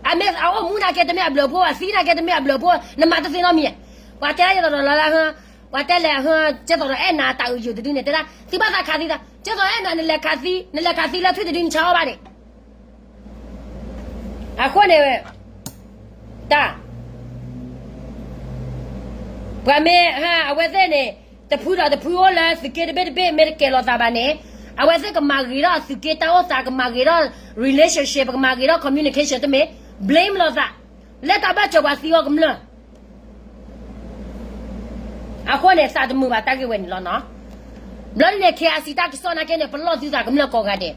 အမ့ၢ်အအိၣ်မူနာ်က့ တမ့ၢ်အဘျုးအဖှိၣ်, အသံနာ်က့ တမ့ၢ်အဘျုးအဖှိၣ်, နမၤတသ့နီတမံၤ. ပှၤတဲဒၣ်ယဲသိးဒီးလီၤလၢဟၢ, ပှၤတဲလဲၤဟၢ, ကဲသိးဒီးအဲၣ်နၤတၢ်အုးယုာ်တဒုန့ၣ် တဲဒၣ် သုဘၣ်သးခးသံသး, ကဲသိးအဲၣ်နၤ နလဲၤခးသံ, နလဲၤခးသံလၢထွံၣ်တဒု နဆါအီၣ်ဘၣ်န့ၣ် အဃိန့ၣ်, တၢ်, ပှၤမ့ၢ်ဟါ အဝဲသ့ၣ်န့ၣ်, တဖုဒီးတဖုအိၣ်လၢသုးက့တဘ့ၣ်တဘ့ၣ် မ့ၢ်တကဲၤလိာ်သးဘၣ်န့ၣ်, အဝဲသ့ၣ်ကမၤဂ့ၤထီၣ်သုးက့တၢ်အိၣ်သး, ကမၤဂ့ၤထီၣ် relationship, ကမၤဂ့ၤထီၣ် communication တမ့ၢ် blame လိာ်သး, လၢတၢ်ဘၣ်စၢၤပှၤသံအီၤကမျၢၢ် အဃိန့ၣ် သးတမုာ်ဘၣ်တၢ်ဂ့ၢ်ဝဲန့ၣ်လီၤနီၤ. ဘျီန့ၣ် K I C တၢ်ကစီၣ်နာ်က့န့ၣ် ပလီၢ်သုသးကမျၢၢ်ကိးဂၤဒဲး,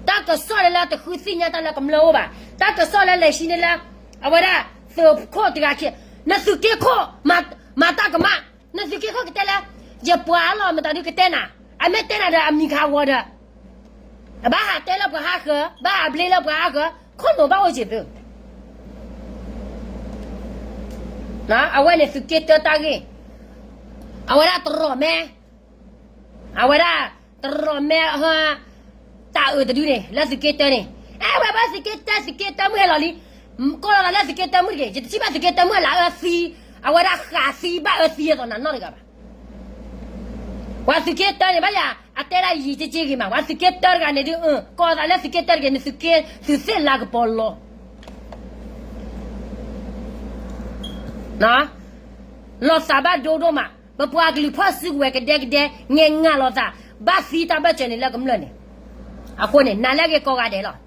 တၢ်ကစီၣ်လၢလၢတဃုသ့ၣ်ညါတၢ်လၢကမျၢၢ်အိၣ်ဘၣ်, တၢ်ကစီၣ်လၢလဲၤဟံးန့ၢ်လၢ, အဝဲဒၣ်, သုးခိၣ်တဂၤခံ, နသုးက့ခိၣ်, မၤတၢ်ကမၣ်, နသုးက့ခိၣ်ကတဲလၢ, ယပှၤလီၤမတၤဒုကတဲနၤ, အမ့ၢ်တဲနၤဒီးအမံၤခးဂီၤဒီး အဘၣ်ဟးတဲလၢပှၤဟးဃၢၤ, ဘၣ်ဟးဘျ့လၢပှၤဟးဃၢၤ, ခိၣ်နူာ်ဘၣ်အိၣ်က့ၤသု. အဝဲန့ၣ်သုးက့တၢတၢ်ဂ့ၢ်, အဝဲဒၣ်တရီၣ်မဲ, အဝဲဒၣ်, တရီၣ်မဲ, တၢ်အုးတဒုန့ၣ် လၢသုးက့တၢန့ၣ်, အဲဝဲဘၣ်သုးက့တၢ သုးက့တၢမုၢ်ဟဲလီၤလံ, ကိးလီၤသးလၢသုးက့တၢမုၢ်တက့ၢ်, ယတထံၣ်ဘၣ်သုးက့တၢမုၢ်အလၢအအၢသံ, အဝဲဒၣ်ဃးသံဘၣ်အၢသံအသိးနၤနီတဂၤဘၣ်. ပှၤသုးက့တၢန့ၣ် ဘၣ်ယၤအတဲဒၣ်ယံာ်က့က့ဂ့ၤမး, ပှၤသုးက့တၢတဂၤန့ၣ်ဒုး, ကိးသးလၢသုးက့တၢတဂၤန့ၣ် သုးက့သုးသ့ၣ်လၤကပီၤလီၤ. လီၤသးဘၣ်ဒိဒိၣ်မး, ပပှၤကလုာ်ဖီၣ်စုကဝဲၤကဒဲကဒဲ, ငဲၤငါလီၤသး, ဘၣ်သံတၢ်ဘၣ်စၢၤန့ၣ်လၢကမျၢၢ်န့ၣ်, အဃိန့ၣ် နၤလၢအဂ့ၤကိးဂၤဒဲးလီၤ.